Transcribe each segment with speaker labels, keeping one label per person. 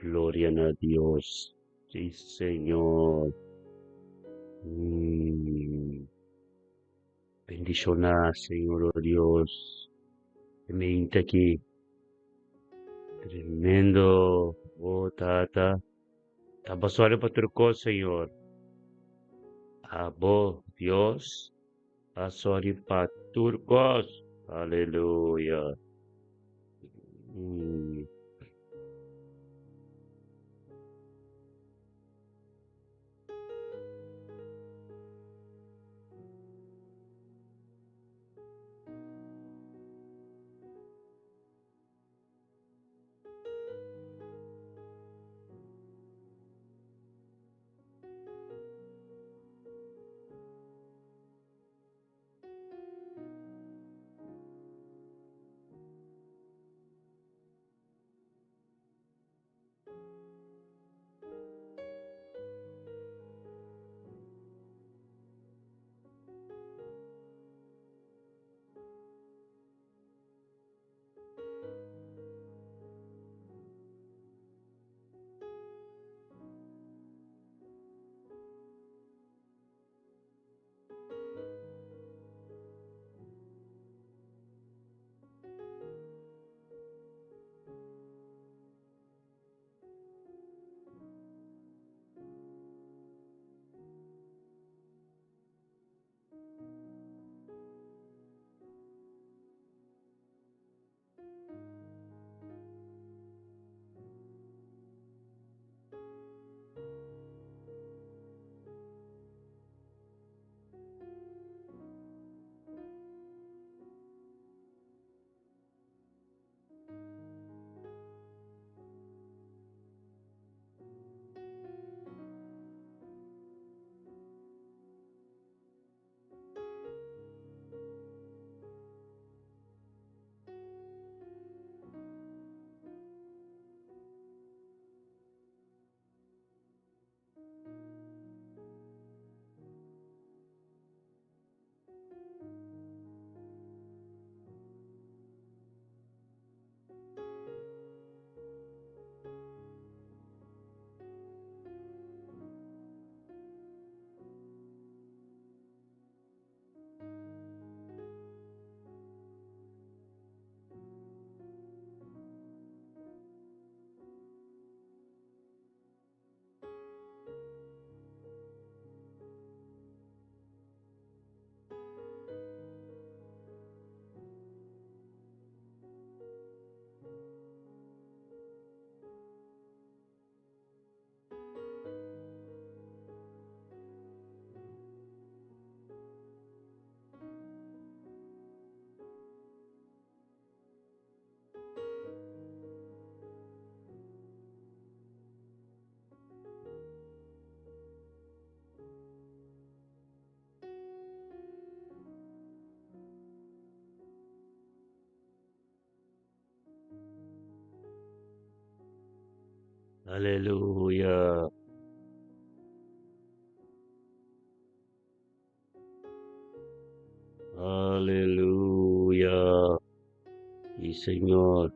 Speaker 1: Gloria na Dios. Sí, Señor. Bendiciona, Señor, oh Dios. E mente aki. Tremendo, oh Tata. Ta sòru pa tur kos, Señor. Abo, Dios, a sòru pa tur kos. Aleluya. Aleluya. Aleluya. Sí, Señor.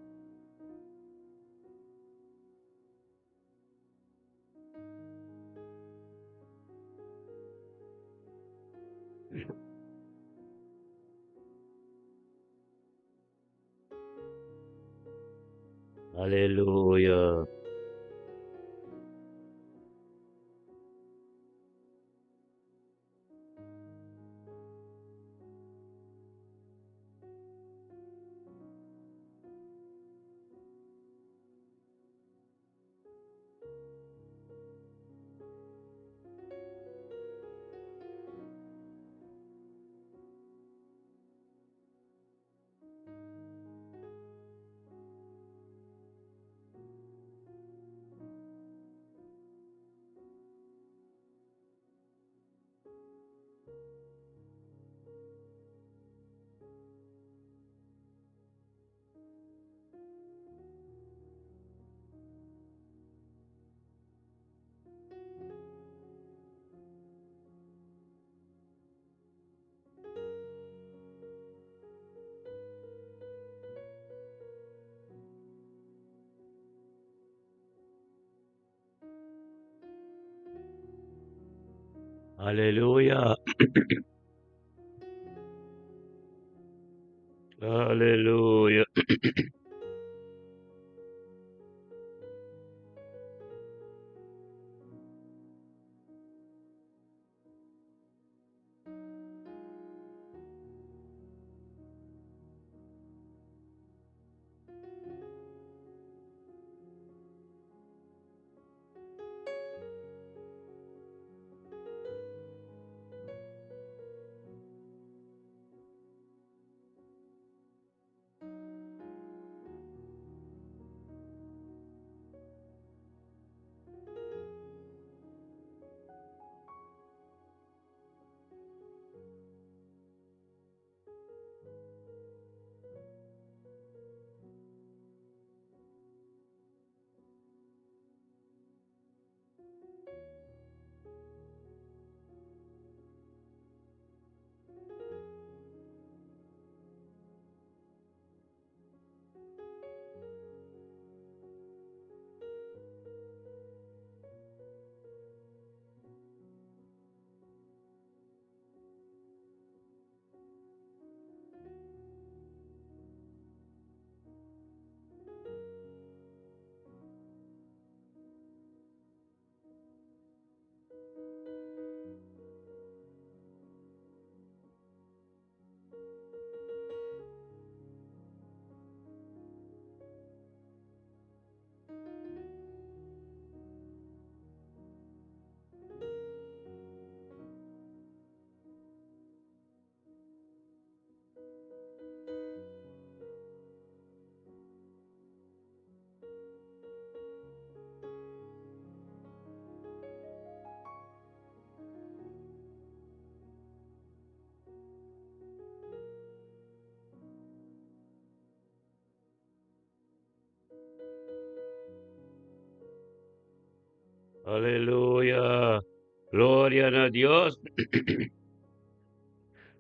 Speaker 1: Aleluya. Aleluya. Aleluya. Aleluya. Gloria na Dios.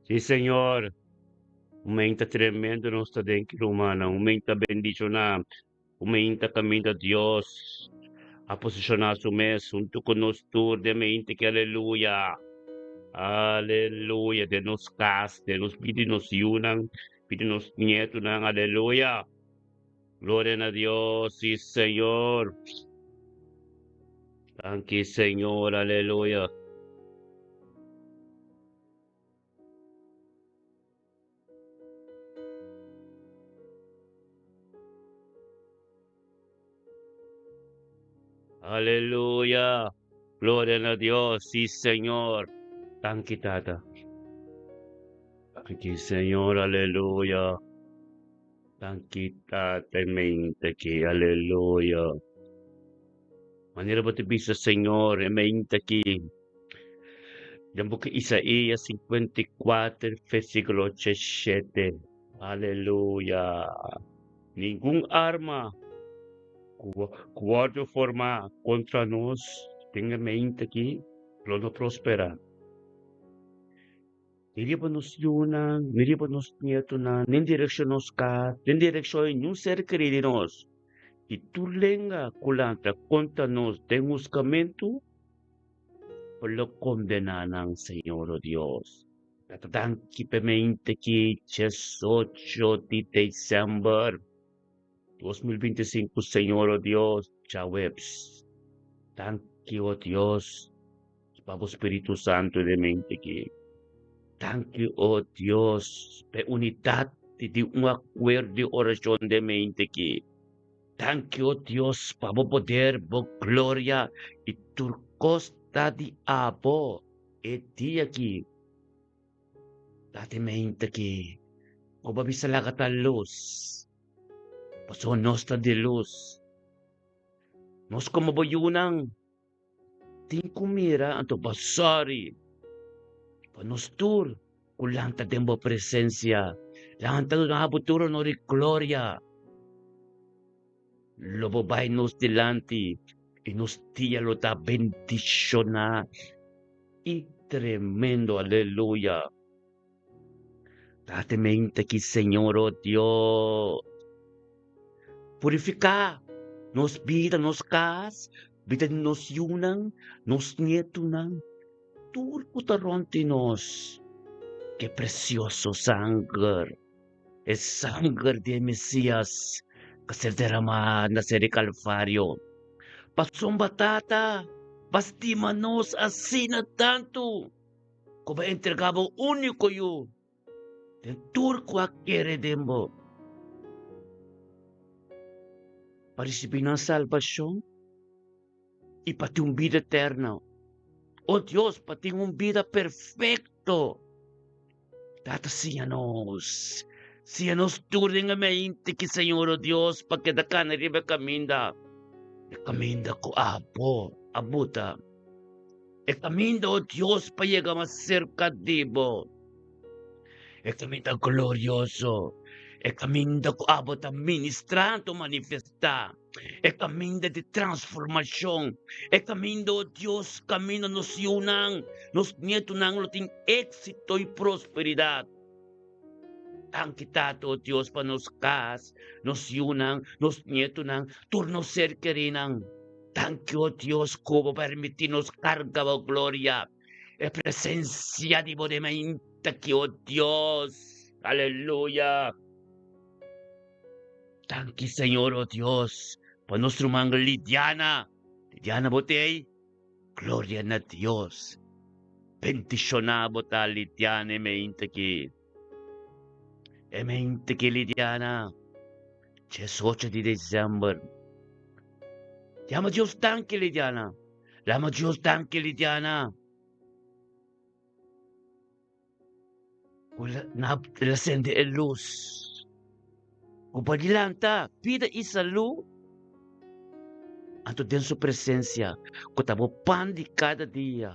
Speaker 1: Sí, Señor. Un menta tremendo nos ta den rumana. Un menta bendicioná. Un menta caminda Dios. A posicionar su mes junto con nos tur de mente que aleluya. Aleluya. De nos cas, de nos vida nos yunan, vida nos nieto aleluya. Gloria a Dios, sí, Señor. Danki, Señor, aleluya. Aleluya. Gloria a Dios, sí, Señor. Danki, Tata. Danki, Señor, aleluya. Danki, Tata, mente aki, aleluya. Manera bo ta bisa, Señor, e mente aki. Den buki Isaías 54, versíkulo 7. Aleluya. Ningun arma ku wòrdu formá kontra nos den e mente aki lo no prosperá. Ni riba nos yunan, ni riba nos nietonan, ni direkshon nos kas, ni direkshon di niun ser kerí di nos. I tur lenga ku lanta kontra nos den huskamentu, bo lo kondená nan, Señor, o Dios. Ta danki p'e mente ki diesocho di desèmber 2025, Señor, o Dios, djaweps. Danki, o Dios. Pa bo Spiritu Santu den mente ki. Danki, o Dios, p'e unidat di un akuerdo di orashon den mente ki. Danki, o Dios, pa bo poder, bo gloria i tur kos ta di abo e dia ki. Ta den mente ki. Ku bo bisa laga ta lus, pasobra nos ta di lus. Nos komo bo yunan. Tin ku mira anto bo sòri pa nos tur ku lanta den bo presensia. Lanta duna bo tur honor i gloria. Lo bo bai nos dilanti i nos dia lo ta bendishoná i tremendo. Aleluya! Date mente aki, Señor, oh Dios. Purifiká nos bida, nos kas, bida di nos yunan, nos nietunan. tur ku ta rònt di nos ku e presioso sanger, e sanger di e Mesias ku a ser deramá na ser di Kalvario. Pasobra Tata ba stima nos asina tantu ku bo a entregá bo úniko Yu den tur ku a kere den bo pa risibí nan salbashon i pa tin un bida eterno. O Dios, pa tin un bida perfekto. Tata, siña nos. Siña nos tur den e mente ki, Señor, o Dios, pa keda kana riba e kaminda. E kaminda ku abo a buta. E kaminda, o Dios, pa yega mas serka di bo. E kaminda glorioso. E kaminda ku abo ta ministrá anto manifestá. E kaminda di transformashon. E kaminda, o Dios, kaminda nos yunan, nos nietunan lo tin éksito i prosperidat. Danki, Tata, o Dios, pa nos kas, nos yunan, nos nietunan, tur nos ser kerinan. Danki, o Dios, ku bo permití nos karga bo gloria, e presensia di bo den mainta aki, o Dios. Aleluya! Danki, Señor, o Dios, pa nos ruman Lidiana. Lidiana, bo t'ei? Gloria na Dios. Bendishoná bo ta, Lidiana, e mainta aki. E mainta aki, Lidiana. Diesocho di december. Yama Dios danki, Lidiana. Yama Dios danki, Lidiana. Ku na el a sende e lus. Ku pa dilanta bida i salú. Anto den su presensia, ku ta bo pan di kada dia.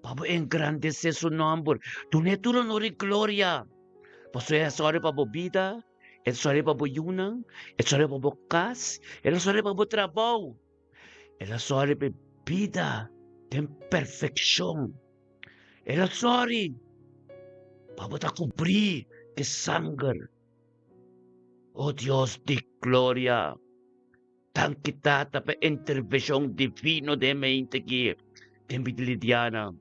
Speaker 1: Pa bo engrandesé su nòmber, dun'é tur honor i gloria. Pasobra e a sòru pa bo bida, e ta sòru pa bo yunan, e ta sòru pa bo kas, e ta sòru pa bo trabou. El a sòru pa e bida den perfekshon. El a sòru pa bo ta kubrí ku e sanger. O Dios di gloria! Danki Tata pa e intervenshon divino den e mente aki den bida Lidiana.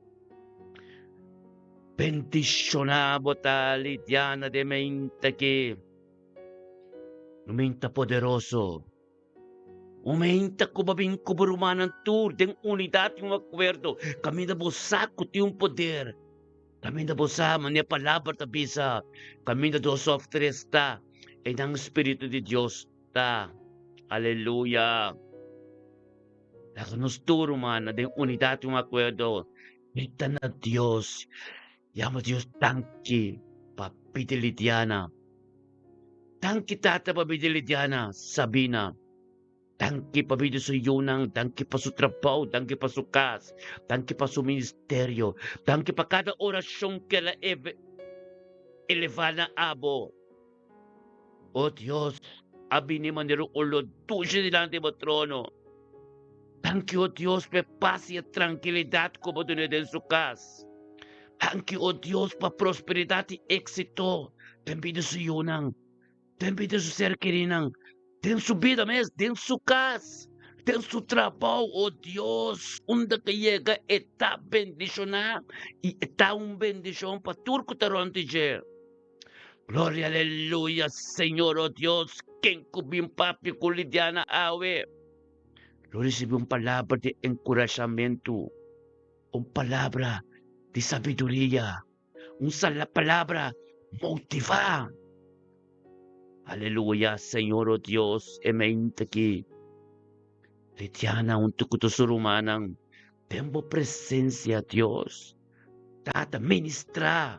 Speaker 1: Bendishoná bo ta Lidiana den e mente aki. Un mente poderoso. Un mente ku bo bin ku bo rumannan tur den unidat i un akuerdo. Kaminda bo sa ku tin un poder. Kaminda bo sa manera palabra ta bisa, kaminda dos òf tres ta, einan Spiritu di Dios ta. Aleluya! Laga nos tur, rumannan, den unidat i un akuerdo, grita na Dios, yama Dios danki pa bida Lidiana. Danki, Tata, pa bida Lidiana, Sabina. Danki pa bida su yunan, danki pa su trabou, danki pa su kas, danki pa su ministerio, danki pa kada orashon ku el a elevá na abo. O Dios, a bini manera un olor dushi dilanti bo trono. Danki, o Dios, pa e pas i e trankilidat ku bo dun'é den su kas. Danki, o Dios, pa prosperidat i éksito den bida su yunan, den bida su ser kerinan, den su bida mes, den su kas, den su trabou. O Dios, unda ku e yega e ta bendishoná i e ta un bendishon pa tur ku ta rònt di dje. Gloria aleluya Señor oh Dios ken ku bin papia ku Lidiana awe lo risibi un palabra di enkurashamentu un palabra di sabiduria un palabra motivá aleluya Señor oh Dios e mente aki Lidiana huntu ku tur su rumannan den bo presensia Dios Tata ministrá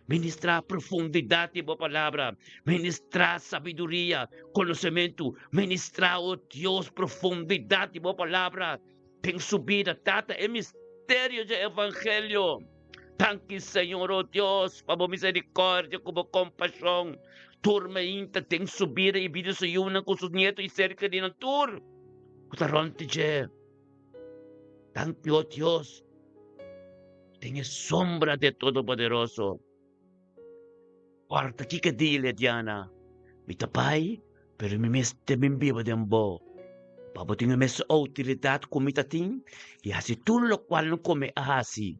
Speaker 1: Ministrá profundidat di bo palabra. Ministrá sabiduria, konosementu. Ministrá, o Dios, profundidat di bo palabra den su bida. Tata, e misterio dje evangelio. Danki, Señor, o Dios, pa bo miserikòrdia ku bo kompashon. Tur meinta den su bida i bida su yunan ku su nietu i serka di nan tur ku ta rònt di dje. Danki, o Dios, den e sombra de Todopoderoso. Guarda kiko di, Lediana, mi ta bai, pero mi mester bin biba den bo. Pa bo tin e mes outoridat ku mi ta tin i hasi tur lokual ku mi a hasi.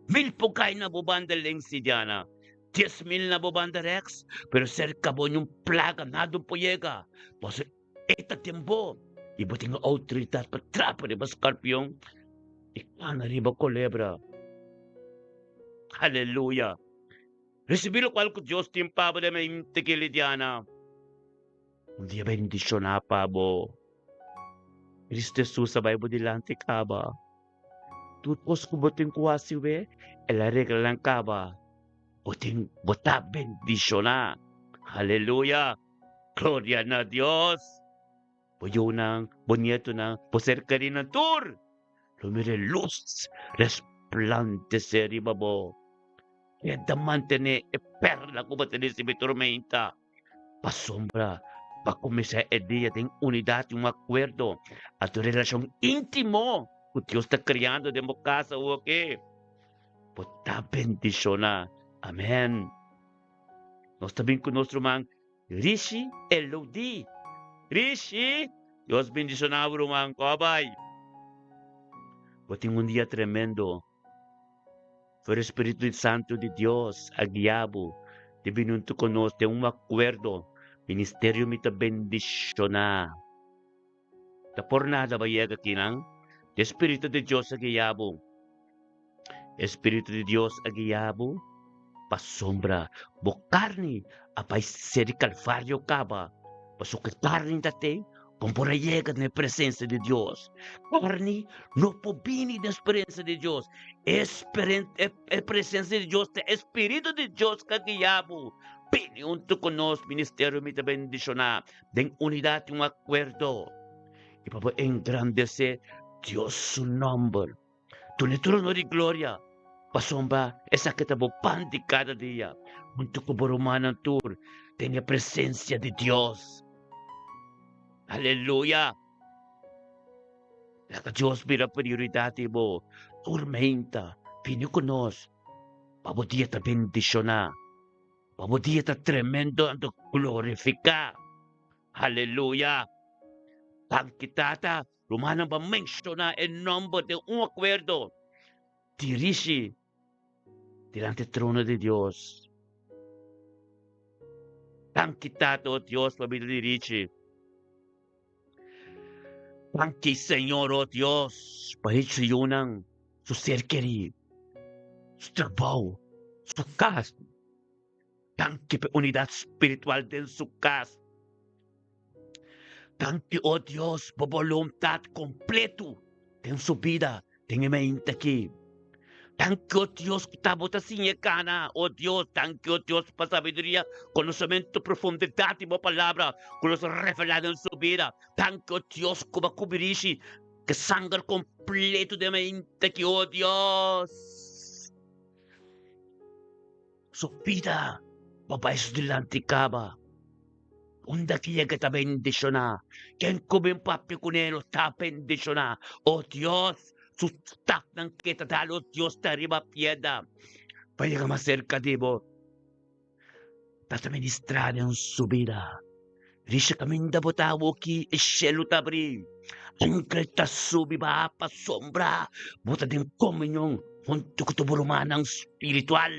Speaker 1: Mil por kai na bo banda links i diana, 10,000 na bo banda rèks, pero serka bo niun plaga nada por yega, pasobra e ta den bo i bo tin e outoridat pa trapa riba skarpion i kana riba kolebra. Aleluya! Risibí lokual ku Dios tin pa bo den mente ki lidiana. Un dia bendishoná pa bo. Cristo Jesus a bai bo dilanti kaba. Tur kos ku bo tin ku hasi we, el a regla nan kaba. Bo tin, bo ta bendishoná. Aleluya! Gloria na Dios! Bo yunan, bo nietonan, bo ser kerinan tur lo mira e lus resplandesé riba bo. Keda mantené e perla ku bo ta risibí tur meinta. Pasobra pa kuminsá e dia den unidat i un akuerdo, a tu relashon íntimo ku Dios ta kriando den bo kas awoke, bo ta bendishoná. Amèn. Nos ta bin ku nos ruman Rishi Elodie. Rishi, Dios bendishoná bo ruman. Kò bai? Bo tin un dia tremendo. Pero e Spiritu Santu di Dios a guia bo di bini huntu ku nos den un akuerdo. Ministerio mi ta bendishoná. Ta por nada bo a yega akinan. E Spiritu di Dios a guia bo. E Spiritu di Dios a guia bo pasobra bo karni a bai ser di Kalvario kaba. Pasobra ku e karni ta te, bo por a yega den e presensia di Dios. Karni no por bini den presensia di Dios. E e presensia di Dios ta e Spiritu di Dios ku a guia bo. Bini huntu ku nos, ministerio mi ta bendishoná den unidat i un akuerdo. I pa bo engrandesé Dios su nòmber. Duna e trono di gloria, pasobra esaki ta bo pan di kada dia, huntu ku bo rumannan tur den e presensia di Dios. Aleluya! Laga Dios bira prioridat di bo. Tur meinta, bini ku nos pa bo dia ta bendishoná, pa bo dia ta tremendo anto glorifiká. Aleluya! Danki, Tata. Rumannan pa menshoná e nòmber den un akuerdo dirigi dilanti e trono di Dios. Danki Tata, o Dios, pa bida di Richi. Danki Señor, o Dios, pa Richi su yunan, su ser kerí, su trabou, su kas. Danki pa e unidat spiritual den su kas. Danki, o Dios, pa boluntat kompletu den su bida den e mente aki. Danki, o Dios, ku ta bo ta siña e kana. O Dios, danki, o Dios, pa sabiduria, konosementu, profundidat di bo palabra ku nos a revelá den su bida. Danki, o Dios, ku bo a kubirishi ku sanger kompletu den e mente aki, o Dios. Su bida pa bai su dilanti kaba. Unda ki yega ta bendishoná. Ken ku bin papia kuné lo ta bendishoná. O Dios, su stapnan ke ta dal, o Dios, ta riba piedra pa yega mas serka di bo. Ta ta ministrá den su bida. Rishi kaminda bo ta awoki, e shelu ta abrí. Angel ta subi baha pasobra bo ta den komunion huntu ku tur bo rumannan spiritual.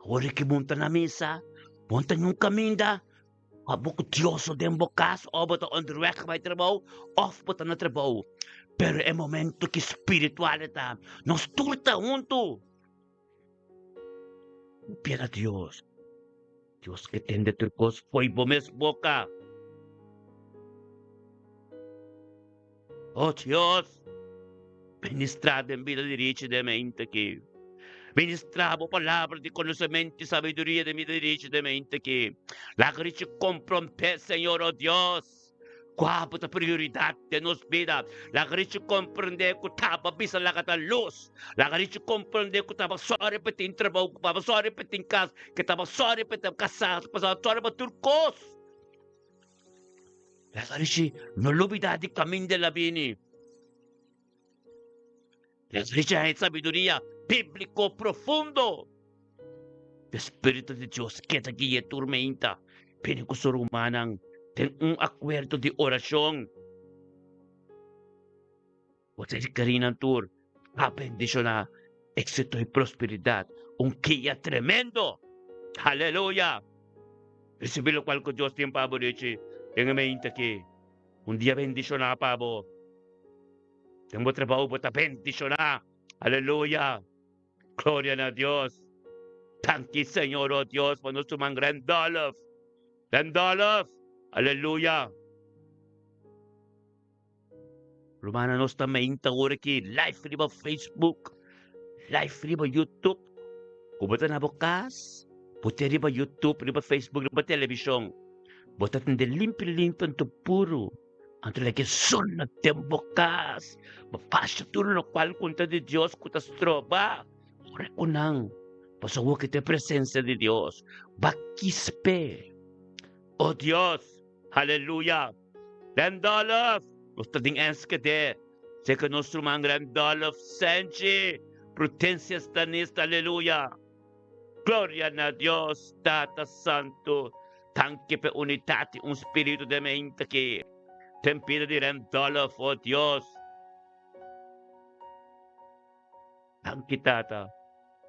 Speaker 1: Ora ki bo ta na misa, bo no ta niun kaminda pa bo ku Dios den bo kas òf bo ta onderweg bai trabou òf bo ta na trabou. Pero e momento ki spiritual e ta, nos tur ta huntu. Pia na Dios. Dios ke tende tur kos fo'i bo mes boka. Oh Dios, ministrá den bida di Richie den mente aki. Ministrá bo palabra di konosementu i sabiduria den bida di Richie den mente aki. Laga Richie komprondé, Señor, oh Dios. Kua bo ta prioridat den nos bida? Laga Richi komprendé ku taba bisa laga ta lus. Laga Richi komprendé ku taba sòri pa tin trabou, ku taba sòri pa tin kas, ku taba sòri pa ta kasá, ku taba sòri pa tur kos. Laga Richi no lubidá di kaminda el a bini. Laga Richi haña sabiduria bíbliko profundo. E Spiritu di Dios keda guia tur meinta bini ku su rumannan den un akuerdo di orashon. Bo ta rekerí nan tur pa bendishoná, éksito i prosperidat. Un kia tremendo! Aleluya! Risibí lokual ku Dios tin pa bo, Richie, den e mente aki. Un dia bendishoná pa bo. Den bo trabou bo ta bendishoná. Aleluya! Gloria na Dios! Danki Señor, oh Dios, pa nos ruman Randolph. Randolph! Aleluya! Rumannan nos ta meinta ora ki live riba Facebook, live riba YouTube. Ku bo ta na bo kas, bo ta riba YouTube, riba Facebook, riba televishon. Bo ta tende limpi limpi anto puru. Anto leke sona den bo kas. Bo pasa tur lokual ku ta di Dios ku ta stroba. Ora ku nan, pasobra bo ke ta e presensia di Dios. Ba kispe. O Dios, aleluya. Randolph! Nos ta den Enschede. Seka nos ruman Randolph Senchi. Prutencia Stanista, aleluya. Gloria na Dios, Tata Santu. Danki p'e unitat di un spiritu den mente aki. Den bida di Randolph, o Dios. Danki Tata,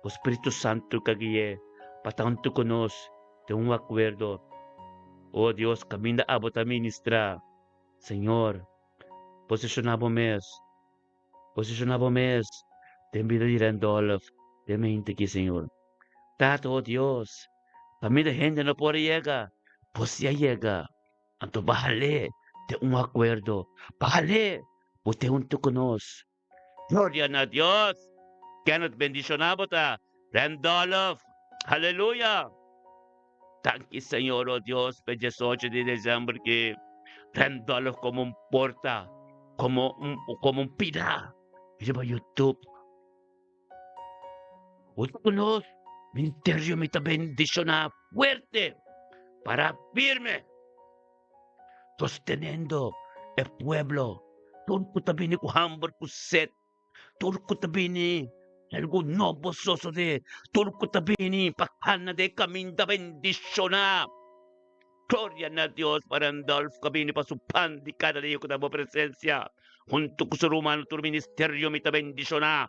Speaker 1: bo Spiritu Santu ka gui'é pa tantu ku nos den un akuerdo. O Dios, kaminda abo ta ministrá. Señor, posishoná bo mes, posishoná bo mes den bida di Randolph, den mente aki, Señor. Tata, o Dios, kaminda hende no por a yega, bo si a yega. Anto bahal'é den un akuerdo, bahal'é bo te huntu ku nos. Gloria na Dios! Kenneth bendiciona bo ta Randolph. Aleluya! Danki Señor oh Dios p'e diesocho di december ki Randolph como un porta, como un como un pida riba YouTube. Hunto ku nos ministerio mi ta bendiciona fuerte para firme. Sostenendo e pueblo. Tur ku ta bini ku hamber ku set. Tur ku ta bini algu nobo sosode. Tur ku ta bini pa kana den kaminda bendishoná. Gloria na Dios pa Randolph ku a bini pa su pan di kada dia ku ta bo presensia. Huntu ku su rumannan tur ministerio mi ta bendishoná.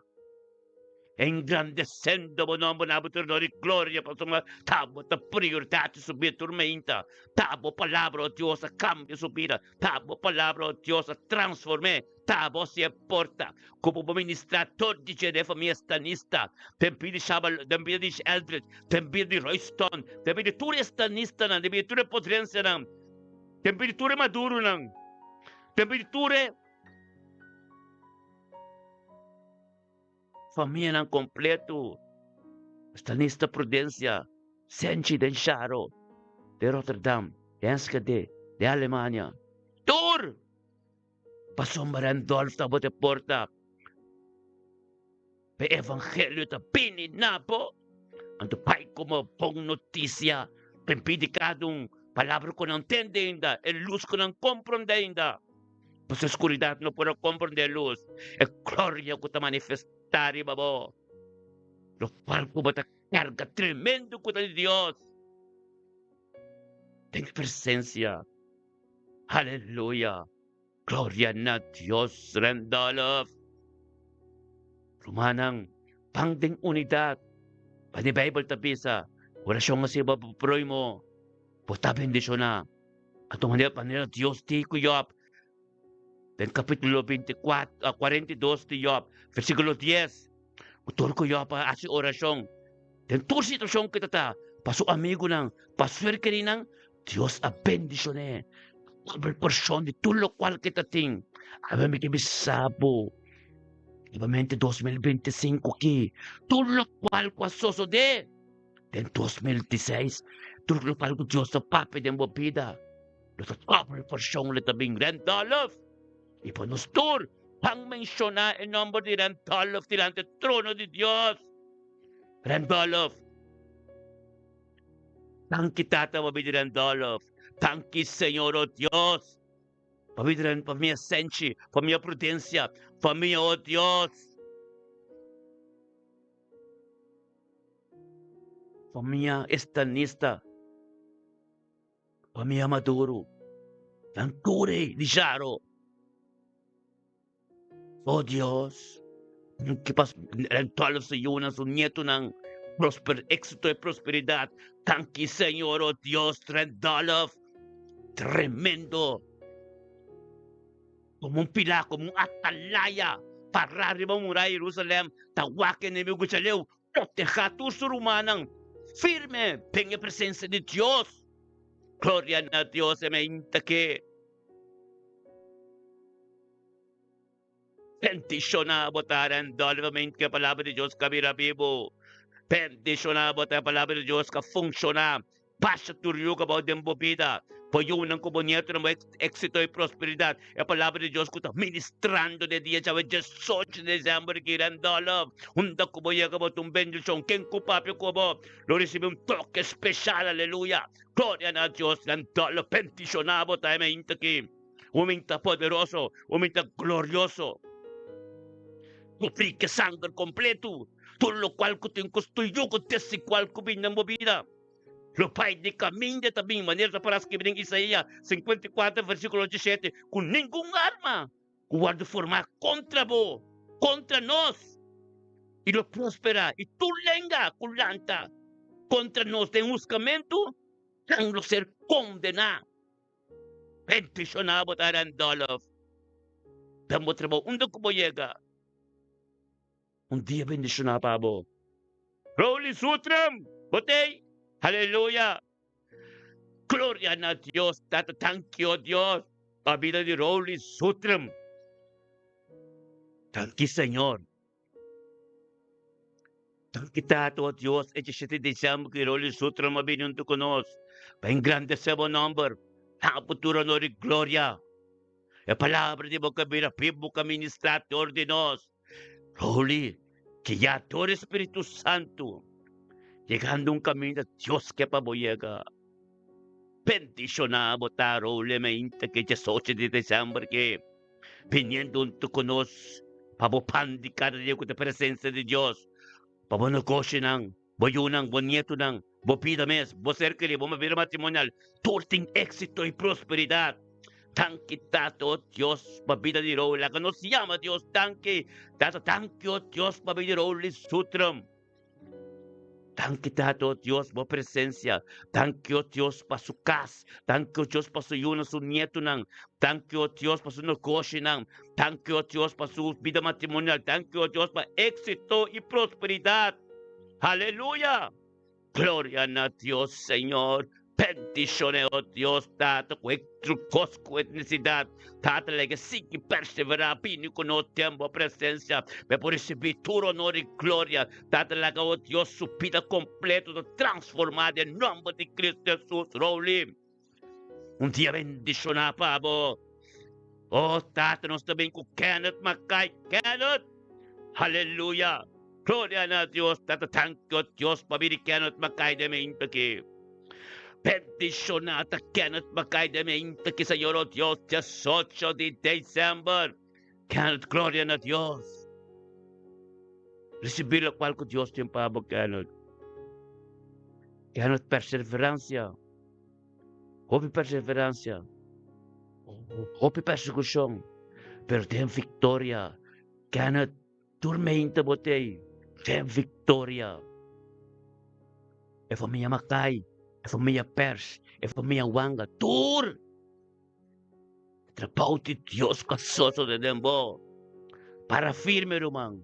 Speaker 1: Engrandesendo bo nomber na bo trono di gloria, pasobra ta bo ta prioridat di su bida tur meinta. Ta bo palabra, o Dios, a cambia su bida. Ta bo palabra, o Dios, a transform'é. Ta bo si e porta cu bo por ministra tur di dje den famia Stanista, den bida di Shabal, den bida di Eldridge, den bida di Royston, den bida di tur e Stanistanan, den bida di tur e Podrencianan, den bida di tur e Maduronan, den bida di tur e. Famianan kompleto, Stanista Prudencia, Senchi den Sharo, den Rotterdam, den Enschede, den Alemania. Tur! Pasobra Randolph tabata e porta pa e evangelio ta bini na bo. Anto bai komo bon notisia pa impidi kada un palabra ku nan tende ainda, e lus ku nan komprende ainda. Pasobra oscuridat no por a comprende e lus, e gloria cu ta manifesta riba bo, locual cu bo ta carga tremendo cu ta di Dios den e presencia. Aleluya! Gloria na Dios! Randolph! Rumannan, ban den unidad. Pan e Bijbel ta bisa, Oracion haci bo proimo, bo ta bendiciona. Anto manera manera Dios di ku Job den kapítulo 24, 42 di Job, versíkulo 10, ku tur ku Job a hasi orashon den tur situashon ku e ta ta, pa su amigunan, pa su serkerinan, Dios a bendishon'é doble porshon di tur lokual ku e ta tin. Awe mi ke bisa bo, nuevamente 2025 aki, tur lokual ku a sosodé Den 2016, tur lokual ku Dios ta papia den bo bida, lo ta doble porshon lo ta bin. Randolph! I pa nos tur, ban menshoná e nòmber di Randolph dilanti e trono di Dios. Randolph! Danki Tata pa bida di Randolph. Danki Señor, o Dios, pa bida di famia Senchi, famia Prudencia, famia, o Dios. Famia estanista, famia Maduro, nan tur ei di Jaro. Oh Dios, ke pa todos su yunan, su nietonan, prosper, éxito y prosperidad. Danki Señor, oh Dios, Randolph, tremendo. Como un pilar, como un atalaya, para riba muralla Jerusalem, ta wak enemigo chaleu, proteja tur su rumannan, firme den e presencia di Dios. Gloria na Dios, e meinta ke. Bendishoná bo ta randolfamente ku e Palabra di Dios ka bira bibu. Bendishoná bo ta e Palabra di Dios ka funshoná. Basha tur yuga bou den bo bida. Bo yunan ku bo nietonan bo éksito i prosperidat. E Palabra di Dios ku ta ministrando den dia djawe diesocho di desèmber aki Randolph. Unda ku bo yega bo ta un bendishon. Ken ku papia ku bo lo risibí un toke speshal. Aleluya! Gloria na Dios. Randolph, bendishoná bo ta e mainta aki. Un minta poderoso, un minta glorioso. Kubrí ke sanger kompletu tur lokual ku tin ku stuyu ku desigual ku bin den bo bida. Lo bai di kaminda ta bin, manera ta pará skibí den Isaías 54 versíkulo 17, ku ningun arma ku wòrdu formá kontra bo, kontra nos, i lo prosperá, i tur lenga ku lanta kontra nos den huskamentu, nan lo ser kondená. Bendishoná bo ta Randolph den bo trabou unda ku bo yega. Un dia bendishoná pa bo. Rolly Sutram bo t'ei. Aleluya. Gloria na Dios Tata danki o Dios pa bida di Rolly Sutram. Danki Señor. Danki Tata, o Dios, e disiete di diciember ku Rolly Sutram a bini huntu ku nos pa engrandesé bo nomber. Na bo tur honor i gloria. E palabra di bo ka bira bibu ka ministrá dor di nos. Rolly, guiá dor e Spiritu Santu, yegando un kaminda Dios ke pa bo yega. Bendishoná bo ta, Rolly, mainta ku e diesocho di diciember aki. Biniendo huntu ku nos pa bo pan di kada dia ku ta presensia di Dios, pa bo negoshinan, bo yunan, bo nietunan, bo bida mes, bo ser kerí, bo bida matrimonial, tur tin éksito i prosperidat. Danki Tata, o Dios, pa bida di Raul. Laga nos yama Dios danki. Tata, danki, o Dios, pa bida di Raul i Sutram. Danki Tata, o Dios, bo presencia. Danki, o Dios, pa su cas. Danki, o Dios, pa su yunan, su nietonan. Danki, o Dios, pa su negoshinan. Danki, o Dios, pa su bida matrimonial. Danki, o Dios, pa éxito y prosperidad. Aleluya! Gloria na Dios, Señor. Bendicione, oh Dios, Tata, cu e cos cu e necesidad. Tata, laga sigui persevera, bini cu nos den bo presencia, pa e por ricibi tur honor y gloria. Tata, laga, oh Dios, su bida completo ta transforma den nomber di Cristo Jesus. Rowley, un dia bendiciona pa bo. Oh, Tata, nos ta bin cu Kenneth Mackay. Kenneth! Aleluya! Gloria na Dios, Tata, thank you, Dios, pa bini Kenneth Mackay den mente aki. Bendiciona ta Kenneth Mackay den mente aki, Señor, oh Dios, 18 di december. Kenneth, gloria na Dios. Recibi locual cu Dios tin pa bo, Kenneth. Kenneth, perseverancia. Hopi perseverancia, hopi persecucion, pero den victoria. Kenneth, tur mente bo t'ei den victoria. E famia Mackay, e famia Pers, e famia Wanga, tur e trabou di Dios ku a sosode den bo. Para firme, ruman.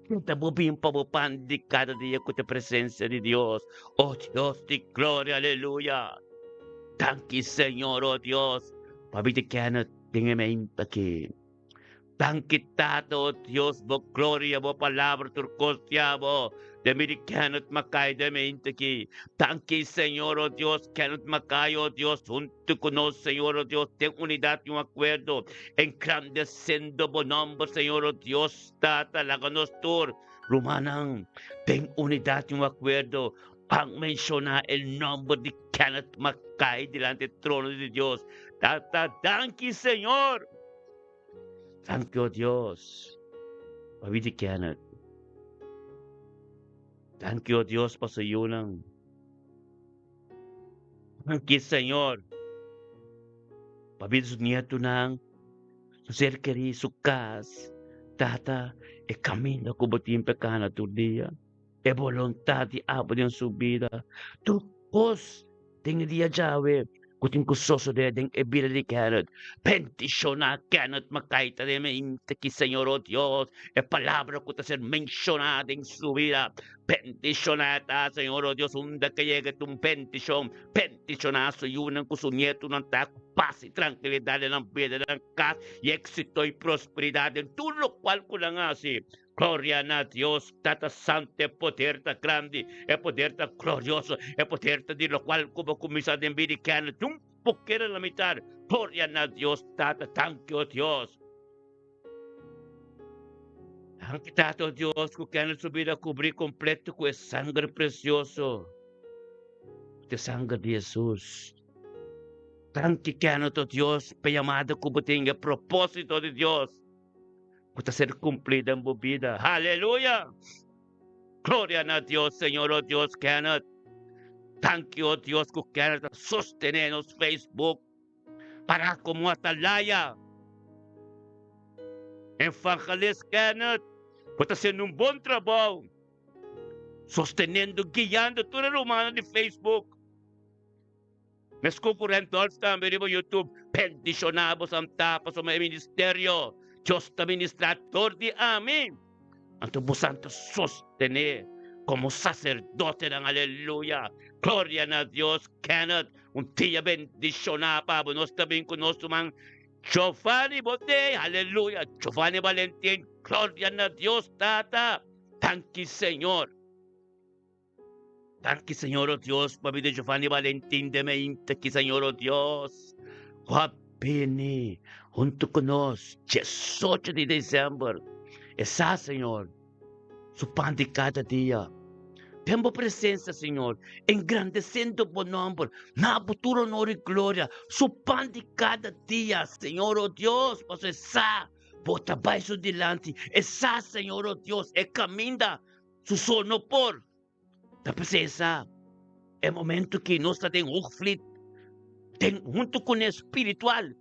Speaker 1: Keda bo bin pa bo pan di kada dia ku ta presensia di Dios. O Dios di gloria, aleluya! Danki, Señor, o Dios, pa mi di Kenneth den e mente aki. Danki, Tata, o Dios, bo gloria, bo palabra tur kos di abo. Den mi di Kenneth Mackay den e mente aki. Danki, Señor, o Dios, Kenneth Mackay, o Dios, huntu ku nos, Señor, o Dios, den unidat i un akuerdo, engrandesendo bo nomber, Señor, o Dios. Tata, laga nos tur, rumannan, den unidat i un akuerdo, ban menshoná e nòmber di Kenneth Mackay dilanti e trono di Dios. Tata, danki, Señor! Danki, o Dios, pa bida di Kenneth. Danki, o Dios, pa su yunan. Danki, Señor, pa bida di su nietunan. Su ser kerí, su kas. Tata, e kaminda ku bo tin pa e kana tur dia, e boluntat di abo den su bida, tur kos den e dia djawe ku tin ku sosodé den e bida di Kenneth. Bendishoná Kenneth Macaita den mente ki Señor o Dios, e palabra ku ta ser menshoná den su bida. Bendishoná e ta, Señor o Dios, unda ke yega e ta un bendishon. Bendishoná su yunan ku su nietunan ta ku pas i trankilidat den nan bida, den nan kas, i éksito i prosperidat den tur lokual ku nan hasi. Gloria na Dios, Tata Santu, e poder ta grandi, e poder ta glorioso, e poder ta di lokual ku bo kuminsá den bida i kende nun por keda na mitar. Gloria na Dios, Tata, danki, o Dios. Danki, Tata, o Dios, ku kende su bida kubrí kompleto ku e sanger presioso, ku ta e sanger di Hesus. Danki, Kenneth, o Dios, pa e yamada ku bo tin, e propósito di Dios ku ta ser kumplí den bo bida. Aleluya! Gloria na Dios, Señor, o Dios, Kenneth. Danki, o Dios, ku Kenneth ta sostené nos Facebook para komo atalaya. Evangelist Kenneth, bo ta hasiendo un bon trabou, sostenendo, guiando tur e rumannan di Facebook. Meskos ku Randolph tambe riba YouTube. Bendishoná bo santá pasobra e ministerio Dios ta ministrá dor di ami. Anto bo santa sostené komo saserdotenan. Aleluya! Gloria na Dios! Kenneth, un dia bendishoná pa bo. Nos ta bin ku nos ruman Giovanni Botey. Aleluya! Giovanni Valentin. Gloria na Dios Tata. Danki Señor. Danki Señor o Dios pa bida Giovanni Valentin de Meinta ki Señor o Dios ku a bini huntu ku nos diesocho di december e sa Señor su pan di kada dia den bo presencia Señor engrandeciendo bo nomber na bo tur honor y gloria su pan di kada dia Señor o Dios pasobra e sa bo ta bai su dilanti e sa Señor o Dios e kaminda Su sol no por ta presesa e momento ki nos ta den Hoogvliet den hunto ku ne spiritual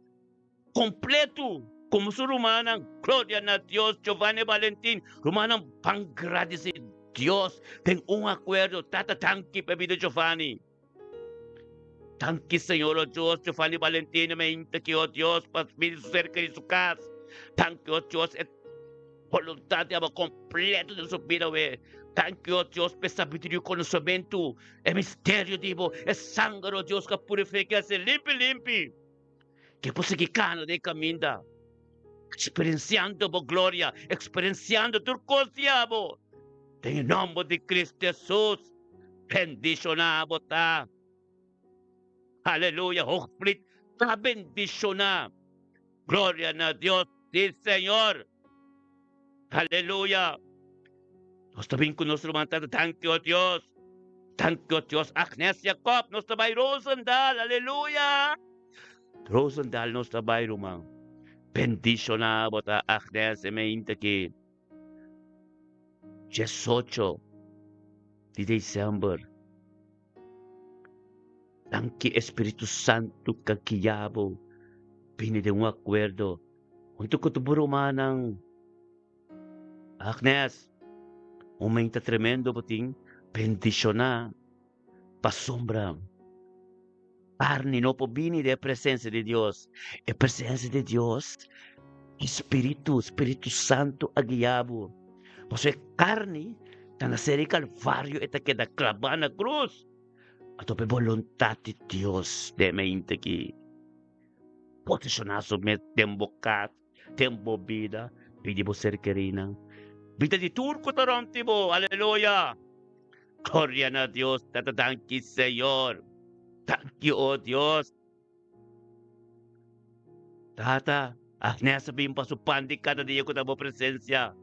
Speaker 1: kompleto komo su rumannan. Gloria na Dios Giovanni Valentin rumannan ban gradisi Dios den un akuerdo tata danki pa e bida Giovanni. Danki Señor o Dios Giovanni Valentin meinta ki o Dios pa bini su serka di su kas. Danki o Dios e voluntad di abo kompleto den su bida we. Danki o Dios pa e sabiduria i konosementu, e misterio di bo, e sanger o Dios ku a purifiká i hasi limpi limpi. Ke por sigui kana den e kaminda, eksperensiando bo gloria, eksperensiando tur kos di abo. Den e nòmber di Cristo Hesus, bendishoná bo ta. Aleluya, Hoogvliet ta bendishoná. Gloria na Dios, sí Señor. Aleluya. Nos ta bin ku nos ruman tata, danki o Dios. Danki o Dios, Agnes Jacob, nos ta bai Roosendaal, aleluya. Roosendaal nos ta bai ruman. Bendishoná bo ta Agnes e meinta aki. Diesocho di december. Danki Espiritu Santu ka guia bo bini den un akuerdo huntu ku tur bo rumannan. Agnes, un menta tremendo bo tin, bendishoná pasobra carni no por bini den e presencia di Dios. E presencia di Dios, e Spiritu, Spiritu Santu a guia bo. Pasobra e carni ta na seri Calvario, e ta keda claba na cruz. Anto pa e boluntad di Dios den e mente aki, posiciona su mes den bo cas, den bo bida, pidi bo ser kerinan, bida di tur ku ta rònt di bo. Aleluya! Gloria na Dios Tata danki Señor. Danki o Dios. Tata, Agnes a bin pa su pan di kada dia ku ta bo presencia.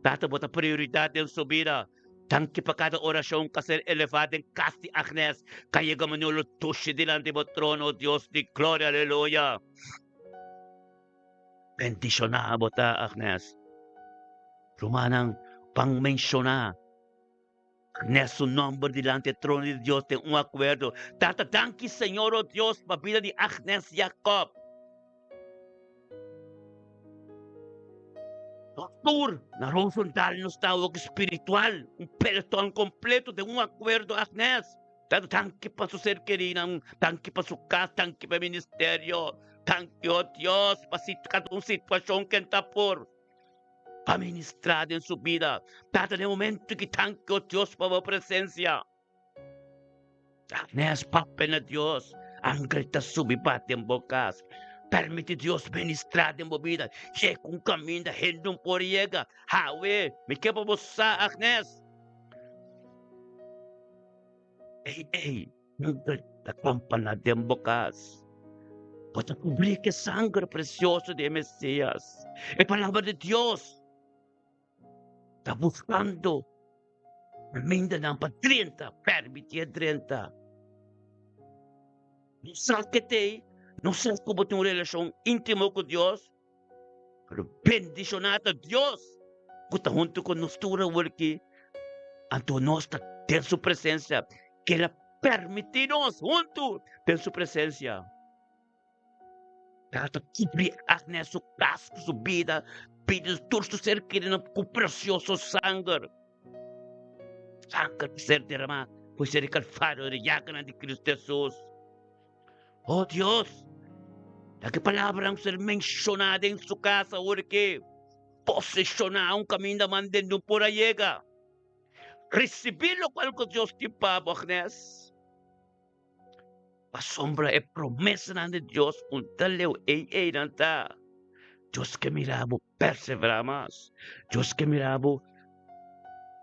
Speaker 1: Tata, bo ta prioridad den su bida. Danki pa kada oracion ku a ser eleva den kas di Agnes. Ka yega Manolo tushi dilanti bo trono, Dios di gloria. Aleluya. Bendiciona bo ta, Agnes. Rumannan, ban menciona. Nes su nomber dilanti e trono di Dios den un akuerdo. Tata, danki Señor, o Dios, pa bida di Agnes Jacob. Nos tur na Roosendaal nos ta awor spiritual, un peloton completo den un acuerdo Agnes. Tanto danki pa su ser kerinan, danki pa su cas, danki pa e ministerio, danki oh Dios pa cada un situacion ken ta por pa ministra den su bida. Tata den momento ki danki oh Dios pa bo presencia. Agnes papia na Dios, angel ta subi ba den bo cas. Permiti Dios ministra den bo bida. Yega un caminda hende no por yega. Hawe, mi ke pa bo sa, Agnes. Ey, ey, angel ta campana den bo cas. Bo ta cubri ke sanger precioso di e Mesias, e palabra di Dios. Ta buscando camindanan pa drenta, permitié drenta. No sa ke t'ei, no sa ku bo tin un relashon íntimo ku Dios, pero bendishoná ta Dios ku ta huntu ku nos tur awor aki. Anto nos ta den su presensia, ke el a permití nos huntu den su presensia. Tata kubri Agnes su kas ku su bida, bida di tur su ser kerinan ku presioso sanger. Sanger ku ser deramá for ser di Kalvario di yaganan di Kristu Hesus. O Dios, laga e palabranan ku ser menshoná den su kas awor ke poseshoná un kaminda manden no por a yega. Risibí lokual ku Dios tin pa bo, Agnes. Pasobra e promesanan di Dios un ta leu ei ei nan ta. Dios ke mira bo perseverá mas. Dios ke mira bo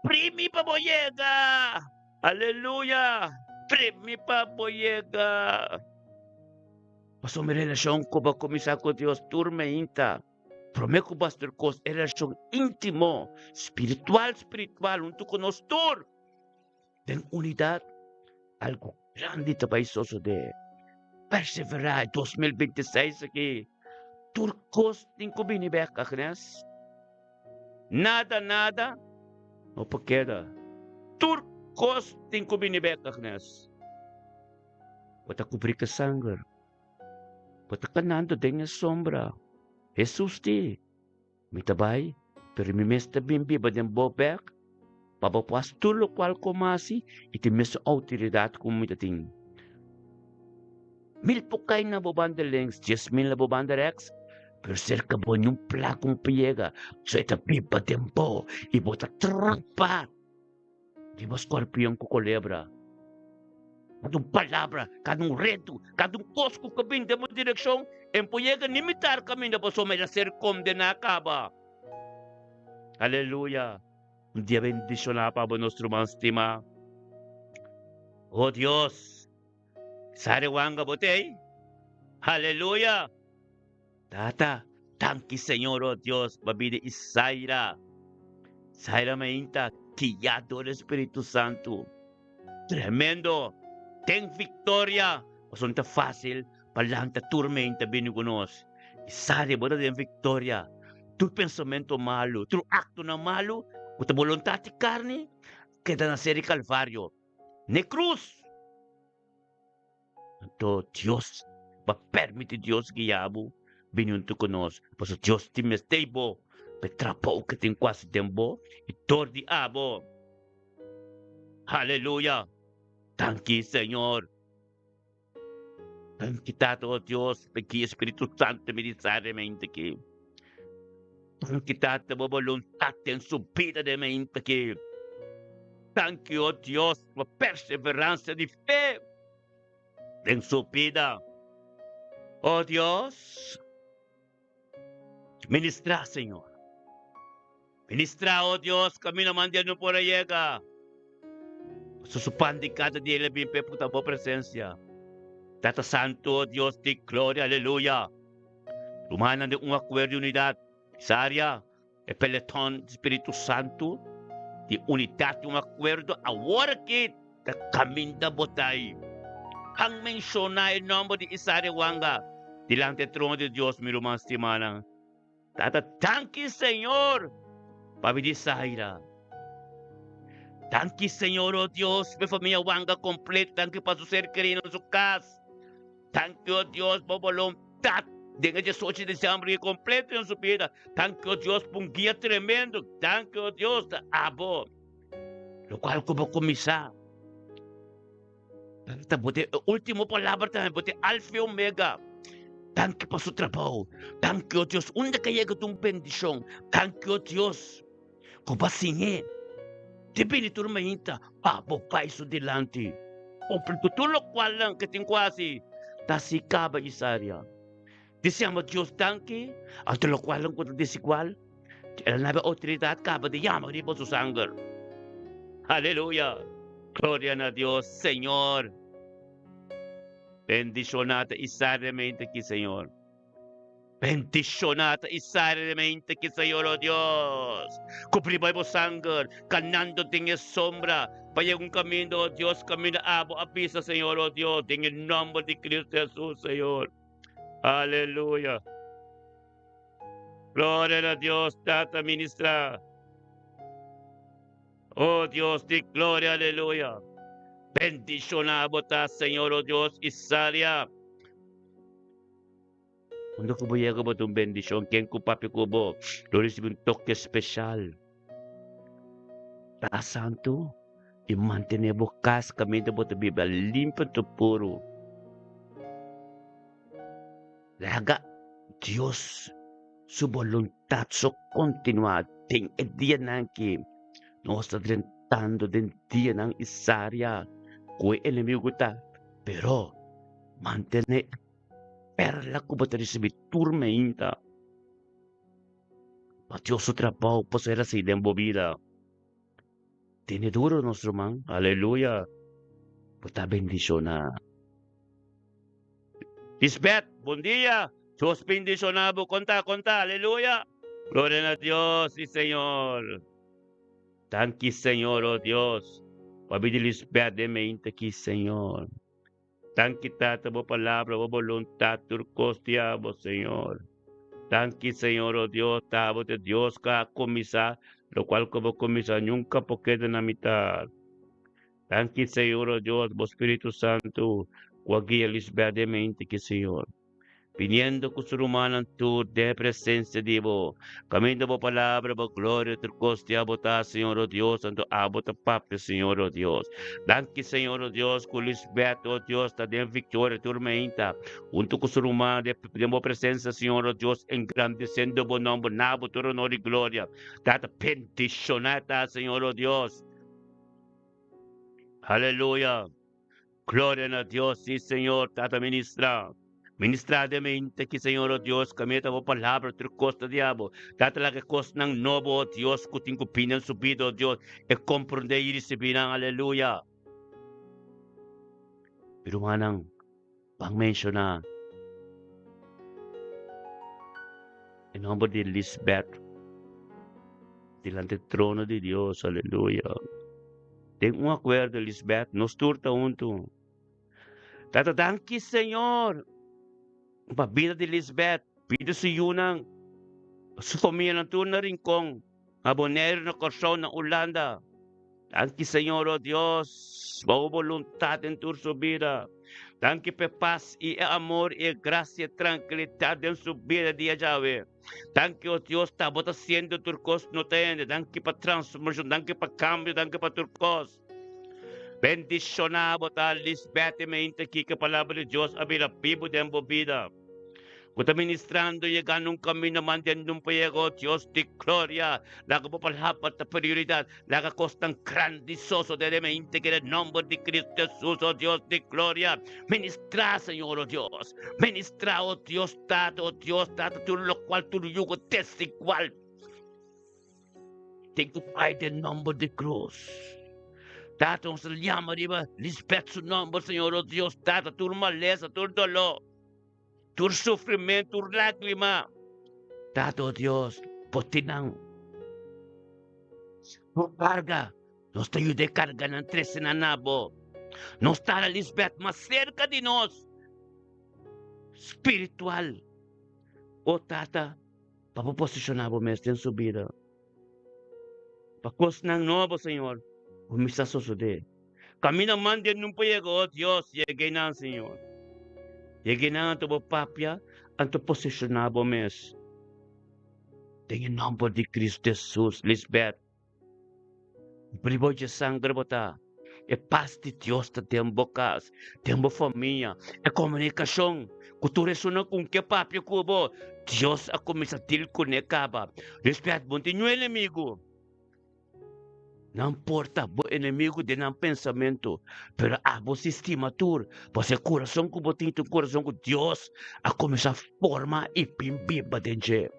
Speaker 1: primi pa bo yega. Aleluya! Primi pa bo yega. Pasobra mi relashon ku bo a kuminsá ku Dios tur meinta. Promé ku bo hasi tur kos, e relashon íntimo, spiritual, spiritual huntu ku nos tur. Den unidat, algu grandi ta bai sosodé. Perseverá e 2026 aki. Tur kos tin ku bini bèk, Agnes. Nada, nada no por keda. Tur kos tin ku bini bèk, Agnes. Bo ta kubrí ku sanger. Bo ta kanando den e sombra. Hesus di. Mi ta bai, pero mi mes ta bin biba den bo bek, pa bo por hasi tur lokual ku mi hasi i tin mesun outoridat ku mi ta tin. Mil por kai na bo banda links, 10,000 na bo banda rèks, pero serka bo niun plaka no por yega, pasobra e ta biba den bo i bo ta trapa. Riba scorpion ku kolebra. Kada un palabra, kada un reto, kada un kos ku ka bin den bo direkshon, e por yega ni mitar kaminda pasobra el a ser kondená kaba. Aleluya! Un dia bendishoná pa bo nos ruman stimá. O Dios! Sare wanga bo t'ei? Aleluya! Tata, danki Señor, oh Dios, pa bida di Zaira. Zaira mainta guiá dor di Spiritu Santu. Tremendo! Den victoria! Pasobra no ta fácil pa lanta tur mainta bini cu nos. I Zaira, bo ta den victoria. Tur pensamento malu, tur actonan malu cu ta boluntad di carni, keda na ser di Calvario, n'e cruz. Anto Dios ba permiti Dios guia bo bini huntu ku nos, pasobra Dios tin mester bo pa e trabou ku tin ku hasi den bo i dor di abo. Aleluya! Danki, Señor. Danki, Tata, o Dios, pa guia Spiritu Santu mi disariamente aki. Danki, Tata, bo boluntat den su bida den mente aki. Danki, o Dios, pa perseveransia di fe den su bida. O Dios, ministra, Señor. Ministra, o Dios, camina manera no por a yega. Pasobra su pan di cada dia el a bin p'e puta bo presencia. Tata Santo, o Dios di gloria, aleluya. Rumannan den un acuerdo di unidad. Isaria, e peleton di Spiritu Santu di unidad di un acuerdo awor aki ta caminda bo ta ai. Han menciona e nomber di Isaria Wanga dilanti e trono di Dios, mi ruman stimanan. Tata, danki Señor pa mi di Zaira. Danki Señor, oh Dios, pa e famia Wanga completo. Danki pa su ser kerido na su cas. Danki, oh Dios, pa bo boluntad. Den e diesocho di diciember e completo den su bida. Danki, oh Dios, pa un guia tremendo. Danki, oh Dios, ta abo. Locual cu bo cuminsa. Ta bo e ultimo palabra tambe, bo te Alfa y Omega. Danki pa su trabou. Danki, oh Dios, unda ke yega ta un bendicion. Danki, oh Dios, cu bo a siñ'é di bini tur mainta pa bo bai su dilanti. Cumpli cu tur locualnan ke tin cu haci, ta haci caba Isaria. Diciamo Dios danki, anto locualnan cu ta desigual, El a nabe autoridad caba di yama riba su sanger. Aleluya! Gloria na Dios, Señor. Bendiciona ta isariamente aki, Señor. Bendiciona ta isariamente aki, Señor, oh Dios. Cubri bo sanger, canando den e sombra, pa yega un caminda, oh Dios, caminda abo a bisa, Señor, oh Dios, den e nomber di Cristo Jesus, Señor. Aleluya. Gloria na Dios, Tata ministra. Oh Dios di gloria, aleluya. Bendiciona bo ta, Señor, oh Dios, Isaria. Cuando ku bo yega bo ta un bendicion, ken ku papia ku bo lo ricibi un toque special. Ta santo y mantene bo cas caminda bo ta biba limpio ta puro. Laga Dios su boluntat so kontinuá den e dianan ki nos ta drentando den dianan isaria ku e enemigu ta. Pero mantené e perla ku bo ta risibí tur meinta pa Dios su trabou por ser así den bo bida. Tene duro nos ruman, aleluya, bo ta bendishoná. Lisbeth, bon dia, Dios bendishoná bo, konta, konta, aleluya. Gloria na Dios, si Señor. Danki Señor, oh Dios, pa bida di Lisbeth den mente aki, Señor. Danki Tata, bo palabra, bo boluntat, tur kos di abo, Señor. Danki Señor, oh Dios, ta abo ta Dios ku a kuminsá, lokual ku bo kuminsá nunka por keda na mitat. Danki Señor, oh Dios, bo Spiritu Santu ku a guia Lisbeth den mente aki, Señor. Biniendo ku su rumannan tur den e presensia di bo. Kaminda bo palabra, bo gloria, tur kos di abo ta, Señor, o Dios, anto abo ta papia, Señor, o Dios. Danki, Señor, o Dios, ku Lisbeth, o Dios, ta den viktoria tur meinta, huntu ku su ruman den bo presensia, Señor, o Dios, engrandesiendo bo nomber, na bo tur honor i gloria. Tata, bendishoná ta, Señor, o Dios. Aleluya. Gloria na Dios, sí Señor, Tata ministra. Ministra den mente aki, Señor, oh Dios, camia bo palabra tur cos ta di abo. Tata laga e cosnan nobo, oh Dios, cu tin cu bini den su bida, oh Dios, e comprende y ricibi nan, aleluya. Mi rumannan, ban menciona e nomber di Lisbeth dilanti trono di Dios, aleluya. Den un akuerdo, Lisbeth, nos tur ta huntu. Tata, danki Señor pa bida di Lisbeth, bida su yunan, su famianan tur na Rincon, na Boneiru, na Kòrsou, na Hulanda. Danki Señor, oh Dios, pa bo boluntat den tur su bida. Danki pa e pas i e amor i e grasia i e trankilidat den su bida dia djawe. Danki, oh Dios, ta bo ta siendo tur kos no ta hende. Danki pa transformashon, danki pa kambio, danki pa tur kos. Bendishoná bo ta, Lisbeth i Meinte Kiko palabra di Dios a bira bibu den bo bida. Ku ta ministrando yegando un kaminda mantendo un payega, oh Dios di gloria, laga bo palabra ta prioridat, laga kosnan grandi sosode den mente ki den nomber di Cristo Jesus, oh Dios di gloria, ministra Señor, oh Dios, ministra, oh Dios Tata, oh Dios Tata, tur lokual tur yugo desigual tin ku bai den nomber di cruz. Tata, nos ta yama riba Lisbeth su nomber, Señor, oh Dios Tata, tur malesa, tur dolor. Tur sufrimentu, tur lágrima. Tata, oh Dios, bo tin nan. Bo karga, nos ta yuda e karganan trese nan na bo. Nos ta hala Lisbeth mas serka di nos, spiritual. Oh Tata, pa bo posishoná bo mes den su bida. Pa kosnan nobo, Señor, kuminsá sosodé. Kaminda man den nun por yega, oh Dios, yega einan, Señor. Yega einan anto bo papia, Anto posishoná bo mes den e nòmber di Kristu Hesus. Lisbeth, bri bo dje sanger bo ta. E pas di Dios ta den bo kas, den bo famia. E komunikashon ku tur esunnan ku ke papia ku bo, Dios a kuminsá dil kuné kaba. Lisbeth, bo no tin niun enemigu. Nan por ta bo enemigu den nan pensamentu, pero abo si stima tur, pasobra e kurason ku bo tin ta un kurason ku Dios a kuminsá forma i bin biba den dje.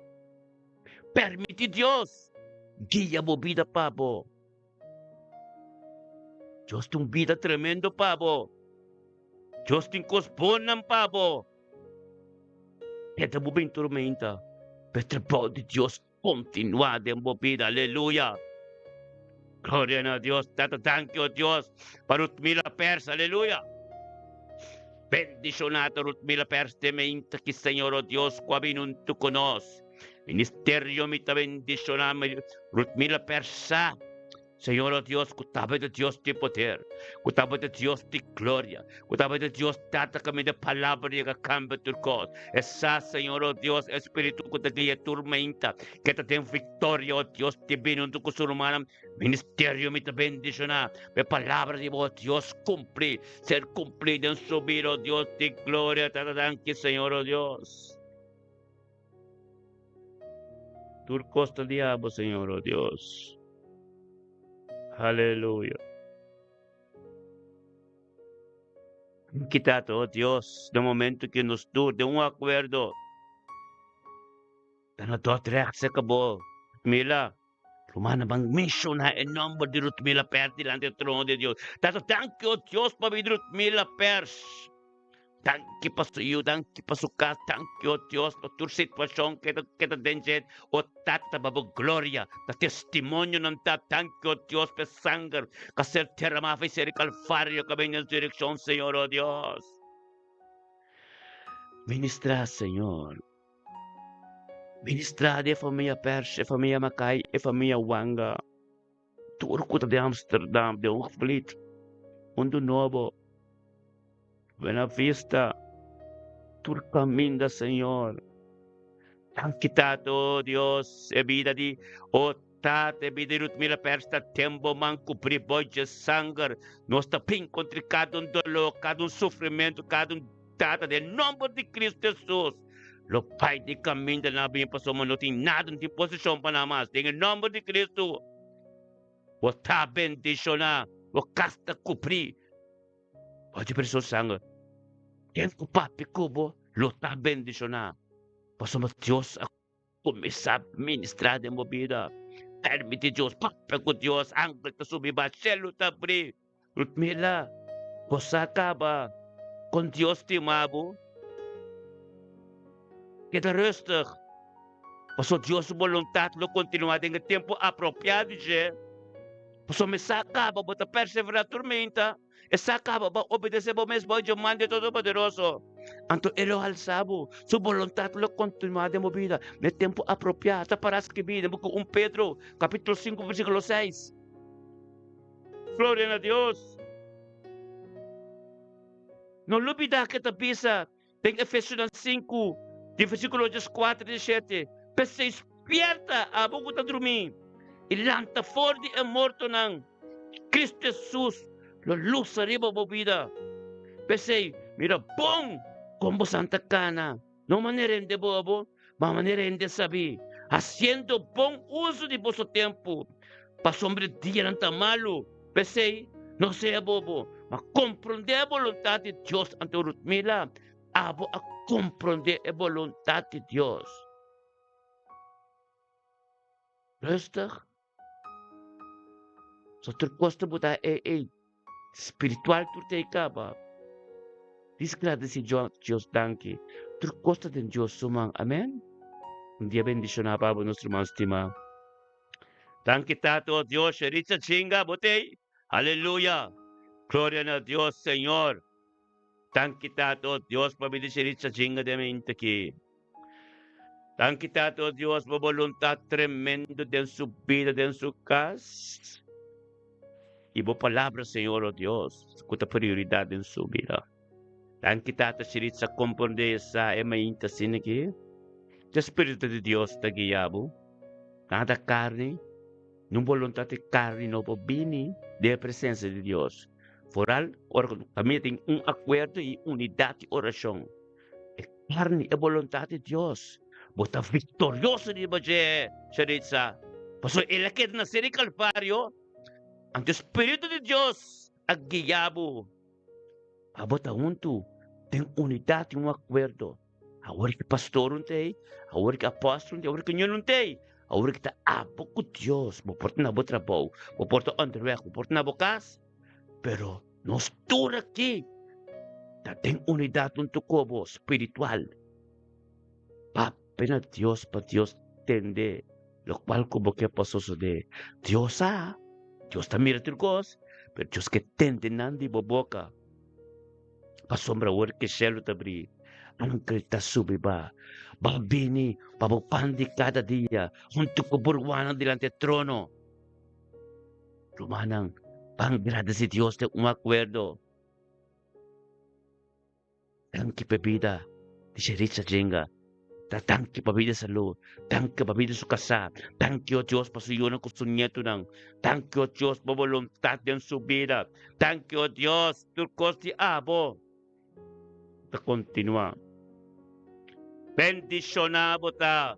Speaker 1: Permití Dios guia bo bida pa bo. Dios tin un bida tremendo pa bo. Dios tin kos bonnan pa bo. Keda bo bin turmenta, pero e trabou di Dios Kontinuá den bo bida, aleluya. Gloria na Dios, Tata danki o Dios pa Rutmila Pers, aleluya. Bendishoná ta Rutmila Pers den meinta ki Señor o Dios ku a bini huntu ku nos. Ministerio mi ta bendishoná Rutmila Pers sa. Señor, o Dios, ku tabata Dios di poder, ku tabata Dios di gloria, ku tabata Dios Tata kaminda palabra yega kambia tur kos. E sa, Señor, o Dios, e Spiritu ku ta guia tur meinta, ke ta den viktoria, o Dios divino, huntu ku su rumannan. Ministerio mi ta bendishoná pa e palabra di bo, o Dios, kumpli, ser kumplí den su bida, o Dios di gloria. Tata, danki, Señor, o Dios. Tur kos ta di abo, Señor, o Dios. Aleluya. Kita, oh Dios, den momento ku nos tur den un akuerdo, ta na Dordrecht serka bo, Mila. Rumannan ban menshoná e nòmber di Rutmila Pers dilanti e trono di Dios. Tata, danki, o Dios, pa bida di Rutmila Pers. Danki pa su yu, danki pa su kas, danki, o Dios, pa tur situashon ke ta ke ta den dje. O Tata, pa bo gloria, ta testimonionan ta. Danki, o Dios, pa e sanger ku a ser derramá for di Kalvario ku a bini den su direkshon, Señor, o Dios. Ministrá, Señor. Ministrá di e famia Pers, e famia Makai, e famia Wanga, tur ku ta di Amsterdam, di Hoogvliet, Mundu Nobo, Buena Vista, tur kaminda, Señor. Danki Tata, oh Dios, e bida di, oh Tata, e bida di Rutmila Pers ta den bo man, kubrí bo dje sanger. Nos ta bin kontra kada un doló, kada un sufrimentu, kada un Tata, den nomber di Cristo Jesus, lo bai di caminda nan bin pasobra no tin nada, no tin posicion pa nan mas. Den e nomber di Cristo, bo ta bendiciona, bo cas ta cubri bo di preso sanger. Ken cu papia cu bo lo ta bendiciona, pasobra Dios a Kuminsá ministrá den bo bida. Permití Dios papia ku Dios. Angel ta subi ba, shelu ta abrí. Rutmila, bo sa kaba kon Dios stima bo? Keda rustig, pasobra Dios su boluntat lo kontinuá den e tempu apropiá di dje. Pasobra mi sa kaba bo ta perseverá tur meinta. E sa kaba bo obedesé bo mes bou dje man di Todopoderoso. Anto e lo halsa bo. Su boluntat lo kontinuá den bo bida na e tempu apropiá. Ta pará skibí den buki 1 Pedro, kapítulo 5, versíkulo 6. Gloria na Dios! No lubidá ke ta bisa den Efesionan 5, di versíkulo 4 di 7, P'esei spierta, abo ku ta drumí, i lanta for di e mortonan. Cristo Jesus lo lusa riba bo bida. P'esei, mira bon kon bosan ta kana, no manera hende bobo, ma manera hende sabí, hasiendo bon uso di boso tempu, pasobra e dianan ta malu. P'esei, no sea bobo, ma komprondé e boluntat di Dios. Anto Rutmila, abo a komprondé e boluntat di Dios. Rustig. So tur kos ta bo ta e e spiritual tur ta e kaba. Dis gradisi Dios danki. Tur kos ta den Dios su man. Amen. Un dia bendishoná pa bo nos ruman stimá. Danki Tata o Dios Sheritza chinga bo t'ei. Aleluya. Gloria na Dios Señor. Danki Tata o Dios pa bida Sheritza chinga den mente aki. Danki Tata o Dios bo boluntad tremendo den su bida den su cas y bo palabra Señor o Dios cu ta prioridad den su bida. Danki Tata Shiritza komprondé e sa e mainta asina ki e Spiritu di Dios ta guia bo. Nada karni, nun boluntat di karni no por bini den e presensia di Dios. Foral ora ku famia tin un akuerdo i unidat di orashon. E karni, e boluntat di Dios. Bo ta viktorioso riba dje, Shiritza. Pasobra el a keda na seri Kalvario, anto e Spiritu di Dios a guia bo. Abo ta huntu den unidat i un akuerdo. Awor ki pastor un t'ei, awor ki apòstel un t'ei, awor ki ñon un t'ei, awor ki ta abo ku Dios. Bo por ta na bo trabou, bo por ta ònderweg, bo por ta na bo kas, pero nos tur aki ta den unidat huntu ku bo spiritual. Papia na Dios pa Dios tende lokual ku bo ke pa sosodé. Dios sa, Dios ta mira tur kos, pero Dios ke tende nan di bo boka. Pasobra awor ke shelu ta bri, angel ta subi ba. Ba bini pa bo pan di kada dia huntu ku bo rumannan dilanti e trono. Rumannan, ban gradisi Dios den un akuerdo. Danki pa e bida di Sheritza Jenga. Ta danki pa bida salú, danki pa bida su kasá, danki o Dios pa su yunan ku su nietunan, danki o Dios pa boluntat den su bida, danki o Dios tur kos di abo ta kontinuá. Bendishoná bo ta.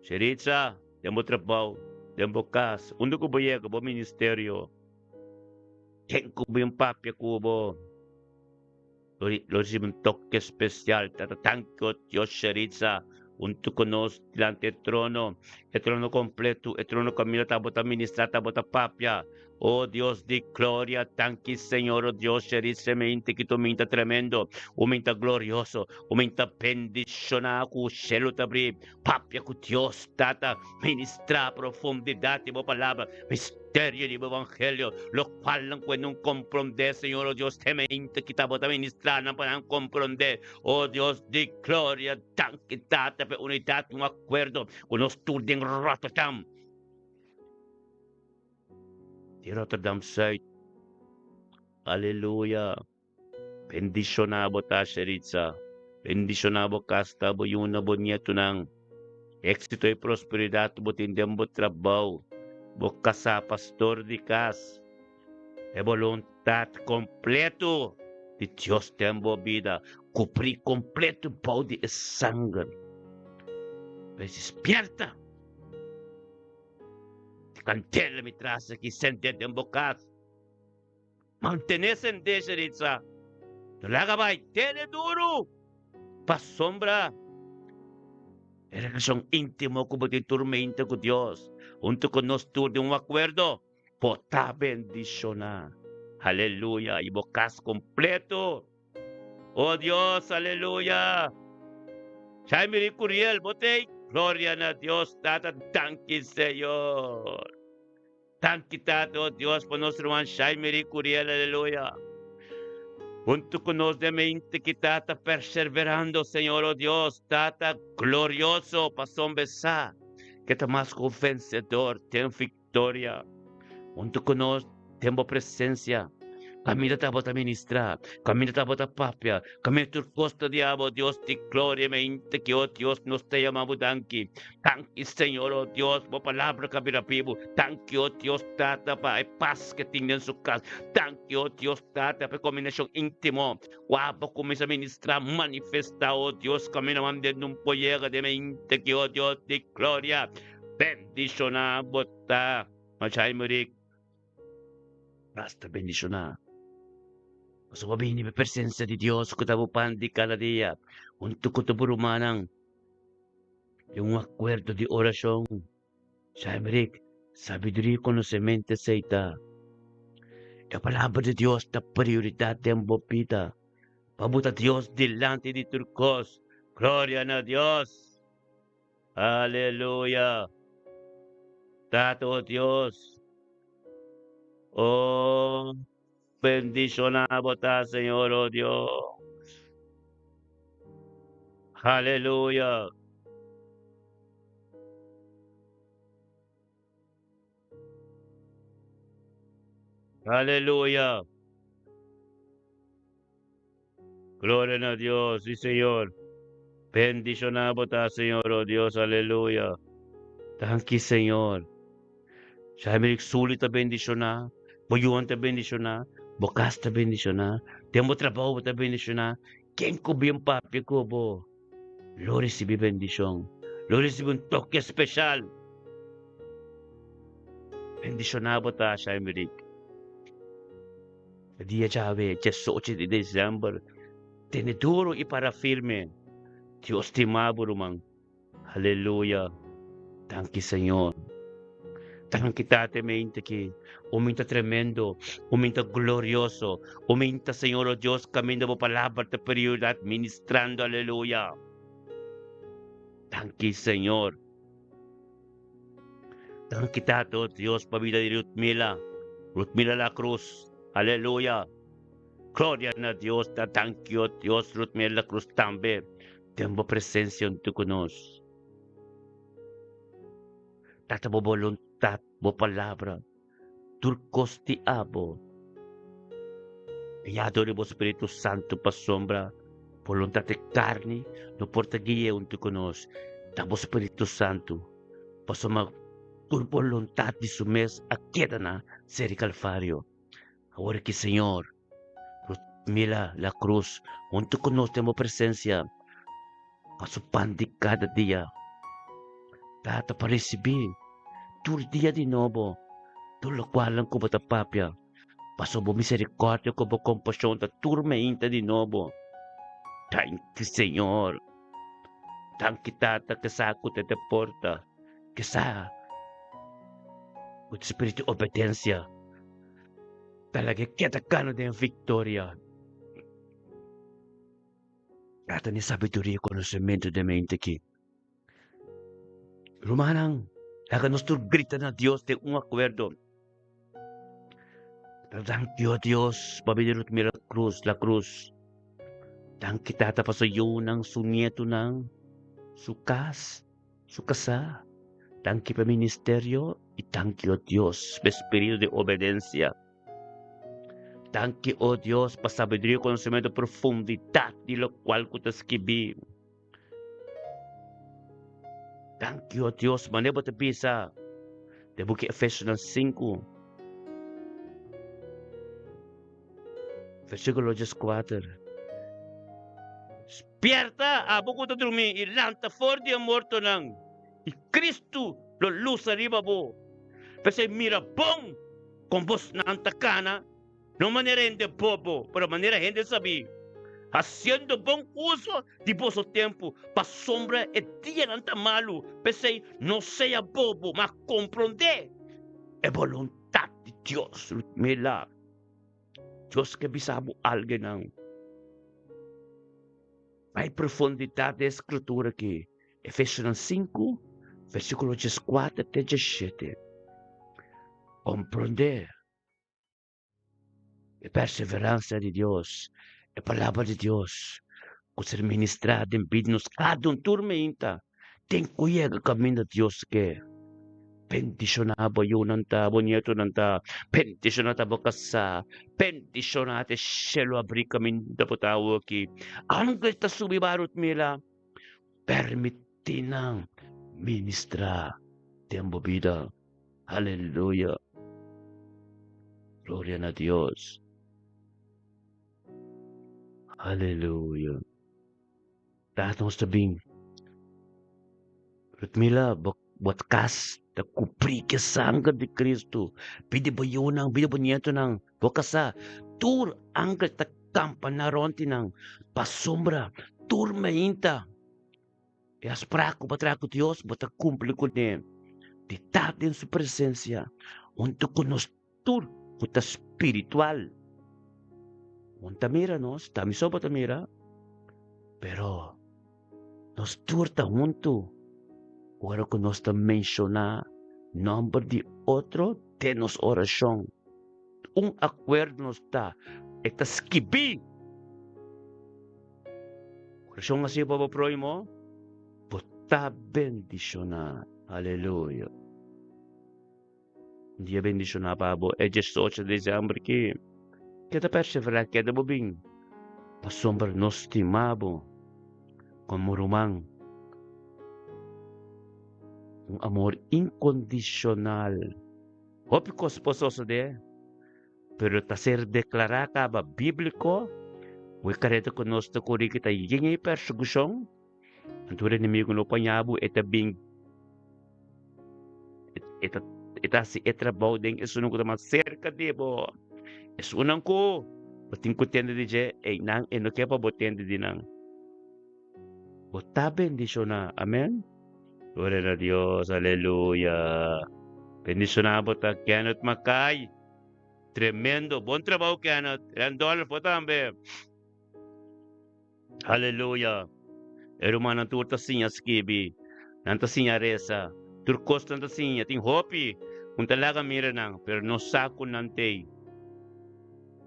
Speaker 1: Sheritza, den bo trabou, den bo kas, unda ku bo yega, bo ministerio, ken ku bin papia ku bo? Lo ricibi un toque especial. Tata tanki, oh Dios Sheritza, hunto cu nos dilanti e trono, e trono completo, e trono caminda ta bo ta ministra, ta bo ta papia. Oh Dios di gloria, tanki Señor, oh Dios Sheritza, mi inti ki tu minta tremendo, u minta glorioso, u minta bendiciona cu cielo ta bri. Papia cu Dios, Tata, ministra profundidad di bo palabra, misterio di bo evangelio, locual nan cu e no comprende, Señor, oh Dios, temente kita bo ta ministra nan pa nan comprende, oh Dios di gloria, danki Tata pa e unidad y un acuerdo cu nos tur den Rotterdam, di Rotterdam Zuid, aleluya. Bendishoná bo ta, Sheritza. Bendishoná bo kas ta, bo yunan, bo nietunan. Éksito i prosperidat bo tin den bo trabou, bo kasá, pastor di kas. E boluntat kompleto di Dios den bo bida kubrí kompleto bou di e sanger. Pues despierta! Di kandela mi tras aki sendé den bo kas. Mantené sentencia di sa. No laga bai, tene duru! Pasobra e relacion intimo cu bo tin tur mente cu Dios, hunto cu nos tur den un acuerdo, bo ta bendiciona. Aleluya! Y bo cas completo. Oh Dios, aleluya! Jaime Rick Curiel, bo t'ey? Gloria na Dios Tata, danki Señor. Danki Tata, oh Dios, pa nos ruman Shaimeri Curiel, aleluya. Hunto cu nos den mente ki Tata perserverando, Señor, oh Dios, Tata glorioso, pasobra sa ke ta mas cu vencedor den victoria. Hunto cu nos den bo presencia. Caminda ta bo ta ministra, caminda ta bo ta papia, caminda tur cos ta di abo, Dios di gloria, mente ki, oh Dios, nos ta yama bo danki. Danki Señor, oh Dios, bo palabra ka bira bibu. Danki, oh Dios Tata, pa e pas ke tin den su kas. Danki, oh Dios Tata, pa e kombinashon íntimo ku abo kuminsá ministrá, manifestá, oh Dios, kamindanan den un por yega den mente ki, oh Dios di gloria, bendishoná bo ta. Masha Rick, basta bendishoná. Pasobra bo bini pa e presensia di Dios ku ta bo pan di kada dia, huntu ku tur bo rumannan. Den un akuerdo di orashon, Shaimrik, sabiduria i konosementu esei ta. E Palabra di Dios ta prioridat den bo bida. Pa bo ta Dios dilanti di tur kos. Gloria na Dios! Aleluya! Tata, o Dios, o bendishoná bo ta, Señor, o Dios. Aleluya! Aleluya! Gloria na Dios, sí Señor. Bendishoná bo ta, Señor, oh Dios, aleluya. Danki, Señor. Jaime Suli ta bendishoná, bo yunan ta bendishoná, bo kas ta bendishoná, den bo trabou bo ta bendishoná. Ken ku bin papia ku bo lo risibí bendishon, lo risibí un toke speshal. Bendishoná bo ta, Jaime Rick. E dia djawe, diesocho di desèmber, tene duru i para firme. Dios stima bo, ruman. Aleluya! Danki Señor. Danki Tata mente ki U mi ta tremendo, U mi ta glorioso, U mi ta Señor o Dios kaminda bo palabra ta prioridad ministrando aleluya. Danki Señor. Danki Tata o Dios pa bida di Ruthmila, Ruthmila La Cruz. Aleluya. Gloria na Dios ta danki o Dios Ruthmila La Cruz tambe. Den bo presencia huntu cu nos. Tata bo boluntad, bo palabra, tur cos di abo. Guiado di bo Spiritu Santo pasobra boluntad di carni no por ta guia huntu cu nos. Ta bo Spiritu Santo, pasobra tur boluntad di su mes a keda na Seri Calvario. Awor aki Señor, mira la cruz hunto cu nos den bo presencia pa su pan di cada dia. Tata pa ricibi tur dia di nobo tur locualnan cu bo ta papia, pasobra bo misericordia cu bo compasion ta tur meinta di nobo. Danki Señor. Danki Tata kesa cu ta te porta, kesa cu spiritu di obedencia. Ta laga keda gana den viktoria. Trata di sabiduria i konosementu den mente aki. Rumannan, laga nos tur grita na Dios den un akuerdo. Ta danki, o Dios, pa bini Ruth mira cruz, la cruz. Danki, Tata, pa su yunan, su nietunan, su kas. Su kasá, danki pa ministerio i danki o Dios pa e spiritu di obedensia. Danki o Dios pa sabiduria i konosementu profundidat di lokual ku ta skibí. Danki o Dios manera bo ta bisa den buki Efesionan 5 versíkulo 14. Spierta, abo ku ta drumí, i lanta for di e mortonan, i Kristu lo lusa riba bo. P'esei mira bon kon bosnan ta kana, no manera hende bobo, pero manera hende sabí, hasiendo bon uso di boso tempu, pasobra e dianan ta malu. P'esei no sea bobo, ma komprondé e boluntat di Dios. Mila. Dios ke bisa bo algenan. Bai profundidat den e skritura aki, Efesionan 5, versíkulo 14 te 17. Komprondé e perseveransia di Dios, e palabra di Dios ku ser ministrá den bida nos kada un tur meinta. Ten ku yega kaminda Dios ke. Bendishoná bo yunan ta, bo nietonan ta, bendishoná ta bo kasá, bendishoná ta e shelu abrí kaminda bo ta awoki. Angel ta subi barut mira, permití nan ministrá den bo bida. Aleluya! Gloria na Dios. Aleluya! Tata nos ta bin. Ludmila, bo bo kas ta kubrí ku e sanger di Kristu. Pidi bo yunan, pidi bo nietonan, bo kasá. Tur angel ta kampa na rònt di nan pasobra tur mainta e afsprak ku bo a traha ku Dios, bo ta kumpli kuné. Di ta den su presensia huntu ku nos tur ku ta spiritual. Un ta mira nos, ta mi so bo ta mira, pero nos tur ta huntu ora ku nos ta menshoná nòmber di otro den nos orashon. Un akuerdo nos ta, e ta skibí. Orashon hasi pa bo próhimo, bo ta bendishoná. Aleluya. Un dia bendishoná pa bo e 18 di dezembro ki. Keda perseverá, keda bo bin. Pasobra nos stima bo komo ruman. Un amor inkondishonal. Hopi kos por sosodé, pero ta ser deklará kaba bíbliko ku e kareta ku nos ta kuri ki ta yen e persekushon, anto e enemigu no paña bo, e ta bin e ta e ta hasi e trabou den esunnan ku ta mas serka di bo. Esunnan ku bo tin ku tende di dje, einan e no ke pa bo tende di nan. Bo ta bendishoná. Amen. Gloria na Dios. Aleluya. Bendishoná bo ta Kenneth Mackay. Tremendo. Bon trabou Kenneth. Randolfo tambe. Aleluya. E rumannan tur ta siña skibi. Nan ta siña resa. Tur kos nan ta siña. Tin hopi ku ta laga mira nan, pero no sa ku nan t'ei.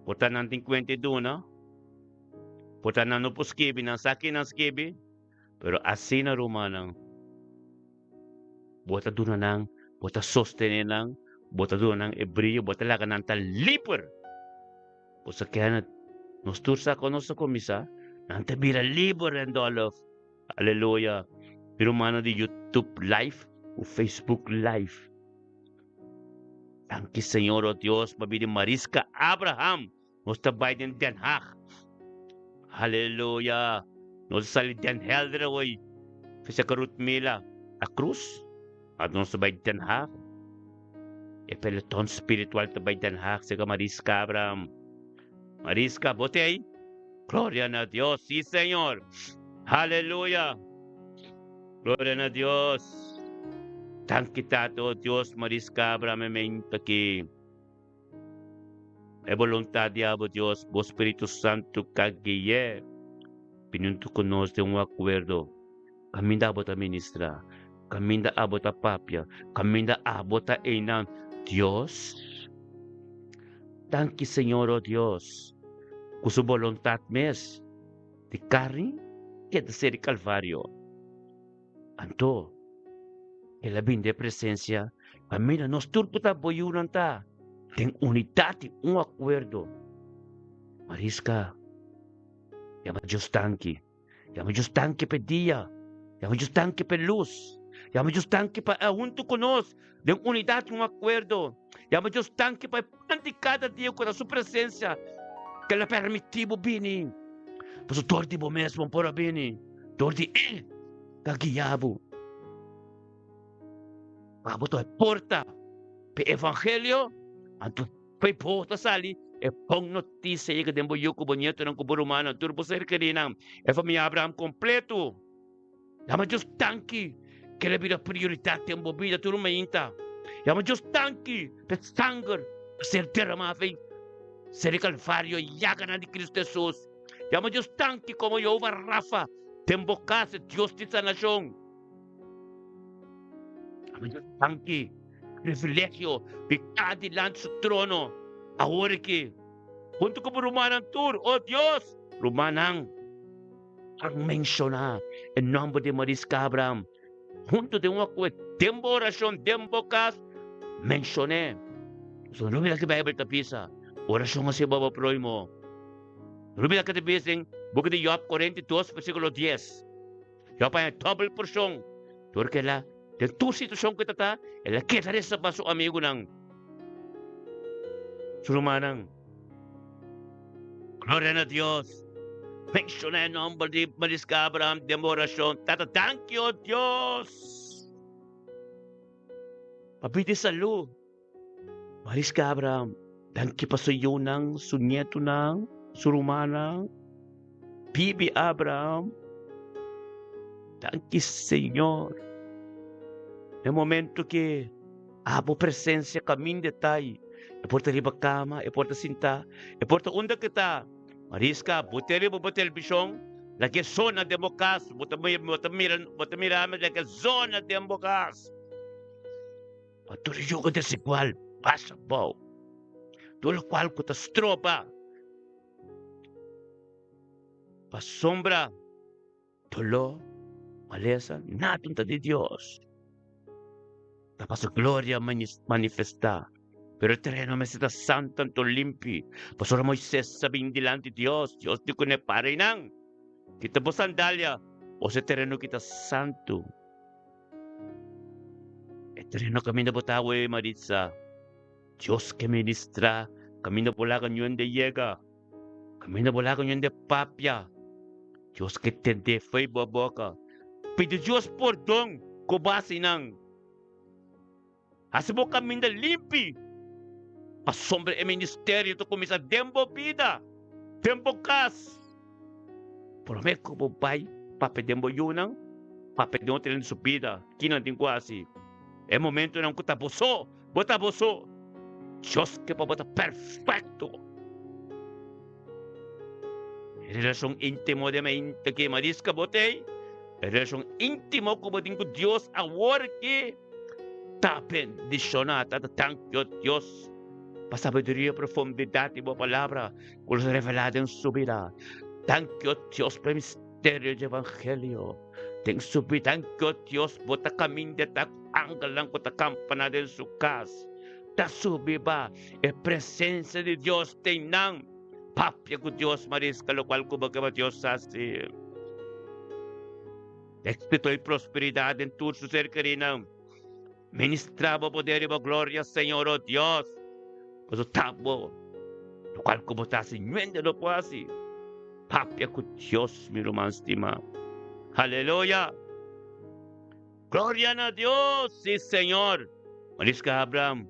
Speaker 1: Por ta nan tin kuenta i duna. Por ta nan no por skibi, nan sa ki nan skibi. Pero asina rumannan, bo ta duna nan, bo ta sostené nan, bo ta duna nan e brio, bo ta laga nan ta liber. Bo sa Kenneth, nos tur sa kon nos a kuminsá, nan ta bira liber Randolph. Aleluya. Mi rumannan di YouTube live ku Facebook live. Danki Señor, oh Dios, pa bini Mariska Abraham. Nos ta bai den Den Haag. Aleluya. Nos a sali Den Helder awor. Fisa ka Ruth Mila a Cruz. Anto nos ta bai Den Haag. E peloton spiritual ta bai Den Haag sega Mariska Abraham. Mariska, bo te ei? Gloria na Dios. Sí, Señor. Aleluya. Gloria na Dios. Danki Tata, oh Dios, Mariska Abraham e meinta aki. E boluntat di abo Dios, bo Spiritu Santu ka gui'é bini huntu ku nos den un akuerdo. Kaminda abo ta ministrá, kaminda abo ta papia, kaminda abo ta einan. Dios, danki Señor, o Dios, ku su boluntat mes di karni keda ser di Kalvario. Anto, el a bini den presensia pa mira nos tur ku ta boyunan ta den unidat i un akuerdo. Mariska, yama Dios danki. Yama Dios danki pa e dia. Yama Dios danki pa e lus. Yama Dios danki pa e huntu ku nos den unidat i un akuerdo. Yama Dios danki pa e pan di kada dia ku ta su presensia ku el a permití bo bini. Pasobra dor di bo mes bo por a bini. Dor di E ta guia bo. Pa bo ta e porta p'e evangelio, anto p'e bo ta sali e bon notisia yega den bo yu ku bo nietonan ku bo rumannan, tur bo ser kerinan, e famia Abraham kompleto. Yama Dios danki ku el a bira prioridat den bo bida tur mainta. Yama Dios danki p'e sanger a ser deramá afei ser di Kalvario, yaganan di Kristu Hesus. Yama Dios danki komo Jehová Rafa den bo kas, e Dios di sanashon. Yama Dios danki, privilegio di ta dilanti su trono awor aki, huntu ku bo rumannan tur. O Dios, rumannan, a menshoná e nòmber di Mariska Abraham huntu den un akuerdo, den bo orashon, den bo kas, menshon'é. Pasobra no mira ke Beibel ta bisa, orashon hasi bo bo próhimo. No mira ke ta bisa den buki di Jòb 42 versíkulo 10. Jòb haña dòbel porshon dor ku el a den tur situashon ku e ta ta, el a keda resa pa su amigunan, su rumannan. Gloria na Dios! Menshoná e nòmber di Mariska Abraham den bo orashon. Tata, danki, o Dios, pa bida i salú. Mariska Abraham, danki pa su yunan, su nietunan, su rumannan. Bibi Abraham, danki Señor. E momento ke abo presencia caminda ta ai, e por ta riba cama, e por ta sinta, e por ta unda ke ta. Mariska, bo te riba bo televishon, na ke zona den bo cas, bo ta bo ta mira bo ta mira mi na ke zona den bo cas. Pa tur yugo desigual pasa bou, tur lokual ku ta stroba pasobra doló, malesa, nada ta di Dios. Ta pa su gloria manifestá. Pero e tereno mester ta santu anto limpi. Pasobra Moises a bin dilanti Dios, Dios di kuné, Para einan, kita bo sandalia, pasobra e tereno aki ta santu. E tereno kaminda bo ta awe, Maritza, Dios ke ministrá, kaminda bo laga ñuende yega, kaminda bo laga ñuende papia. Dios ke tende fo'i bo boka. Pidi Dios pordon ku bo hasi nan. Hasi bo kaminda limpi, pasobra e ministerio ta kuminsá den bo bida, den bo kas. Promé ku bo bai papia den bo yunan, papia den otro hende su bida, ki nan tin ku hasi. E momentunan ku ta bo so, bo ta bo so. Dios ke pa bo ta perfekto. E relashon íntimo den mente ki mariska bo t'ei, e relashon íntimo ku bo tin ku Dios awor ki ta bendishoná. Tata, danki, o Dios, pa sabiduria i profundidat di bo Palabra ku nos a revelá den su bida. Danki, o Dios, pa e misterio di evangelio den su bida. Danki, o Dios, bo ta kaminda ta ku angelnan ku ta kampaná den su kas. Ta subi ba e presencia di Dios den nan. Papia cu Dios marisca locual cu bo ke pa Dios haci. Exito y prosperidad den tur su ser kerinan. Ministra bo poder y bo gloria, Señor, oh Dios. Paso ta bo locual cu bo ta haci nuende lo por haci. Papia cu Dios, mi ruman stima. Aleluya! Gloria na Dios! Sí, Señor! Marisca Abraham,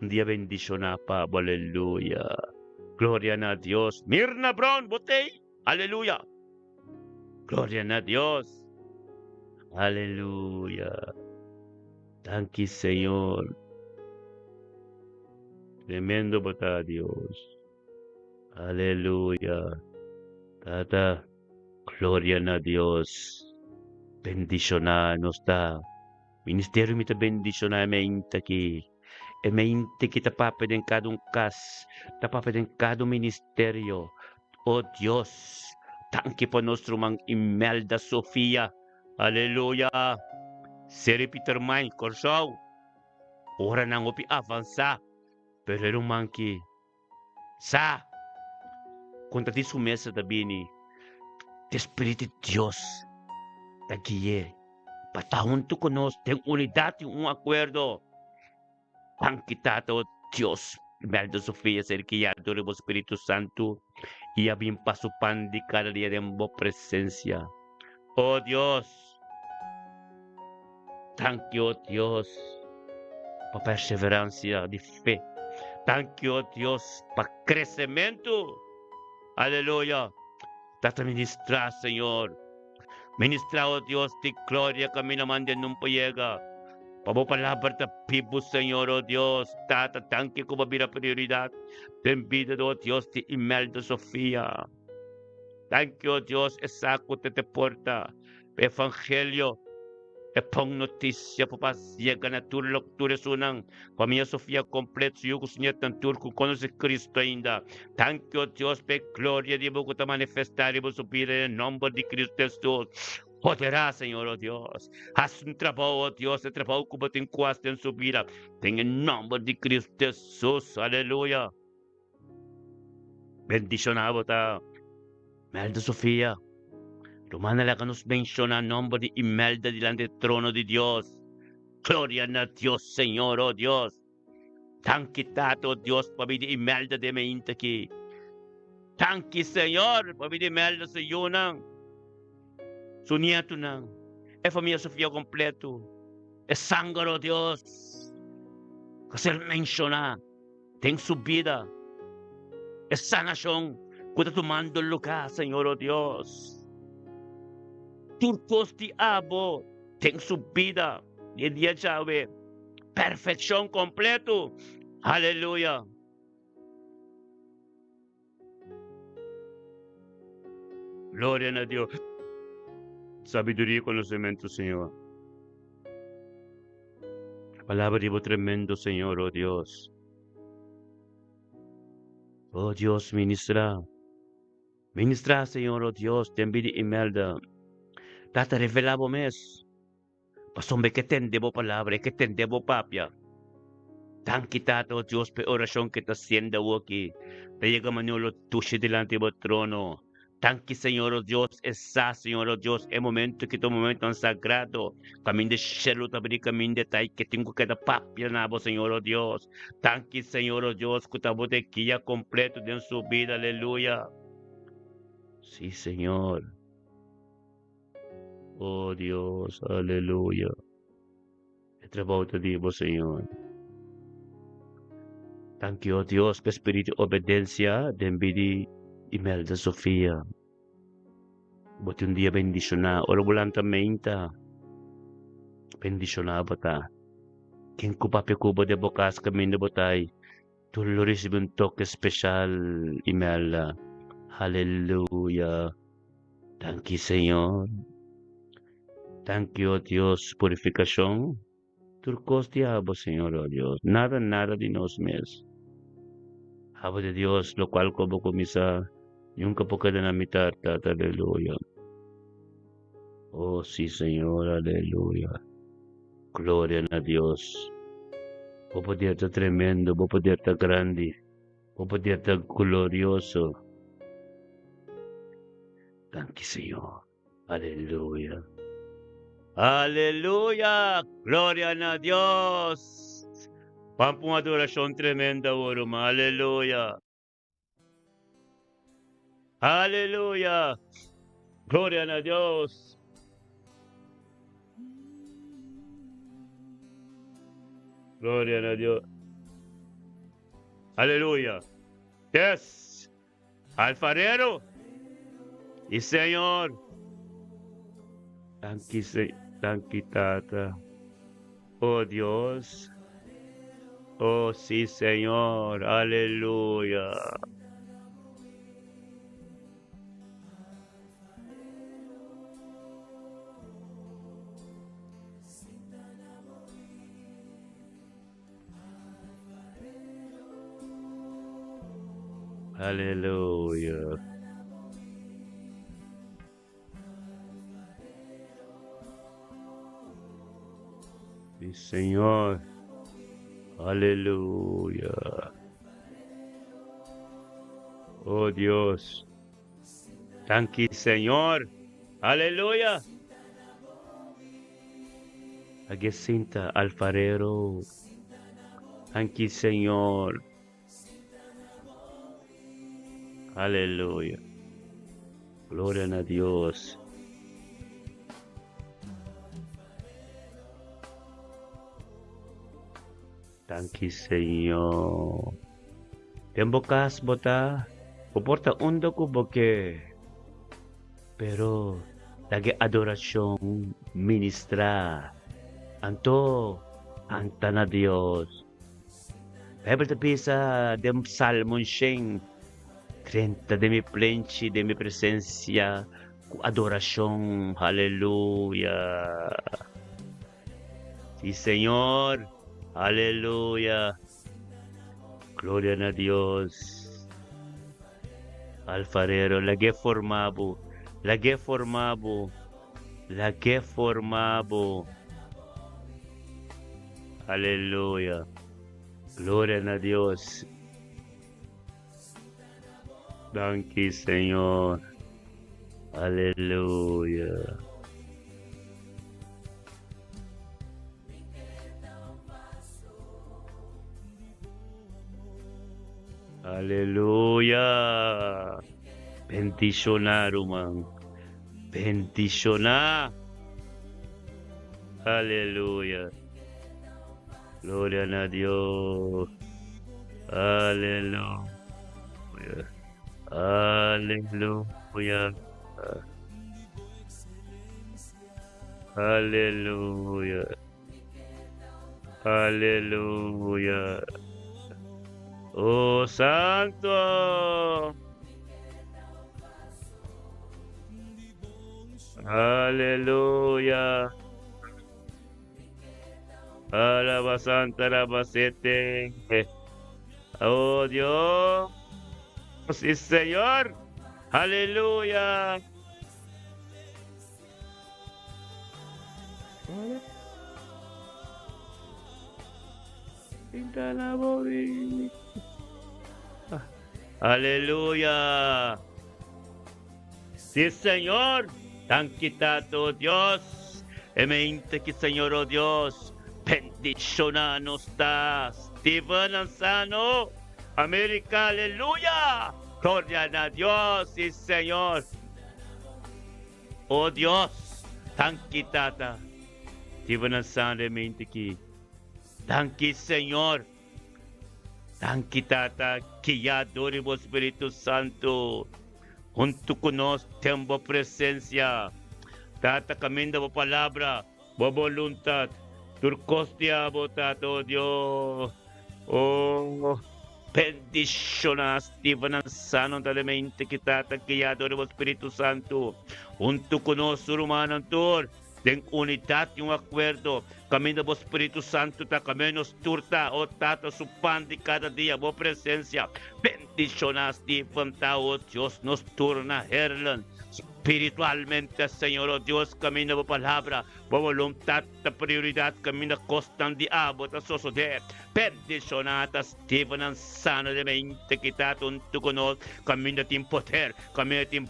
Speaker 1: un dia bendiciona pa bo. Aleluya! Gloria na Dios! Mirna Brown, bo t'ey? Aleluya! Gloria na Dios! Aleluya! Danki, Señor! Tremendo bo ta, Dios! Aleluya! Tata, gloria na Dios. Bendiciona nos ta. Ministerio mi ta bendiciona e mente aki. E mente ki ta papia den cada un cas, ta papia den cada un ministerio. Oh Dios, danki pa nos ruman Imelda Sofia. Aleluya! Seri Pietermain, Corsou. Ora nan hopi avansa, pero e ruman ki Sa, kon ta di su mesa ta bini, e Spiritu di Dios ta gui'é pa ta huntu ku nos den unidat i un akuerdo. Danki, Tata, o Dios, Imelda Sofia ser guiá dor di bo Spiritu Santu i a bin pa su pan di kada dia den bo presensia. O Dios! Danki, o Dios, pa perseveransia di fe. Danki, o Dios, pa kresementu. Aleluya! Tata ministrá, Señor. Ministrá, o Dios di gloria, kaminda manda nun por yega. Pa bo palabra ta bibu, Señor, o Dios. Tata, danki ku bo bira prioridat den bida di o Dios di Imelda Sofia. Danki, o Dios, e sa ku te te porta. Evangelio e pon noticia pa pas yega na tur lok tur esunnan. Famia Sofia completo, su yu cu su nietan tur cu conoce Cristo ainda. Danki o Dios pa e gloria di bo cu ta manifesta riba su bida den nomber di Cristo Jesus. Podera Señor o Dios. Haci un trabou o Dios e trabou cu bo tin cu haci den su bida den e nomber di Cristo Jesus. Aleluya. Bendiciona bo ta Melda Sofia. Rumannan laga nos menciona nomber di Imelda dilanti e trono di Dios. Gloria na Dios Señor, oh Dios. Danki Tata, oh Dios, pa bida Imelda den mainta aki. Danki Señor pa bida Imelda su yunan, su nietonan, e famia Sofia completo. E sanger, oh Dios, a ser menciona. Den su bida e sanashon ku ta tumando lugá, Señor, o Dios. Tur kos di abo den su bida di e dia djawe. Perfekshon kompleto. Aleluya. Gloria na Dios. Sabiduria y conocimiento, Señor. La palabra di bo tremendo, Señor, oh Dios. Oh Dios, ministra. Ministra, Señor, oh Dios, den bida Imelda. Tata, revela bo mes. Pasobra e ke tende bo palabra, e ke tende bo papia. Danki Tata, o Dios, p'e orashon ke ta siendo awoki. Ta yega manera lo tushi dilanti bo trono. Danki Señor, o Dios, e sa, Señor, o Dios, e momento ki ta un momentonan sagrado. Kaminda e shelu ta bini, kaminda e ta i ke tin ku keda papia na bo, Señor, o Dios. Danki Señor, o Dios, ku ta bo ta e guia kompleto den su bida. Aleluya. Sí, Señor. Oh Dios, aleluya. E trabou ta di bo, Señor. Danki, oh Dios, pa e spiritu di obedensia den bida di Imelda Sofia. Bo tin un dia bendishoná. Ora bo lanta meinta, bendishoná bo ta. Ken ku papia ku bo den bo kas kaminda bo ta ei, tur lo risibi un toke speshal, Imelda. Haleluya. Danki, Señor. Danki, oh Dios, purifikashon. Tur kos di abo, Señor, oh Dios. Nada, nada di nos mes. Abo di Dios, lokual ku abo kuminsá, nunka por keda na mitar, Tata, aleluya. Oh, sí, Señor, aleluya. Gloria na Dios. Bo poder ta tremendo, bo poder ta grandi, bo poder ta glorioso. Danki, Señor. Aleluya. Aleluya. Gloria na Dios. Ban pa un adoracion tremendo awor, ruman. Aleluya. Aleluya. Gloria na Dios. Gloria na Dios. Aleluya. Yes. Alfarero y Señor. Danki, danki Tata. Oh Dios. Oh sí, Señor. Aleluya. Aleluya. Sí, Señor. Aleluya. Oh Dios. Danki, Señor. Aleluya. Lag'é sinta, alfarero. Danki, Señor. Aleluya. Gloria na Dios. Danki, Señor. Den bo kas bo ta, bo por ta unda ku bo ke, pero lag'e adorashon ministrá. Anto kanta na Dios. Bijbel ta bisa den Salmo shen 30, Den mi plenchi, den mi presensia, ku adorashon. Haleluya. Sí, Señor. Aleluya. Gloria na Dios. Alfarero, lag'é forma bo. Lag'é forma bo. Lag'é forma bo. Aleluya. Gloria na Dios. Danki, Señor. Aleluya. Aleluya. Bendiciona, ruman. Bendiciona. Aleluya. Gloria na Dios. Aleluya. Aleluya. Aleluya. Aleluya. Oh Santo. Aleluya. Alaba Santa Rabasete. Oh Dios. Sí, Señor. Aleluya. Pinta na bo bida. Aleluya. Sí, Señor. Danki Tato Dios. E mente ki Señor oh Dios. Bendiciona nos ta. Steven Ansano. America, aleluya. Gloria na Dios, sí, Señor. Oh Dios, danki Tata. Steven Ansano e mente ki. Danki Señor. Danki Tata, guia dor di bo Spiritu Santu huntu ku nos den bo presensia. Tata, kaminda bo palabra, bo boluntat, tur kos di abo, Tata, o Dios. O, bendishona Steven Ansano ta den mente ki Tata, guia dor di bo Spiritu Santu huntu ku nos, su rumannan tur. Den unidat i un akuerdo, kaminda bo Spiritu Santu ta, kaminda nos tur ta, o Tata, su pan di kada dia, bo presensia. Bendishoná Stephen ta, o Dios, nos tur na Heerlen, spiritualmente, Señor, o Dios, kaminda bo Palabra, bo boluntat ta prioridat, kaminda kosnan di abo ta sosodé. Bendishoná ta Stephennan sano den mente ki ta huntu ku nos, kaminda tin poder, kaminda tin.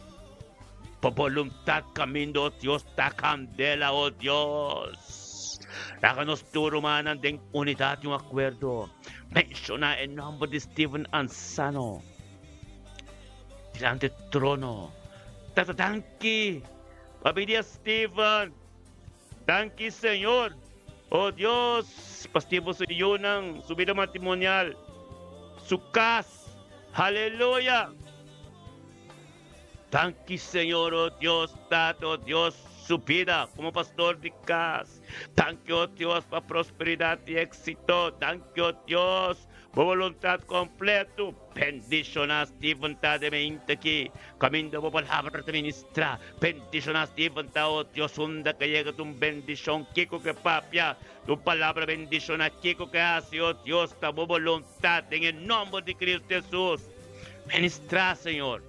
Speaker 1: Bo boluntad caminda, oh Dios, ta candela, oh Dios. Laga nos tur rumannan den unidad y un acuerdo menciona e nomber di Steven Ansano dilanti trono. Tata danki pa bini Steven. Danki Señor, oh Dios, pa Steven su yunan, su bida matrimonial, su cas. Aleluya. Danki Señor, oh Dios, Tata, oh Dios, su bida como pastor di cas. Danki, oh Dios, pa prosperidad y éxito. Danki, oh Dios, bo voluntad completo. Bendiciona Steven ta den mente aki. Caminda bo palabra ta ministra. Bendiciona Steven ta, oh Dios, unda ke yega ta un bendicion. Kico ke papia, tu palabra bendiciona. Kico ke haci, oh Dios, ta bo voluntad. Den e nomber di Cristo Jesus. Ministra, Señor.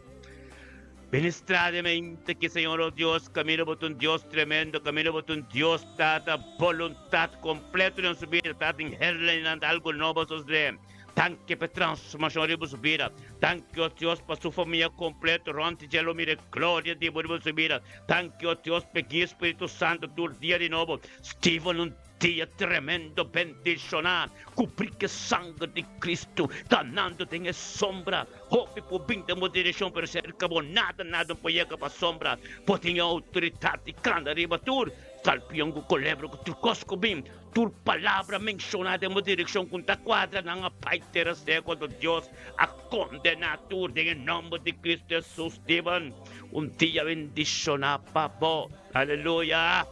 Speaker 1: Ministra den mente ki, Señor, oh Dios, camino bo ta un Dios tremendo, camino bo ta un Dios, Tata, voluntad completo den su bida, Tata, den herleinan algo nobo sosde. Danki pa e transformacion riba su bida. Danki, oh Dios, pa su famia completo rond di dje lo mira e gloria di bo riba su bida. Danki, oh Dios, pa e guia Spiritu Santo tur dia di nobo. Steven un Dia tremendo bendishoná kubrí ku e sanger di Kristu, kanando den e sombra. Hopi por bin den bo direkshon, pero serka bo nada, nada no por yega pasobra bo tin e outoridat di kanda riba tur skalpion ku kolebra ku tur kos ku bin. Tur palabra menshoná den bo direkshon ku no ta kuadra, nan a bai tera seko. Anto Dios a kondená tur den e nòmber di Kristu Hesus. Steven, un dia bendishoná pa bo. Aleluya!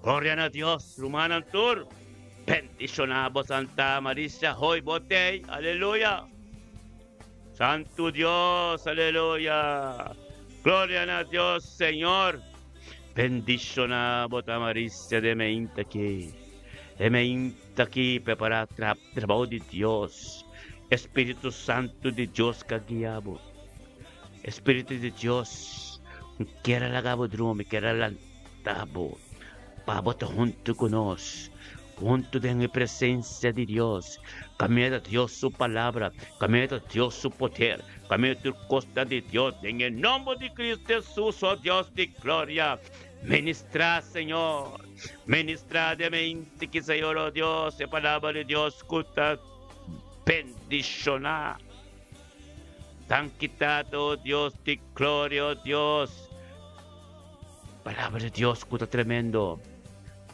Speaker 1: Gloria na Dios, rumannan tur. Bendiciona bo Santa Marisa hoy bo tey, aleluya. Santu Dios, aleluya. Gloria na Dios, Señor. Bendiciona bo ta Marisa de meinta aki. E meinta aki prepara tra trabao di Dios. Espiritu Santo di Dios ka guia bo. Espiritu di Dios, mi kier a laga bo drumi, mi kier a lanta. Ta bo, pa bo ta huntu ku nos, huntu den e presensia di Dios, kaminda ta Dios su palabra, kaminda ta Dios su poder, kaminda tur kos ta di Dios, den e nomber di Cristo Jesus, o Dios di gloria, ministrá, Señor, ministrá den mente ki, Señor, o Dios, e palabra di Dios ku ta bendishoná. Danki, Tata, o Dios di gloria, o Dios. Palabra di Dios ku ta tremendo.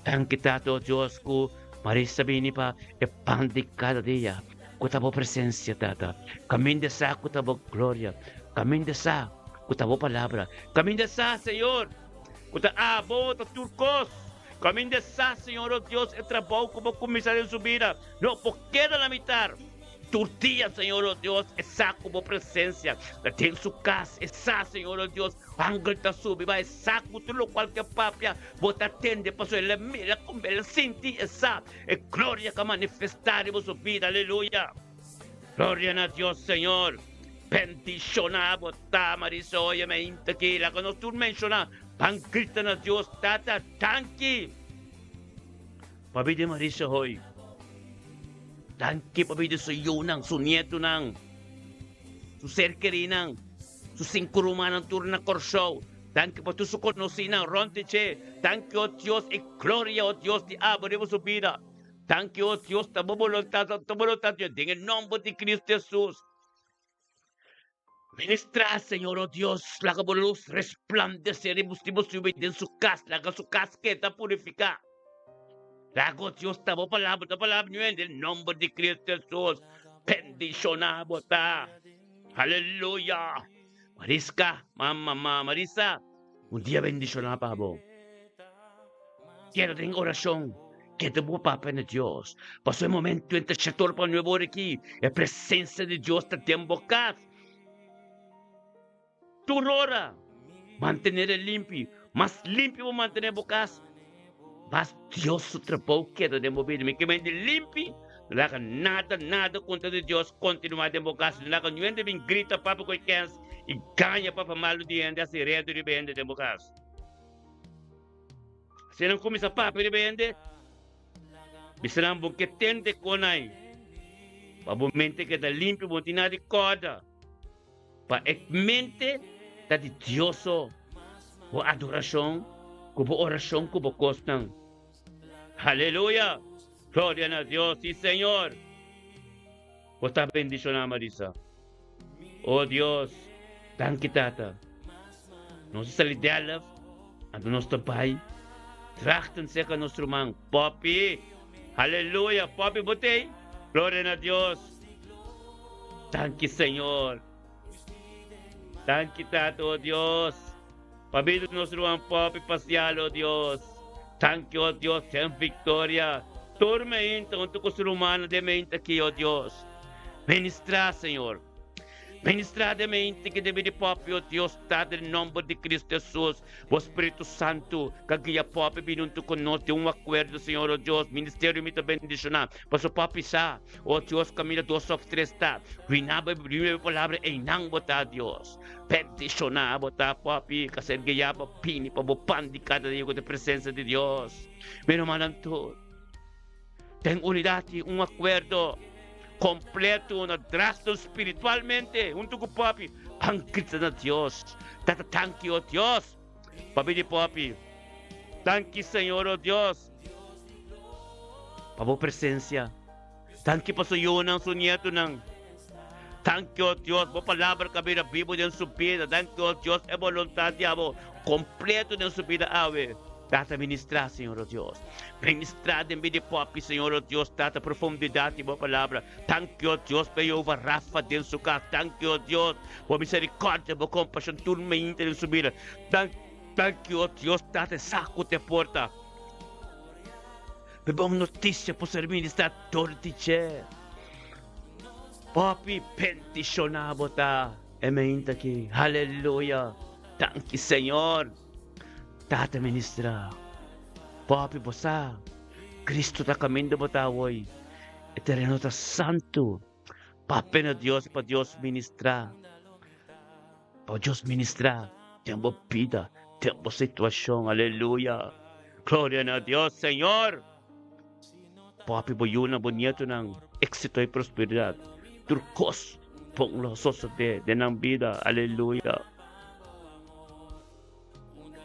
Speaker 1: Danki Tata o Dios ku Marisa bini pa e pan di kada dia ku ta bo presensia Tata. Kaminda sa ku ta bo gloria. Kaminda sa ku ta bo palabra. Kaminda sa Señor ku ta abo ta tur kos. Kaminda sa Señor o Dios e trabou ku bo kuminsá den su bida no por keda na mitar. Tur dia, Señor, oh Dios, e sa cu bo presencia ta den su cas. E sa, Señor, oh Dios, angel ta subi bai. E sa cu tur locual ke papia, bo ta tende, pasobra el a mira con el a sinti. E sa e gloria cu a manifesta riba su bida. Aleluya! Gloria na Dios, Señor. Bendiciona bo ta, Marisa. Oye, me inta aki. Laga nos tur menciona. Ban grita na Dios, Tata, danki. Pabia di Marisa hoy. Danki pa bida su yunan, su nietunan, su ser kerinan, su sinku rumannan tur na Kòrsou. Danki pa tur su konosínan rònt di dje. Danki, o Dios, i gloria, o Dios, di abo riba su bida. Danki, o Dios, ta bo boluntat, ta bo boluntat, Señor, den e nòmber di Kristu Hesus. Ministrá, Señor, o Dios, laga bo lus resplandesé riba bo subi den su kas, laga su kas keda purifiká. Laga, o Dios, ta bo palabra, ta palabra ñuel, den nòmber di Kristu Hesus. Bendishoná bo ta. Aleluya! Mariska, mama, mama, Marisa, un dia bendishoná pa bo. Keda den orashon, keda bo papia na Dios. Pasobra e momento intercesor pa nuevo ora aki, e presencia di Dios ta den bo kas. Tur ora, mantener e limpi. Mas limpi bo mantener bo kas, mas Dios su trabou keda den bo bida. Mi ke mende limpi, no laga nada, nada kontra di Dios kontinua den bo kas. No laga niun hende bin grita papia ku e kens i gaña papia malu di hende, hasi redu riba hende den bo kas. Si nan kuminsá papia riba hende, bisa nan bo ke tende kon ai. Pa bo mente keda limpi, bo no tin nada di kòrda. Pa e mente ta di Dios so, bo adorashon ku bo orashon ku bo kosnan. Aleluya! Gloria na Dios! Si Señor! Bo ta bendishoná Marisa. O Dios, danki Tata. Nos a sali Delft, anto nos ta bai Drachten serka nos ruman Poppy. Aleluya! Poppy bo t'ei? Gloria na Dios! Danki Señor. Danki Tata, o Dios, pa bida di nos ruman Poppy Pasial, o Dios. Danki, o Dios, ten victoria. Tur meinta huntu ku su rumannan den meinta aki, o Dios. Ministrá, Señor. Ministrá den mente ki debe di papia, o Dios, Tata, den nomber di Cristo Jesus. Bo Spiritu Santu ka guia papia bini huntu ku nos den un akuerdo, Señor, o Dios. Ministerio mi ta bendishoná, pasobra papia sa, o Dios, kaminda dos òf tres ta, ruiná bo e promé palabra, einan bo ta, Dios. Bendishoná bo ta, papia, ka ser guiá pa bini pa bo pan di kada dia ku ta e presensia di Dios. Mi rumannan tur. Den unidat i un akuerdo kompleto na drasto spiritualmente huntu ku Papi, ban grita na Dios, Tata danki o Dios pa bini Papi, danki Señor o Dios pa bo presensia, danki pa su yunan, su nietunan, danki o Dios bo palabra ka bira bibu den su bida, danki o Dios e boluntat di abo kompleto den su bida awe. Tata ministrá, Señor o Dios. Ministrá den bida di popi, Señor o Dios, Tata, profundidad di bo palabra. Danki, o Dios, pa Jehová Rafa den su cas. Danki, o Dios, bo misericordia, bo compasion tur mainta den su bida. Danki, o Dios, Tata, e sa cu ta e porta. Pa e bon noticia por ser ministrá dor di dje. Popi, bendicioná bo ta e mainta aki. Aleluya. Danki, Señor. Tata ministra, Papi bo sa, Cristo ta caminda bo ta awoy, e tereno ta santo, papia na Dios pa Dios ministra, pa Dios ministra den bo bida, den bo situacion, aleluya, gloria na Dios, Señor, papi bo yunan, bo nietonan, exito y prosperidad, tur cos bon lo sosode den nan bida, aleluya.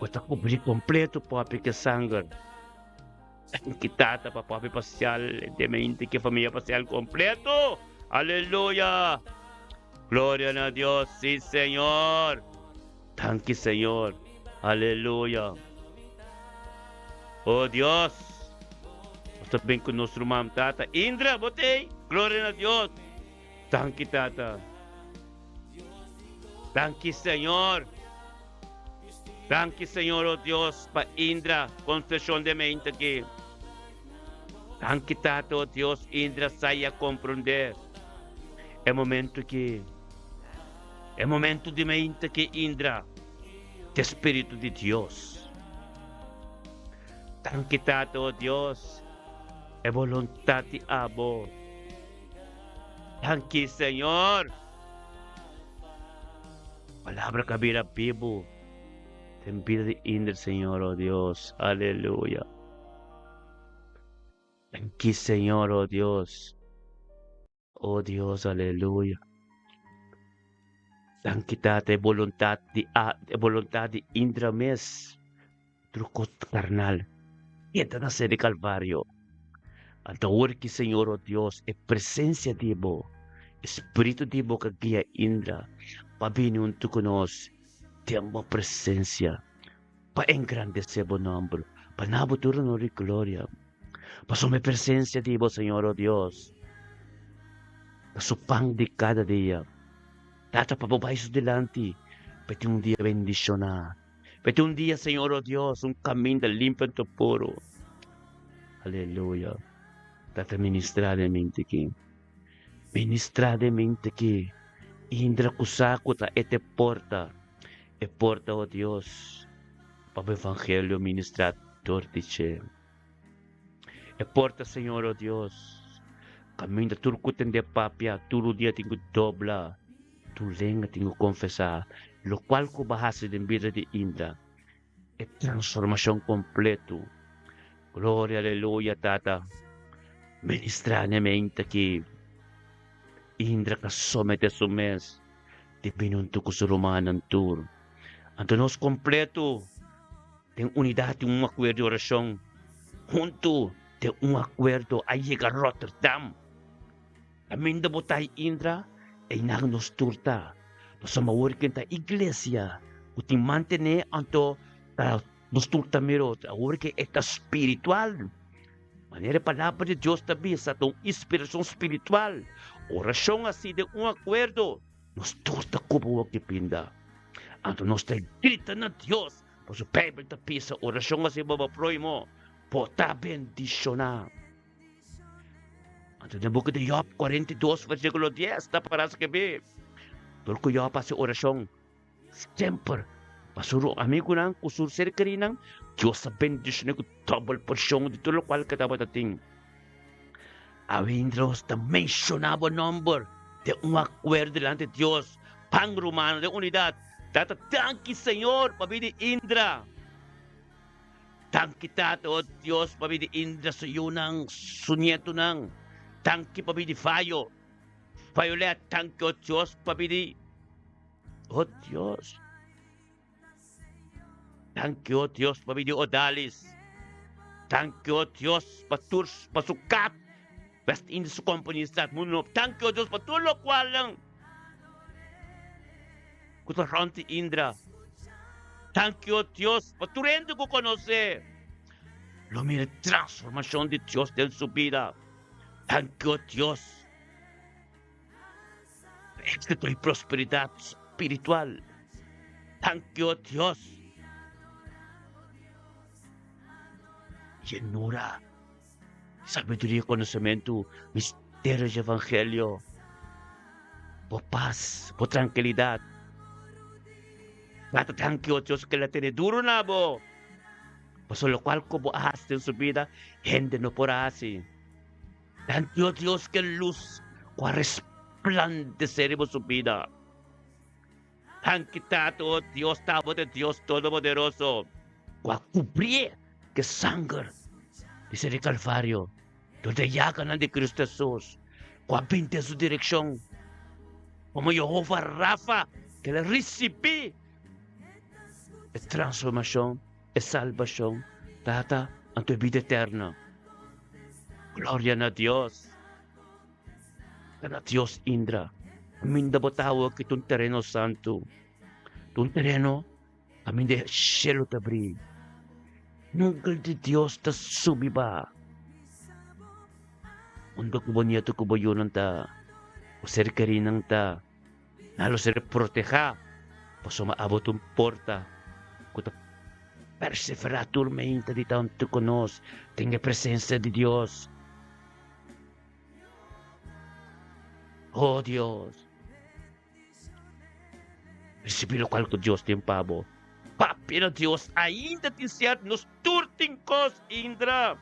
Speaker 1: Bo ta kubrí kompleto papi ke sanger. Danki Tata pa papi pasial de mente ke famia pasial kompleto. Aleluya! Gloria na Dios, sí Señor. Danki Señor. Aleluya. Oh Dios. Nos ta bin ku nos ruman Tata. Indra, bo t'ei? Gloria na Dios. Danki Tata. Danki Señor. Danki Señor oh Dios pa Indra concesión de mente aki. Danki Tata oh Dios Indra sa y a comprende e momento aki. E momento di mente aki Indra ta Espíritu di Dios. Danki Tata oh Dios e voluntad di abo. Danki Señor. Palabra ka bira bibu den bida di Inder Señor oh Dios. Aleluya. Danki Señor oh Dios. Oh Dios, aleluya. Danki Tata, e boluntat di a, e boluntat di Indra mes. Truko karnal. Keda na sede Kalvario. Anto awor ki Señor, oh Dios, e presensia di Bo, e Spiritu di Bo ka guia Indra pa bini huntu ku nos den Bo presensia, pa engrandesé Bo nòmber, pa na Bo tur honor i gloria. Pasobra e presensia di Bo, Señor, oh Dios, ta su pan di kada dia. Tata, pa Bo bai su dilanti, pa e tin un dia bendishoná. Pa e tin un dia, Señor, oh Dios, un kaminda limpi anto puru. Aleluya. Tata, ministrá den mente aki. Ministrá den mente aki. Indra ku sa ku ta e te porta. E porta, oh Dios, pa Bo evangelio ministrá dor di dje. E porta, Señor, oh Dios, kaminda tur ku tende papia, tur dia tin ku dobla, tur lenga tin ku konfesá lokual ku bo a hasi den bida di Indra, e transformashon kompleto. Gloria, aleluya, Tata. Ministrá na e mente aki. Indra ka someté su mes di bini huntu ku su rumannan tur. Anto nos kompleto Den unidat tin un akuerdo di orashon. Huntu den un akuerdo a yega Rotterdam. Kaminda bo ta Indra, einan nos tur ta. Pasobra awor ken ta iglesia ku tin mantené anto ta nos tur ta mira otro. Awor ke e ta spiritual. Manera e palabra di Dios ta bisa ta un inspirashon spiritual. Orashon hasi den un akuerdo. Nos tur ta kuba wak di pinda. Anto nos ta grita na Dios, pasobra Bijbel ta bisa, Orashon hasi pa bo prohimo, bo ta bendishoná. Anto den buki di Job 42 versíkulo 10 ta para skibí, Dor ku Job hasi orashon semper pa su amigunan ku su ser kerinan, Dios a bendishoné ku dòbel porshon di tur lokual ku e tabata tin. Awindra nos ta menshoná bo nòmber den un akuerdo dilanti Dios, pan rumano den unidat. Tata, danki Señor pa bida di Indra. Danki Tata, o Dios, pa bida di Indra, su yunan, su nietunan. Danki pa bida di Fayo, Fayolet. Danki, o Dios, pa bida di, o Dios. Danki, o Dios, pa bida di Odalis. Danki, o Dios, pa tur pa su kat West Indische Company Straat Mundo Nobo. Danki, o Dios, pa tur lokualnan ku ta rònt di Indra. Danki, o Dios, pa tur hende ku konosé. Lo mira transformashon di Dios den su bida. Danki, o Dios, pa éxito i prosperidat spiritual. Danki, o Dios. Llenura, sabiduria, konosementu, misterio di evangelio, bo pas, bo trankilidat. Tata, danki, o Dios, ku el a tene duru na bo. Pasobra lokual ku bo a hasi den su bida, hende no por a hasi. Danki, o Dios, ku e lus ku a resplandesé riba su bida. Danki, Tata, o Dios, Tabo ta Dios Todopoderoso, ku a kubrié ku e sanger di ser di Kalvario, dor di e yaganan di Kristu Hesus, ku a bini den su direkshon komo Yehova Rafa, ku el a risibí e transformashon. E salbashon, Tata, anto e bida eterno. Gloria na Dios! Ta na Dios, Indra. Kaminda bo ta awe aki ta un tereno santu. Ta un tereno kaminda e shelu ta bri. Nugel di Dios ta subi ba. Unda ku bo nieto ku bo yunan ta, bo ser kerinan ta. Nan lo ser protehá pasobra abo ta un porta ku ta perseverá tur meinta di tantu ku nos den e presensia di Dios. O Dios, risibí lokual ku Dios tin pa bo. Papia na Dios ainda tin sierto, nos tur tin kos indra.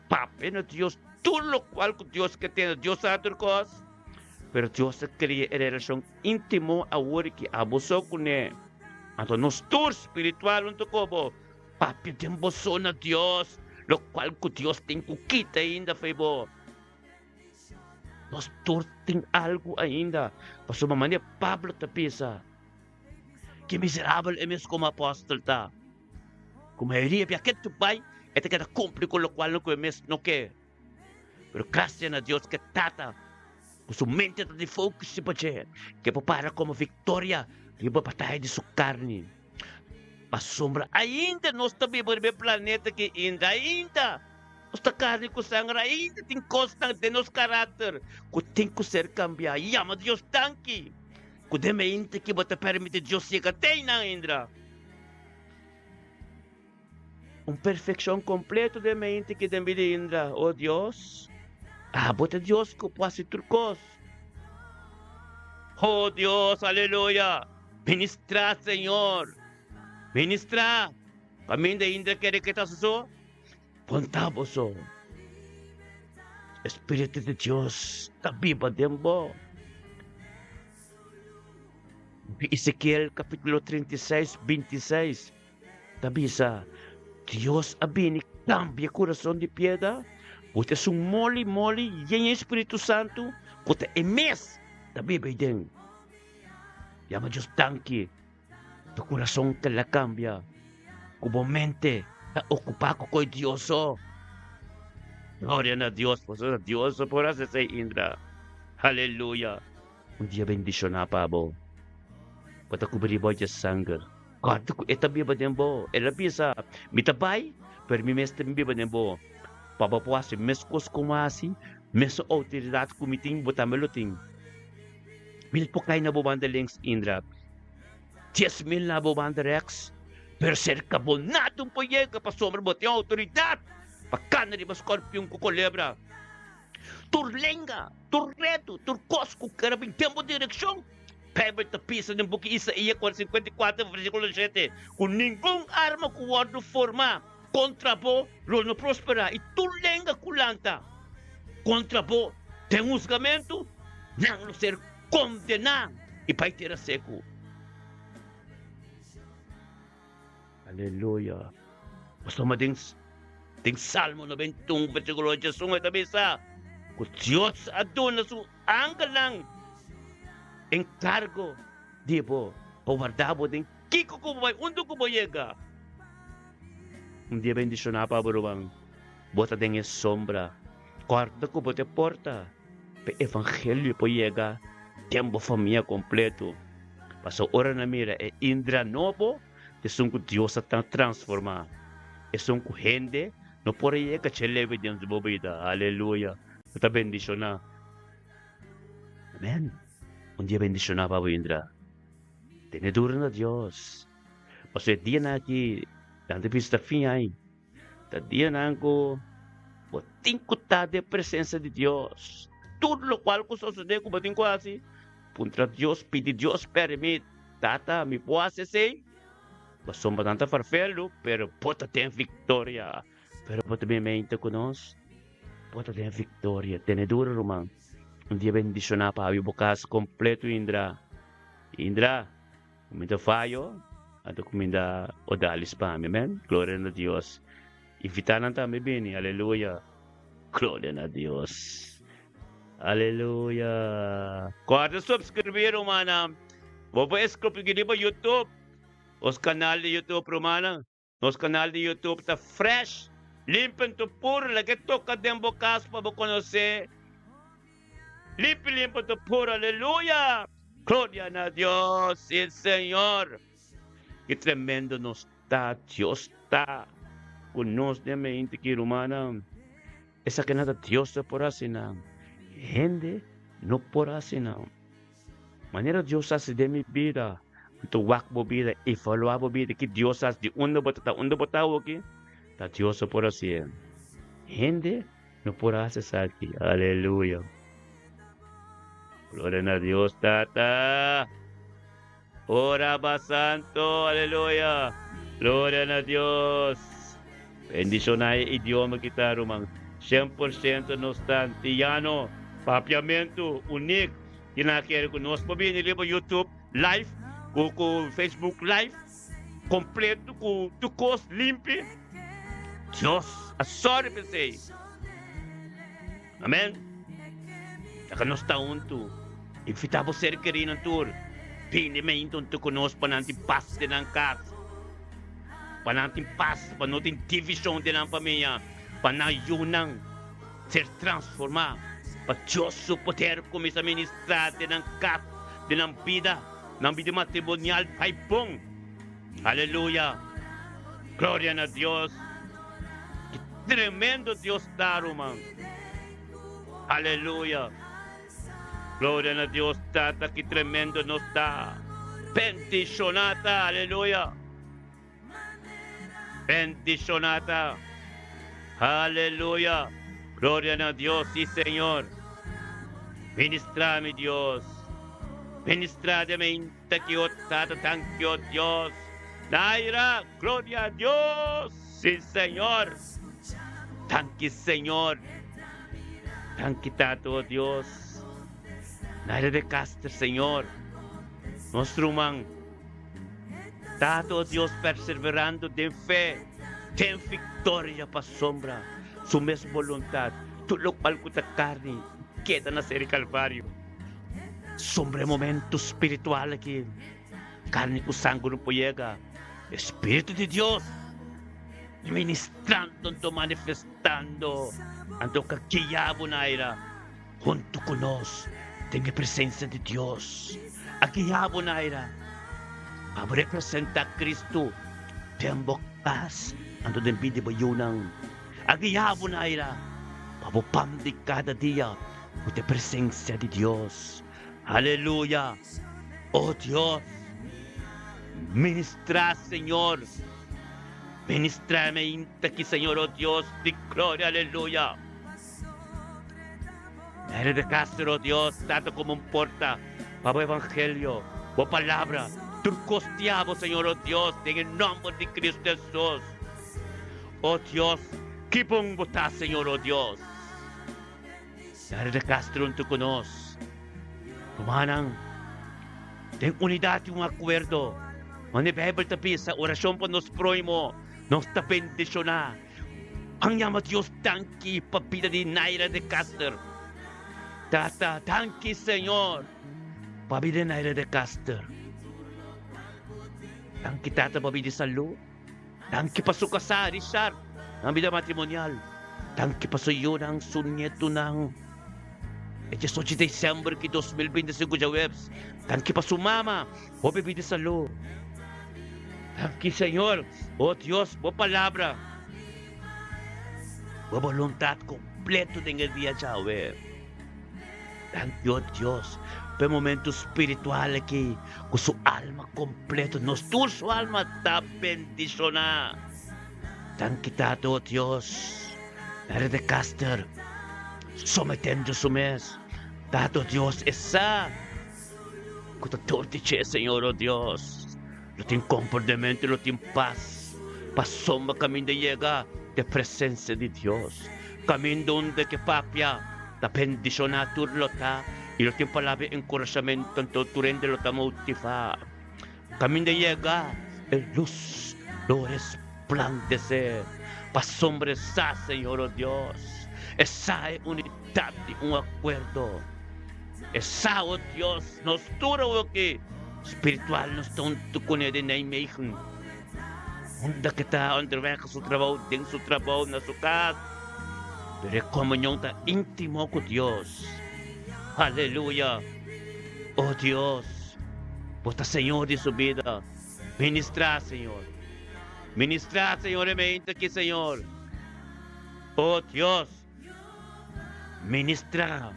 Speaker 1: Papia na Dios tur lokual ku Dios ke tene, Dios sa tur kos. Pero Dios a kria e relashon íntimo awor ki abo so kuné. Anto nos tur spiritual huntu ku bo, papia den bo so na Dios, lokual ku Dios tin ku kita ainda fo'i bo. Nos tur tin algu ainda, pasobra manera Pablo ta bisa, Ki miserabel e mes komo apòstel ta! Ku mayoria bia ke tu bai, e ta keda kumpli ku lokual ku e mes no ke. Pero grasia na Dios ku e Tata ku su mente ta di focus riba dje, ke por para komo viktoria riba bataya di su karni. Pasobra ainda nos ta biba riba e planeta aki ainda, ainda nos ta karni ku sanger, ainda tin kosnan den nos karakter ku tin ku ser kambiá. Yama Dios danki ku den mente ki bo ta permiti Dios yega te einan ainda. Un perfekshon kompleto den mente ki den bida ainda. O Dios, abo ta Dios ku por hasi tur kos. O Dios, aleluya! Ministrá, Señor. Ministrá. Kaminda ainda kere ke ta so, konta boso. Espíritu di Dios ta biba den bo. Ezekiel kapítulo 36, 26 ta bisa, Dios a bini kambia kurason di piedra, bo ta esun moli moli yen e Spiritu Santu ku ta e mes ta biba ei den. Yama Dios danki bo kurason ta la kambia, ku bo mente ta okupá ku koi Dios so. Gloria na Dios, pasobra Dios so por hasi esei Indra. Aleluya. Un dia bendishoná pa bo. Bo ta kubrí bo dje sanger. Kòrda ku e ta biba den bo. El a bisa, Mi ta bai, pero mi mes ta biba den bo. Pa bo por hasi meskos ku mi a hasi, mesun outoridat ku mi tin, bo tambe lo tin. Mil por kai na bo banda links, Indra, 10,000 na bo banda rèks, pero serka bo nada un por yega, pasobra bo tin outoridat pa kana riba skòrpion ku kolebra. Tur lenga, tur redu, tur kos ku kere bin den bo direkshon. Beibel ta bisa den buki Isaías 54 versíkulo 7 ku ningun arma ku wòrdu formá kontra bo lo no prosperá, i tur lenga ku lanta kontra bo den husgamentu, nan lo ser kondená i bai tera seku. Aleluya! Pasobra den den Salmo 91 versíkulo 81 e ta bisa ku Dios a duna su angelnan enkargo di bo pa warda bo den kiko ku bo bai, unda ku bo yega. Un dia bendishoná pa bo ruman. Bo ta den e sombra. Kòrda ku bo ta e porta pa e evangelio por yega den bo famia kompleto. Pasobra ora nan mira e Indra nobo, esun ku Dios a transformá, esun ku hende no por a yega dje leve den bo bida. Aleluya! Bo ta bendishoná. Amèn. Un dia bendishoná pa bo, Indra. Tene duru na Dios. Pasobra e dianan aki nan ta bisa ta fin ai. Ta dianan ku bo tin ku ta den presensia di Dios. Tur lokual ku sosodé ku bo tin ku hasi, puntra Dios, pidi Dios pèrmit. Tata, mi por hasi esei? Pasobra nan ta farfelu, pero bo ta den viktoria. Pero bo ta bin mente ku nos? Bo ta den viktoria. Tene duru, ruman. Un dia bendishoná pa habi bo kas kompletu, Indra. Indra. Kuminda fayo, anto kuminda odalis pa mi, amen. Gloria na Dios. Invita nan tambe bini, aleluya. Gloria na Dios. Aleluya. Corda subscribi rumannan. Bo por escribi riba YouTube. Nos canal di YouTube rumannan. Nos canal di YouTube ta fresh, limpi anto puro. Laga e toca den bo cas pa bo conoce. Limpi limpi anto puro. Aleluya. Gloria na Dios. Si Señor. Ki tremendo nos ta. Dios ta cu nos den mente ki rumannan. Esaki nan ta Dios ta por haci nan. Hende no por haci nan. Manera Dios hasi den mi bida, mi ta wak bo bida, evaluá bo bida, ki Dios hasi, di unda bo ta ta, unda bo ta awoki, ta Dios so por hasié. Hende no por hasi esaki. Aleluya. Gloria na Dios Tata. Ora ba Santo, aleluya. Gloria na Dios. Bendiciona e idioma ki ta ruman. 100% nos ta antiyano, papiamento, unik. Kina kere ku nos por bini riba YouTube live ku ku Facebook live kompleto ku tur kos limpi. Dios a sòri p'esei. Amen. Laga nos ta huntu. Invitá bo ser kerínan tur. Bini meinta huntu ku nos pa nan tin pas den nan kas. Pa nan tin pas, pa no tin divishon den nan famia, pa nan yunan ser transformá, pa Dios su poder kuminsá ministrá den nan kas, den nan bida, nan bida matrimonial bai bon. Aleluya! Gloria na Dios! Ki tremendo Dios ta, ruman! Aleluya! Gloria na Dios Tata, ki tremendo nos ta bendiciona ta, aleluya! Bendiciona ta, aleluya! Gloria na Dios, si Señor! Ministra mi Dios, ministra de mi Taki o Tata, danki o Dios. Naira, gloria a Dios, si Señor. Danki Señor. Danki Tata o Dios. Naira de Caster, Señor. Nos ruman. Tata o Dios perseverando den fe, den victoria pasobra su mes voluntad. Tur locual cu ta carni keda na seri Calvario. Sombra e momento spiritual aki, carni cu sangue no por yega. E Spiritu di Dios ministrando anto manifestando anto ka guia bo naira hunto cu nos den e presencia di Dios. A guia bo naira pa bo representa Cristo den bo cas anto den bida di bo yunan. A guia bo naira pa bo pan di cada dia Cu ta e presencia di Dios. Aleluya! Oh Dios, ministra Señor, ministra mi ainda aki Señor, oh Dios di gloria, aleluya. Mary de Castro, oh Dios, tata como un porta pa bo evangelio, bo palabra, tur cos tia bo Señor, oh Dios, den e nomber di Cristo Jesus. Oh Dios, ki bon bo ta Señor, oh Dios. Yari de Castro huntu ku nos. Rumannan, den unidat i un akuerdo, manera Beibel ta bisa, orashon pa nos próhimo nos ta bendishoná. Ban yama Dios danki pa bida di Naira de Castro. Tata, danki Señor pa bida di Naira de Castro. Danki Tata pa bida di salú. Danki pa su kasá, Richard, nan bida matrimonial. Danki pa su yunan, su nietunan. E diesocho di december ki 2025 djaweps. Danki pa su mama, hopi bida i salú. Danki Señor, oh Dios, bo palabra, bo boluntat kompleto den e dia djawe. Danki, oh Dios, pa e momento spiritual aki ku su alma kompleto, nos tur su alma ta bendishoná. Danki, Tata, oh Dios, Mary de Caster, sometendo su mes. Tata, oh Dios, e sa ku ta dor di dje, Señor, oh Dios. Lo tin komprendementu, lo tin pas, pasobra kaminda yega den presensia di Dios. Kaminda unda ke papia ta bendishoná tur lo ta i lo tin palabra di enkurashamentu, anto tur hende lo ta motivá. Kaminda yega e lus lo resplandesé, pasobra e sa, Señor, o Dios, e sa e unidat di un akuerdo. E sa, o Dios, nos tur awoki spiritual nos ta huntu kuné den Nijmegen. Unda ke ta onderweg su trabou, den su trabou, na su kas. Pero e komunion ta íntimo ku Dios. Aleluya! O Dios, bo ta Señor di su bida. Ministrá, Señor. Ministrá, Señor, e mente aki, Señor. O Dios, ministrá.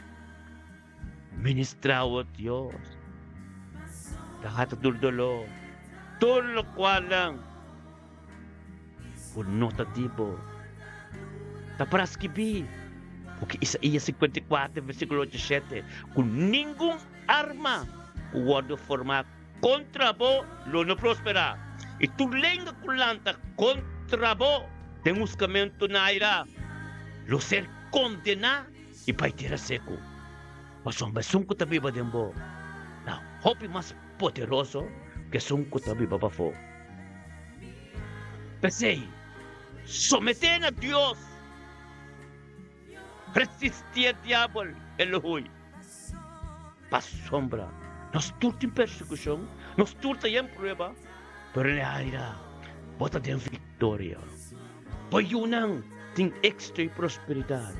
Speaker 1: Ministrá, o Dios. Trata tur doló, tur lokualnan ku no ta di bo. Ta para skibí ku Isaías 54 versíkulo 87 ku ningun arma ku wòrdu formá kontra bo lo no prosperá, i tur lenga ku lanta kontra bo den huskamentu na aira lo ser kondená i bai tera seku. Pasobra esun ku ta biba den bo ta hopi mas poderoso ku esun ku ta biba pafó. P'esei, someté na Dios, resistí e diabel, e lo hui. Pasobra nos tur tin persekushon, nos tur ta yen prueba, pero Neaira, bo ta den viktoria. Bo yunan tin éksito i prosperidat.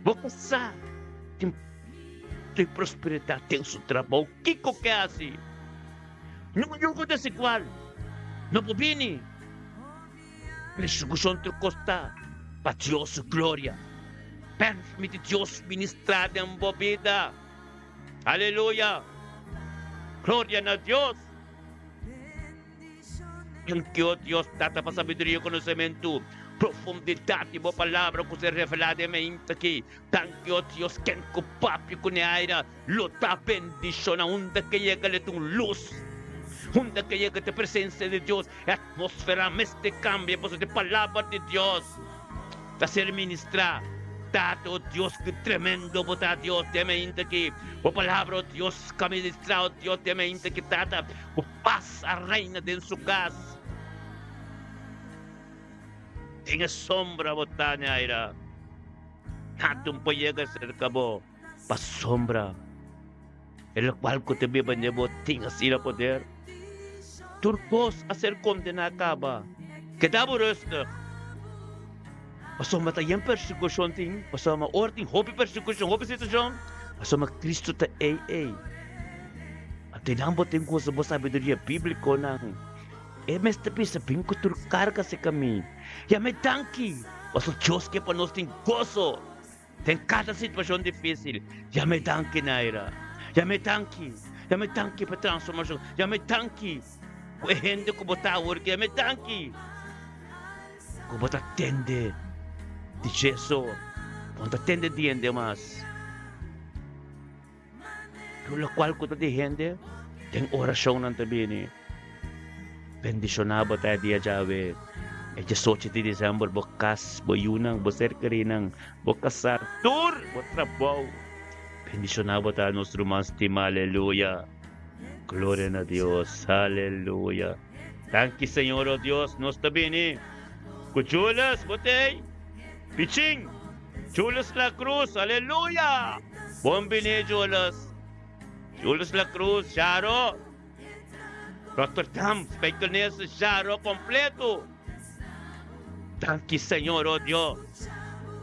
Speaker 1: Bo kasá tin éksito i prosperidat den su trabou. Kiko ke hasi? Niun yugo desigual no por bini. Persekushon tur kos ta pa Dios su gloria. Permiti Dios ministrá den bo bida. Aleluya! Gloria na Dios! Danki, o Dios Tata, pa sabiduria i konosementu, profundidat di bo Palabra ku ser revelá den meinta aki. Danki, o Dios, ken ku papia ku Neaira lo ta bendishoná. Unda ke yega lo ta un lus. Unda ke yega ta e presensia di Dios, e atmósfera mester kambia pasobra e Palabra di Dios ta ser ministrá. Tata, o Dios, ki tremendo bo ta, Dios, den mainta aki. Bo Palabra, o Dios, ka ministrá, o Dios, den mainta aki, Tata. Bo pas a reina den su kas. Den e sombra bo ta, Neaira. Nada no por yega serka bo. Pasobra e lokual ku ta biba den bo tin asina poder. Tur kos a ser kondená kaba. Keda bo rustig. Pasobra ta yen persekushon tin, pasobra ora tin hopi persekushon, hopi situashon, pasobra Kristu ta ei ei. Anto nan bo tin ku usa bo sabiduria bíblikonan. E mester bisa bin ku tur karga serka mi. Yam'é danki, pasobra Dios ke pa nos tin goso. Den kada situashon difísil, yam'é danki, Naira. Yam'é danki. Yam'é danki pa e transformashon. Yam'é danki ku e hende ku bo ta awor aki. Yam'é danki ku bo ta tende di Jesu. Bo no ta tende di hende mas. Tur lokual ku ta di hende, den orashonnan ta bini. Bendishoná bo ta e dia djawe, e diesocho di desèmber, bo kas, bo yunan, bo ser kerinan, bo kasá, tur bo trabou. Bendishoná bo ta nos ruman stimá, aleluya. Gloria na Dios, aleluya. Danki Señor, o Dios, nos ta bini ku Jules, bo t'ei? Pichin! Jules La Cruz, aleluya! Bon bini Jules. Jules La Cruz, Sharo. Rotterdam, Spijkenisse, Sharo completo. Danki Señor, oh Dios.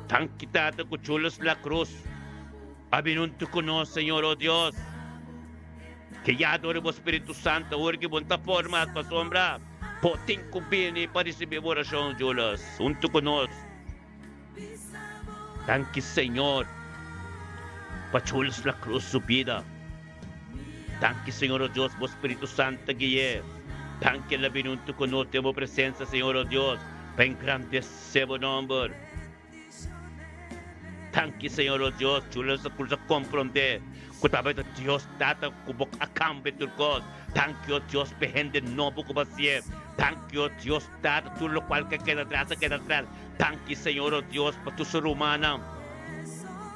Speaker 1: Danki Tata ku Jules La Cruz a bini huntu ku nos, Señor, oh Dios. Ke ya dor bo Spiritu Santo awor ki bo no ta forma pasobra bo tin ku bini pa risibi bo orashon, Jules, huntu ku nos. Danki Señor pa Jules La Cruz su bida. Danki Señor o Dios bo Spiritu Santo gui'e. Danki el a bini huntu ku nos den bo presencia Señor o Dios pa engrandece bo nomber. Danki Señor o Dios Jules La Cruz a compronde ku tabata Dios Tata ku bo a cambia tur cos. Danki o Dios p'e hende nobo ku bo a si'e. Danki o Dios Tata tur locual ke keda atras a keda atras. Danki Señor o Dios pa tur su rumannan.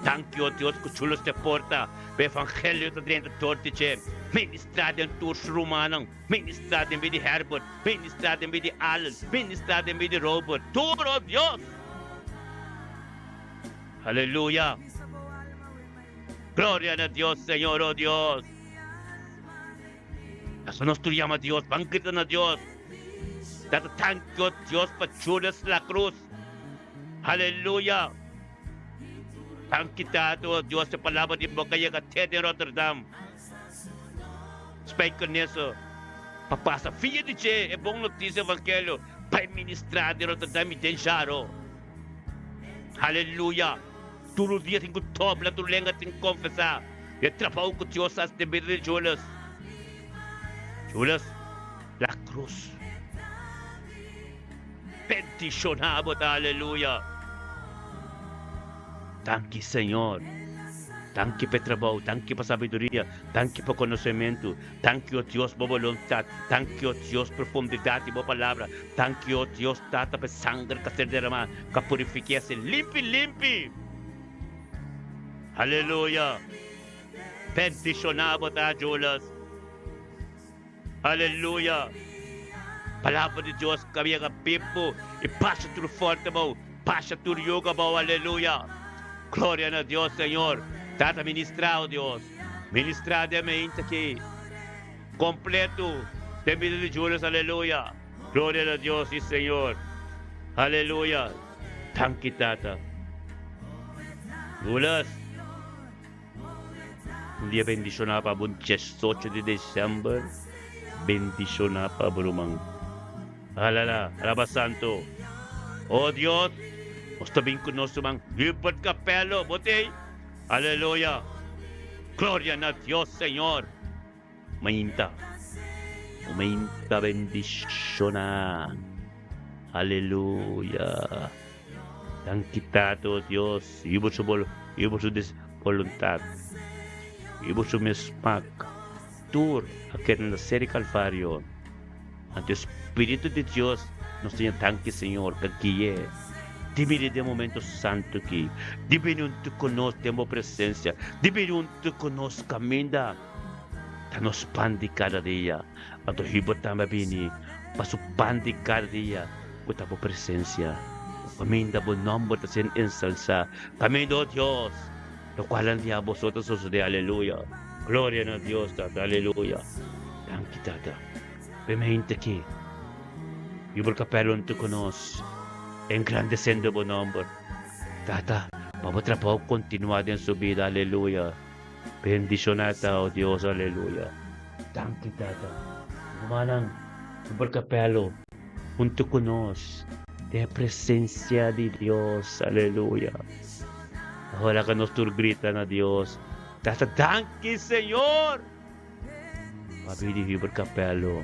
Speaker 1: Danki o Dios ku chulos te porta pa evangelio ta drenta dor di dje. Ministra den tur su rumannan. Ministra den bida di Herbert. Ministra den bida di Allen. Ministra den bida di Robert. Tur o Dios. Aleluya. Gloria na Dios Señor o Dios. Pasobra nos tur yama Dios, ban grita na Dios. Tata thank you Dios pa Julius La Cruz. Aleluya. Danki Tata oh Dios e palabra di boca yega te den Rotterdam. Spijkenisse pa pasa via di dje e bon noticia evangelio bai ministra den Rotterdam y den Jaro. Aleluya. Tur dia tin ku dobla, tur lenga tin ku konfesá e trabou ku Dios hasi den bida di Jules. Jules La Cruz. Bendishoná bo ta, aleluya. Danki Señor. Danki pa e trabou, danki pa sabiduria, danki pa konosementu, danki o Dios bo boluntat, danki o Dios profundidat di bo palabra, danki o Dios Tata pa e sanger ku a ser deramá, ku a purifiká i hasi limpi limpi. Aleluya! Bendishoná bo ta, Jules. Aleluya! Palabra di Dios ka yega bibu i basha tur forte abou, basha tur yugo abou. Aleluya! Gloria na Dios, Señor. Tata ministra, o Dios. Ministrá den mente aki. Kompleto den bida di Julius. Aleluya. Gloria na Dios i Señor. Aleluya. Danki Tata. Julius. Un dia bendishoná pa bo diesocho di december. Bendishoná pa bo ruman. Alala, alaba santo. Oh Dios, nos ta bin ku nos ruman Hubert Capello, bo t'ei? Aleluya! Gloria na Dios, Señor. Mainta, o mainta bendishoná. Aleluya! Danki Tata, oh Dios, i bo su i bo su boluntad, i bo su mes smak. Tur a keda na Seri Calvario. Anto e Spiritu di Dios nos ta ña danki Señor pa gui'e di bini den momento santu aki, di bini huntu ku nos den bo presencia, di bini huntu ku nos kaminda ta nos pan di kada dia. Anto hibo tambe a bini pa su pan di kada dia ku ta bo presencia, kaminda bo nomber ta ser ensalsá, kaminda, oh Dios, Locual nan di abo so ta sosode aleluya gloria na Dios tata aleluya danki tata p'e mente aki yu por kapel hunto ku nos engrandesendo bo nomber tata pa bo trabou kontinua den su bida aleluya bendishona ta o Dios aleluya danki tata rumannan yu por kapel hunto ku nos den e presencia di Dios aleluya. Ora ku nos tur grita na Dios, Tata danki Señor! Pa bida di Hubert Capello.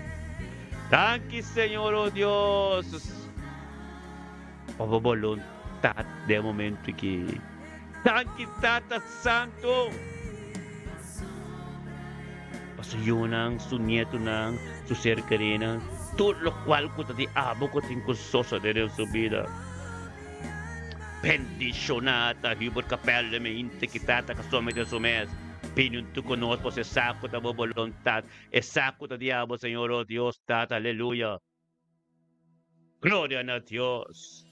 Speaker 1: Danki Señor, oh Dios, pa bo boluntat den e momento aki. Danki Tata Santu pa su yunan, su nietunan, su ser kerinan, tur lokual ku ta di abo ku tin ku sosode den su bida. Bendishoná ta Hubert Capel de mi hinte ki tata ka somete su mes bini huntu ku nos pasobra e sa ku ta bo boluntat e sa ku ta di abo Señor oh Dios Tata aleluya Gloria na Dios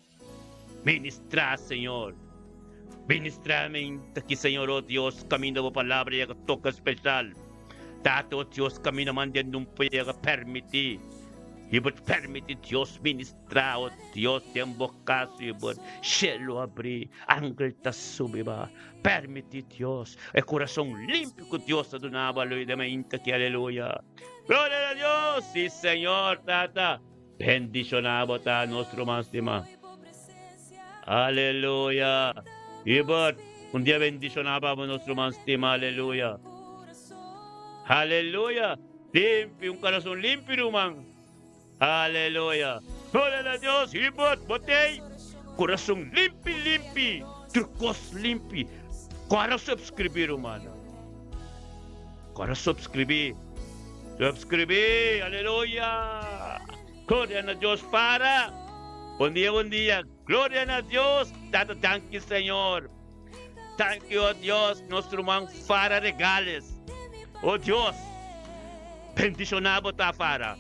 Speaker 1: ministra Señor ministra mi hinte ki Señor oh Dios kaminda bo palabra yega toka speshal Tata oh Dios kaminda manden un por yega permiti Hubert permiti Dios ministra. Tra, o Dios, den bo cas i bo cielo abri, angel ta subi ba. Permiti, Dios, e curason limpi cu Dios ta duna bo, aleluya, den mainta aki, aleluya. Gloria na Dios! Si, Señor, Tata, bendiciona bo ta nos ruman stima. Aleluya! Hubert, un dia bendiciona pa bo nos ruman stima, aleluya. Aleluya! Limpi, un curason limpi, ruman. Aleluya! Gloria na Dios! Hubert, bo t'ei kurason limpi limpi, tur kos limpi. Kora subscribí rumannan. Kora subscribí. Subscribí! Aleluya! Gloria na Dios! Para! Bon dia, bon dia. Gloria na Dios! Tata danki Señor. Danki o Dios, nos ruman Fara Regales. O Dios, bendiciona bo ta Fara.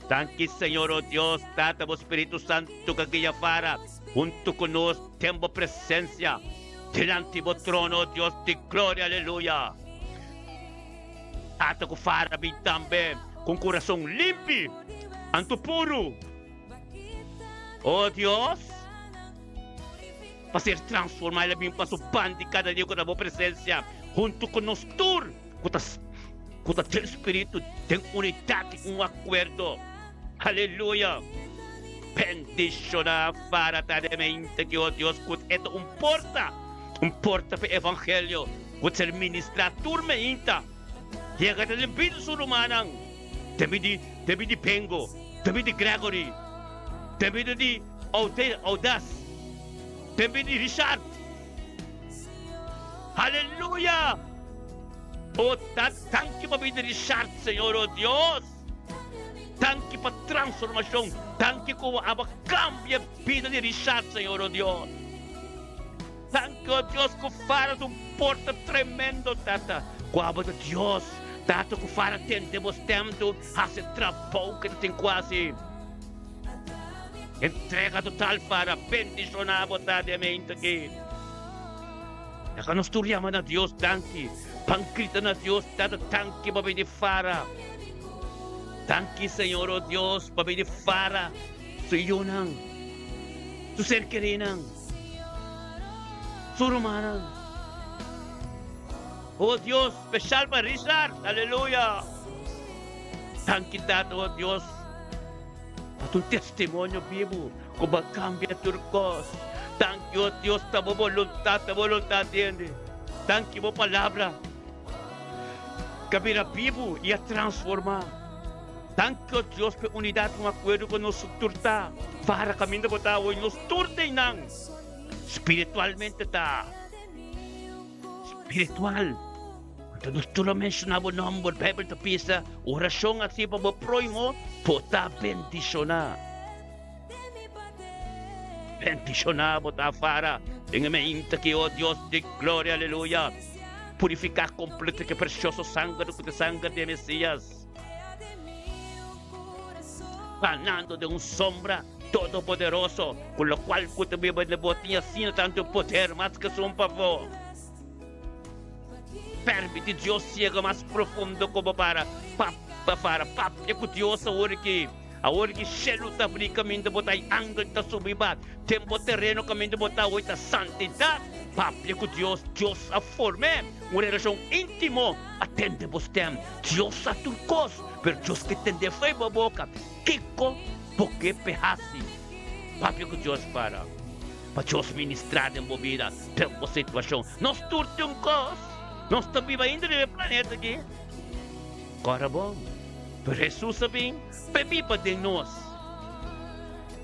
Speaker 1: Danki Señor o Dios, Tata bo Spiritu Santo ka guia Fara hunto cu nos den bo presencia dilanti bo trono o Dios di gloria aleluya. Tata cu Fara bin tambe cu un curason limpi anto puru. O Dios. Pa ser transformá el a bin pa su pan di kada dia ku ta bo presensia huntu ku nos tur ku ta ku ta den spiritu den unidat i un akuerdo. Aleluya! Bendishoná Fara ta den mente ki o Dios ku e ta un porta, un porta pa e evangelio ku ta ser ministrá tur meinta. Yega ta den bida su rumannan, den bida di den bida di Bengo, den bida di Gregory, den bida di. Audas den bini Richard. Aleluya! O ta danki pa bini Richard, Señor, o Dios. Danki pa transformacion. Danki cu abo a cambia bida di Richard, Señor, o Dios. Danki, o Dios, cu fara ta un porta tremendo, Tata, cu abo ta Dios, Tata, cu fara tende bo stem tu haci trabou cu ta tin cu haci. Entrega total para bendiciona bo ta den mente aki. Laga nos tur yama na Dios danki. Ban grita na Dios, Tata danki pa bini fara. Danki Señor, oh Dios, pa bini fara su yunan, su ser kerinan, su rumannan. Oh Dios, special pa Richard, aleluya. Danki Tata, oh Dios, pa tu testimonio bibu ku bo a kambia tur kos. Danki, oh Dios, ta bo boluntat, ta bo boluntat hende. Danki bo palabra ku a bira bibu i a transformá. Danki, oh Dios, pa e unidat un akuerdo ku nos tur ta. Para kaminda bo ta awe, nos tur ta einan. Spiritualmente ta spiritual. Anto nos tur a menshoná bo nòmber. Beibel ta bisa, Orashon hasi pa bo próhimo por ta bendishoná. Bendishoná bo ta afara den e meinta ki, o Dios di gloria, aleluya. Purifiká kompleto ku e presioso sanger ku ta e sanger di e Mesías. Ganando den un sombra todopoderoso, ku lokual ku ta biba den bo tin asina tantu poder mas ku esun pafó. Permiti Dios yega mas profundo ku bo para pa para papia ku Dios awor ki. Awor ki shelu ta abri kaminda bo ta i angel ta subi ba den bo tereno kaminda bo ta awor ta santidat. Papia ku Dios. Dios a form'é un relashon íntimo. Atende bo stem. Dios sa tur kos, pero Dios ke tende fo'i bo boka. Kiko bo ke p'e hasi? Papia ku Dios para pa Dios ministrá den bo bida, den bo situashon. Nos tur tin un kos. Nos ta biba ainda riba e planeta aki. Kòrda bon, pero Hesus a bin pa e biba den nos,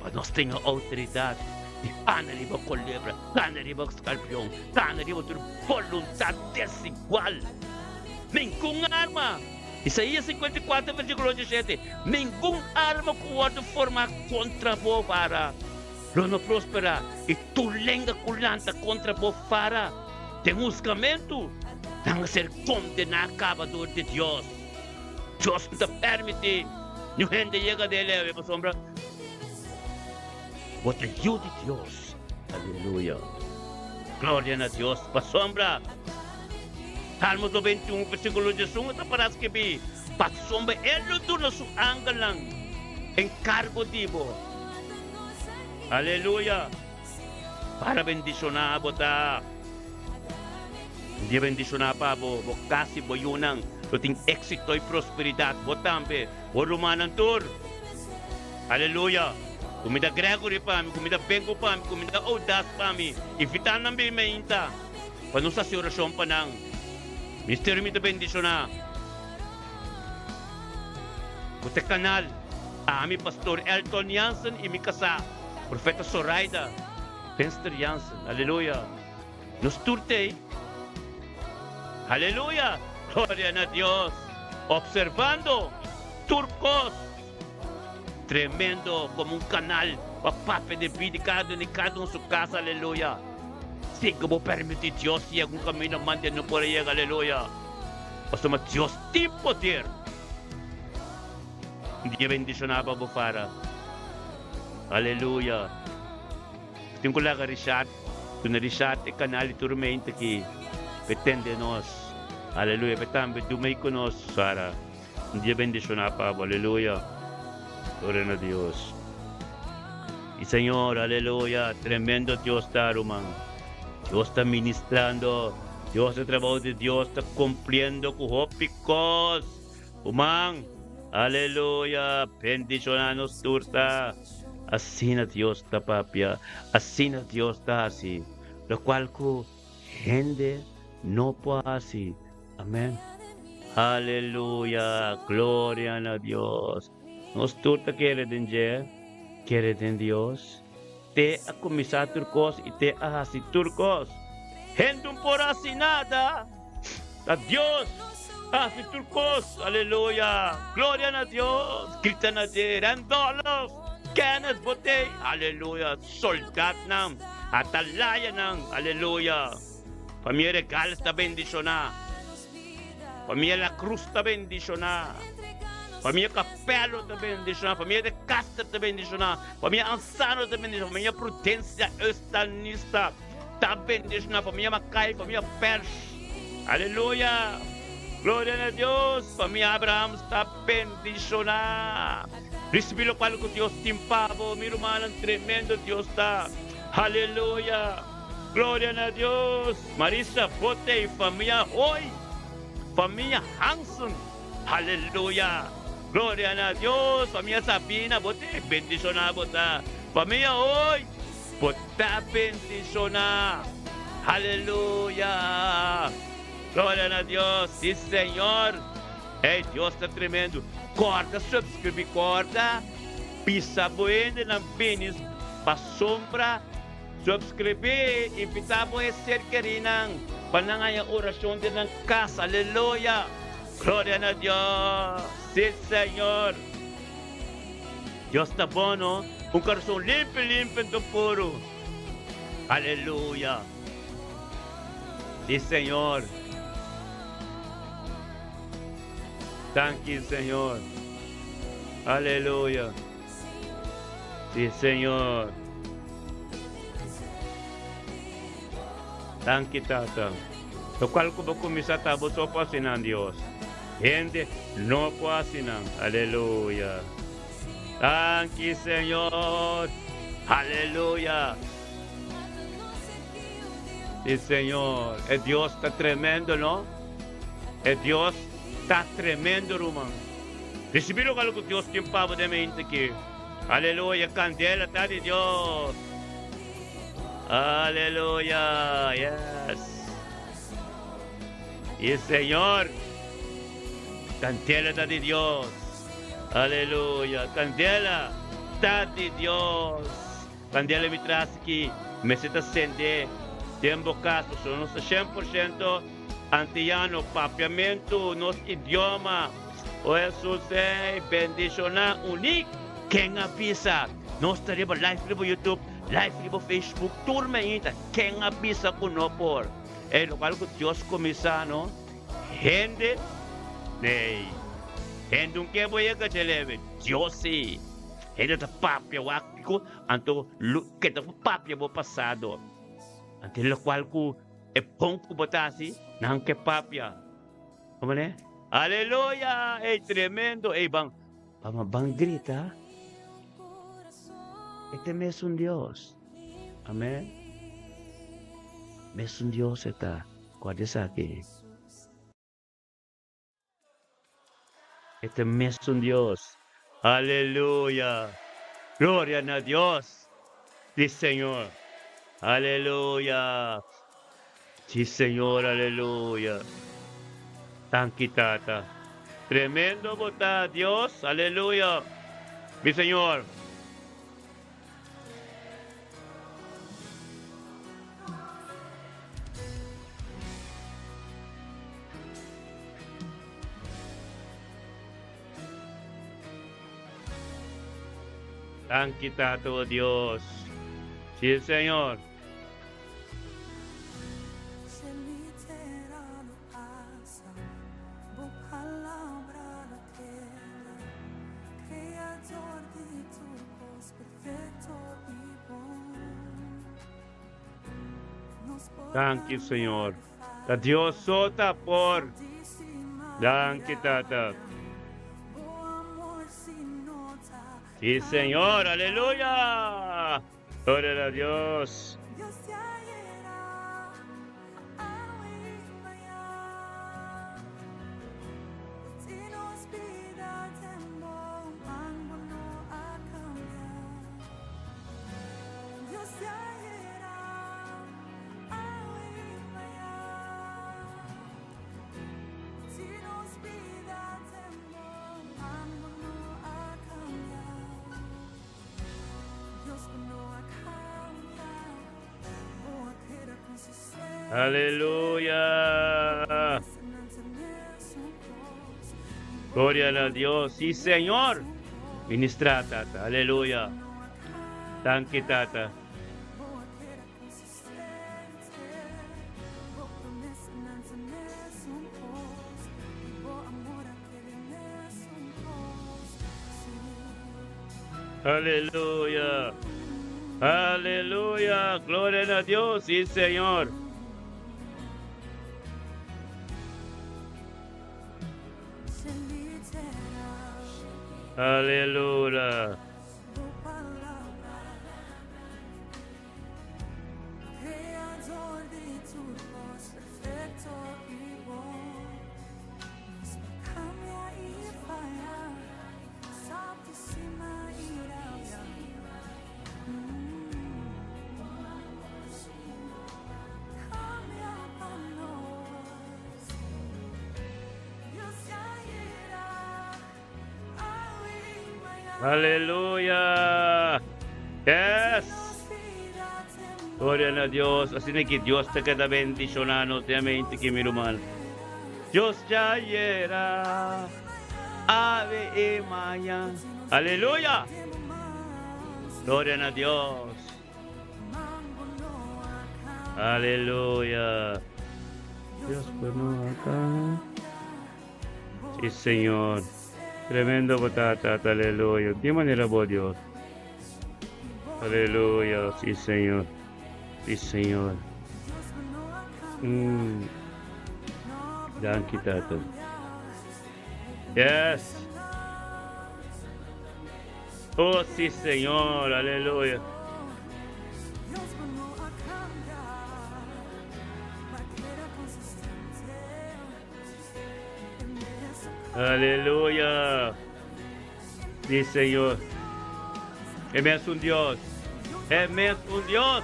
Speaker 1: pa nos tenga outoridat di kana riba kolebra, kana riba skarpion, kana riba tur boluntat desigual. Ningun arma, Isaías 54 versíkulo 17, ningun arma ku wòrdu formá kontra bo para lo no prosperá, i tur lenga ku lanta kontra bo para den husgamentu, nan a ser kondená kaba dor di Dios. Dios no ta permití niun hende yega den e leve pasobra bo ta yu di Dios. Aleluya! Gloria na Dios! Pasobra Salmos 91 versíkulo 11 ta para skibí, Pasobra El lo duna su angelnan enkargo di bo. Aleluya! Para bendishoná bo ta. Un dia bendishoná pa bo, bo kas i bo yunan lo tin éksito i prosperidat, bo tambe, bo rumannan tur. Aleluya! Kumida Gregory pa mi, kumida Bengo pa mi, kumida Oudas pa mi, invitá nan bin meinta pa nos hasi orashon pa nan. Ministerio mi ta bendishoná ku ta e kanal. Ami, Pastor Elton Jansen i mi kasá, Profeta Soraida Venster Jansen. Aleluya! Nos tur t'ei. Aleluya! Gloria na Dios! Observando tur kos. Tremendo komo un kanal pa papia den bida di kada un i kada un su kas. Aleluya! Sin ku bo permití Dios yega un kaminda manda e no por a yega. Aleluya! Pasobra Dios tin poder. Un dia bendishoná pa bo fara. Aleluya! Tin ku laga Richard, duna Richard e kanal di tur mente ki p'e tende nos. Aleluya! P'e tambe dumei ku nos, Sara. Un dia bendishoná pa bo. Aleluya! Gloria na Dios. I Señor, aleluya! Tremendo Dios ta, ruman. Dios ta ministrando. Dios, e trabou di Dios ta kumpliendo ku hopi kos. Ruman, aleluya! Bendishoná nos tur ta. Asina Dios ta papia, asina Dios ta hasi lokual ku hende no por hasi. Amen. Aleluya! Gloria na Dios! Nos tur ta kere den dje, kere den Dios. Te a kuminsá tur kos i te a hasi tur kos. Hende un por hasi nada. Ta Dios a hasi tur kos. Aleluya! Gloria na Dios! Grita na dje, Randolph! Kenneth, bo t'ei! Aleluya! Soldatnan, atalayanan! Aleluya! Famia Regales ta bendishoná. Famia La Cruz ta bendishoná. Famia Capello ta bendishoná. Famia De Castro ta bendishoná. Famia Ansano ta bendishoná. Famia Prudencia Eustanista. ta bendishoná. Famia Makai, famia Pers. Aleluya! Gloria na Dios! Famia Abrahams ta bendishoná. Risibí lokual ku Dios tin pa bo, mi rumannan. Tremendo Dios ta! Aleluya! Gloria na Dios! Marisa, bo t'ei famia Hoy, famia Hansen. Aleluya! Gloria na Dios! Famia Sabina, bo t'ei bendishoná bo ta. Famia Hoy, bo ta bendishoná. Aleluya! Gloria na Dios! Sí, Señor! Ey, Dios ta tremendo! Corda subscribi, corda bisa bo hendenan bini pasobra subscribi, invita bo e ser kerinan pa nan haña oracion den nan cas. Aleluya! Gloria na Dios! Sí, Señor! Dios ta bon, no? Un corazon limpi, limpi anto puro. Aleluya! Sí, Señor. Danki, Señor. Aleluya. Sí, Señor. Danki, Tata. Locual cu bo cuminsa ta bo so por haci nan, Dios. Hende no por haci nan. Aleluya. Danki, Señor. Aleluya. Sí, Señor. E Dios ta tremendo, no? E Dios ta tremendo, ruman. Recibi locual cu Dios tin pa bo den mente aki. Aleluya. Candela ta di Dios. Aleluya. Yes. Sí, Señor. Candela ta di Dios. Aleluya. Candela ta di Dios. Candela mi tras aki mester ta sende den bo cas pasobra nos ta 100% Antiyano, papiamentu, nos idioma. O Jesus ey, bendiciona unik ken a bisa nos ta riba live riba YouTube, live riba Facebook, tur mainta ken a bisa cu no por. Ey, locual cu Dios cuminsa no, hende, ey, hende un ke bo yega dje leve, Dios si. Hende ta papia wak kiko, anto ke ta papia bo pasado. Anto lokual ku e bon ku bo ta hasi, nan ke papia. Komo ne? Aleluya! Ey, tremendo! Ey, ban, ban, ban grita. E ta mesun Dios. Amen. Mesun Dios e ta. Guarda esaki. E ta mesun Dios. Aleluya! Gloria na Dios! Sí, Señor. Aleluya! Sí, Señor, aleluya. Danki, Tata. Tremendo bo ta, Dios. Aleluya. Mi Señor. Danki Tata o Dios. Sí, Señor. Danki Señor. Ta Dios so ta por. Danki Tata. Sí Señor, aleluya. Gloria a Dios. Aleluya. Gloria a Dios. Sí, Señor. Ministra, Tata. Aleluya. Danki, Tata. Aleluya. Aleluya! Gloria na Dios, sí Señor. Aleluya. Aleluya! Yes! Gloria na Dios. Asina ki Dios ta keda bendiciona nos den mente ki mi ruman. Dios ya yera. Ave e maña. Aleluya! Gloria na Dios. Aleluya. Dios bueno acá. Sí, Señor. Tremendo batata, aleluya. De manera bo Dios. Aleluya, sí, Señor. Sí, Señor. Danki, Tata. Yes. Oh, sí, Señor. Aleluya. Aleluya. Sí, Señor. E es un Dios. E es un Dios.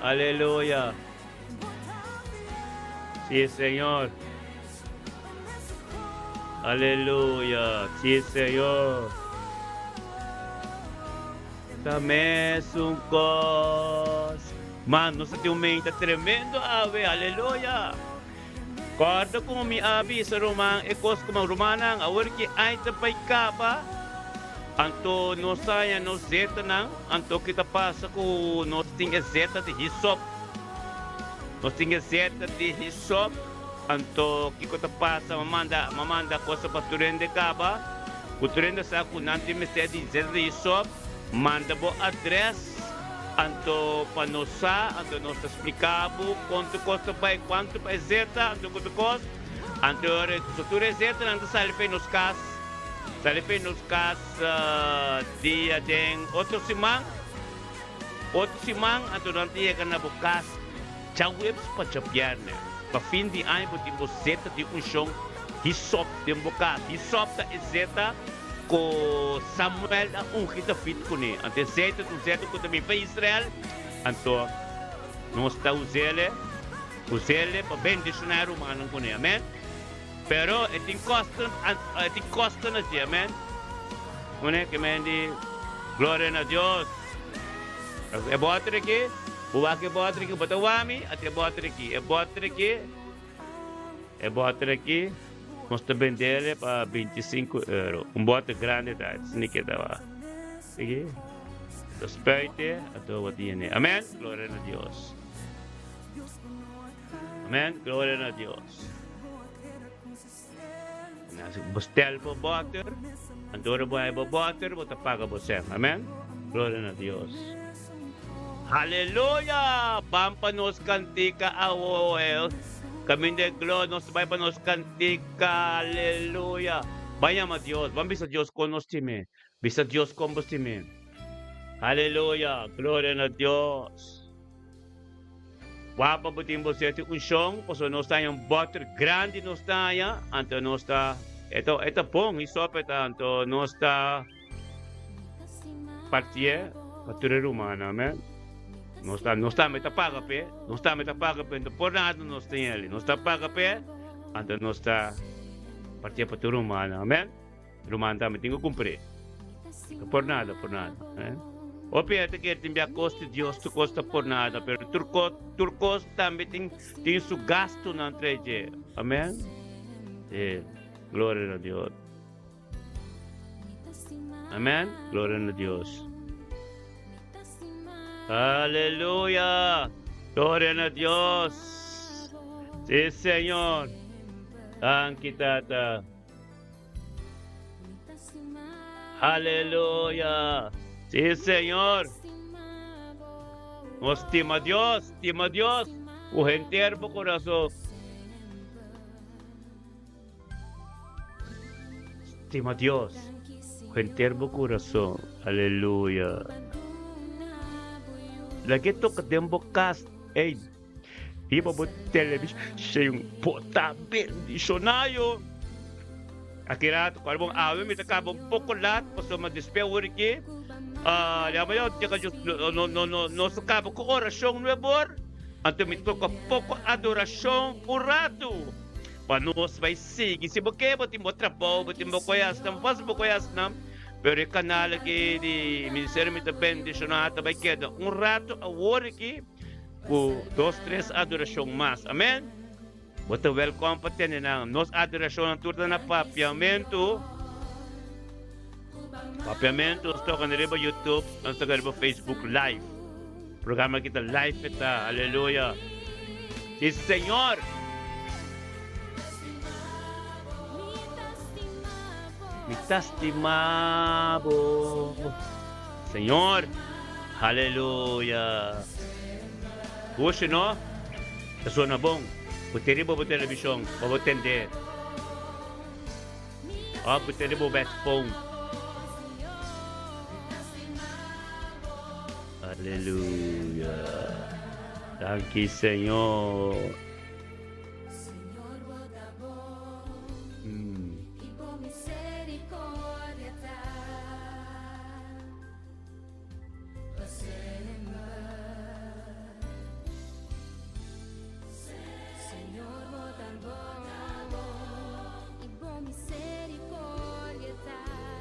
Speaker 1: Aleluya. Sí, Señor. Aleluya. Sí, Señor. Ta mesun cos. Man, nos a tin un menta tremendo awe. Aleluya. Corda como mi a bisa ruman e cos como rumannan awor ki ai ta bai caba. Anto nos haña nos zetanan, anto ki ta pasa ku nos tin e zeta di hisop. Nos tin e zeta di hisop, anto kiko ta pasa? Mi manda, mi manda cosa pa tur hende kaba, ku tur hende sa ku nan tin mester di zeta di hisop, manda bo adres, anto pa nos sa, anto nos ta splika bo kontu kos ta bai, kuantu pa e zeta, anto ku tur kos. Anto ora tur e zetanan ta sali pa e nos kas. Sali pa nos kas dia den otro siman. Otro siman anto nan ta yega na bo kas djaweps pa djabièrnè. Pa fin di aña bo tin bo zeta di unshon hisop den bo kas. Hisop ta e zeta ku Samuel a ungi David kuné. Anto e zeta ta un zeta ku ta bin pa Israel. Anto nos ta us'el us'el pa bendishoná e rumannan kuné. Amèn. Pero e tin kosten, e tin kosten na dje, amen. Une ke men di, Gloria na Dios. E boter aki, bo wak e boter aki, bo ta wami, ata e boter aki. E boter aki, e boter aki, nos ta bendele pa 25 euro. Un boter grandi ta, esaki ke ta wa. Sigui, ta spuite, ato bo tin yene. Amen, gloria na Dios. Amen, gloria na Dios. Bo stel bo boter, anto ora bo hay bo boter, bo ta paga bo sen. Amen, gloria na Dios. Haleluya! Ban pa nos kantika awo. Kaminda e glo, nos ta bai pa nos kantika. Aleluya! Ban yama Dios, ban bisa Dios kon nos stim'é. Bisa Dios kon bo stim'é. Aleluya! Gloria na Dios. Wapa bo tin bo sete unshon, pasobra nos ta haña un bòter grandi nos ta haña, anto nos ta, e ta, e ta bon i sope ta, anto nos ta partié pa tur e rumannan, amen. Nos ta, nos tambe ta paga p'e, nos tambe ta paga p'e, anto por nada nos tin eli, nos ta paga p'e, anto nos ta partié pa tur rumannan, amen. Ruman tambe tin ku kumpré. Por nada, por nada. Eh? Hopi hende ta kere tin bia kos di Dios, tur kos ta por nada, pero tur kos, tur kos tambe tin, tin su gastunan trae dje. Amen? Sí. Gloria na Dios. Amen? Gloria na Dios. Aleluya! Gloria na Dios. Sí, Señor. Danki, Tata. Aleluya! Sí, Señor. Nos stima Dios, stima Dios ku henter bo kurason. Stima Dios ku henter bo kurason. Aleluya. Laga e toka den bo kas. Ey, riba bo televishon bo ta bendishoná yo. Aki rato cual bon awe mi ta caba un poco laat pasobra mi a despia ora aki. Lama yo dje cu no no no nos a caba cu oracion nuebor anto mi toca poco adoracion un rato pa nos bay sigui. Si bo ke bo tin bo trabou bo tin bo coyasnan bo haci bo coyasnan pero e canal aki di ministerio mi ta bendiciona ta bay keda un rato awor aki cu dos tres adoracion mas. Amen. Bo ta wèlkòm pa tende nan. Nos adorashonnan tur ta na papiamentu. Papiamentu nos toka riba YouTube, nos toka riba Facebook live. Programa aki ta live e ta. Aleluya. Si Señor. Mi ta stima bo. Señor. Aleluya. Goshi no? Ta sona bon. Bo tin riba bo televishon pa bo tende. Òf bo tin riba bo bedfon. Aleluya. Danki Señor.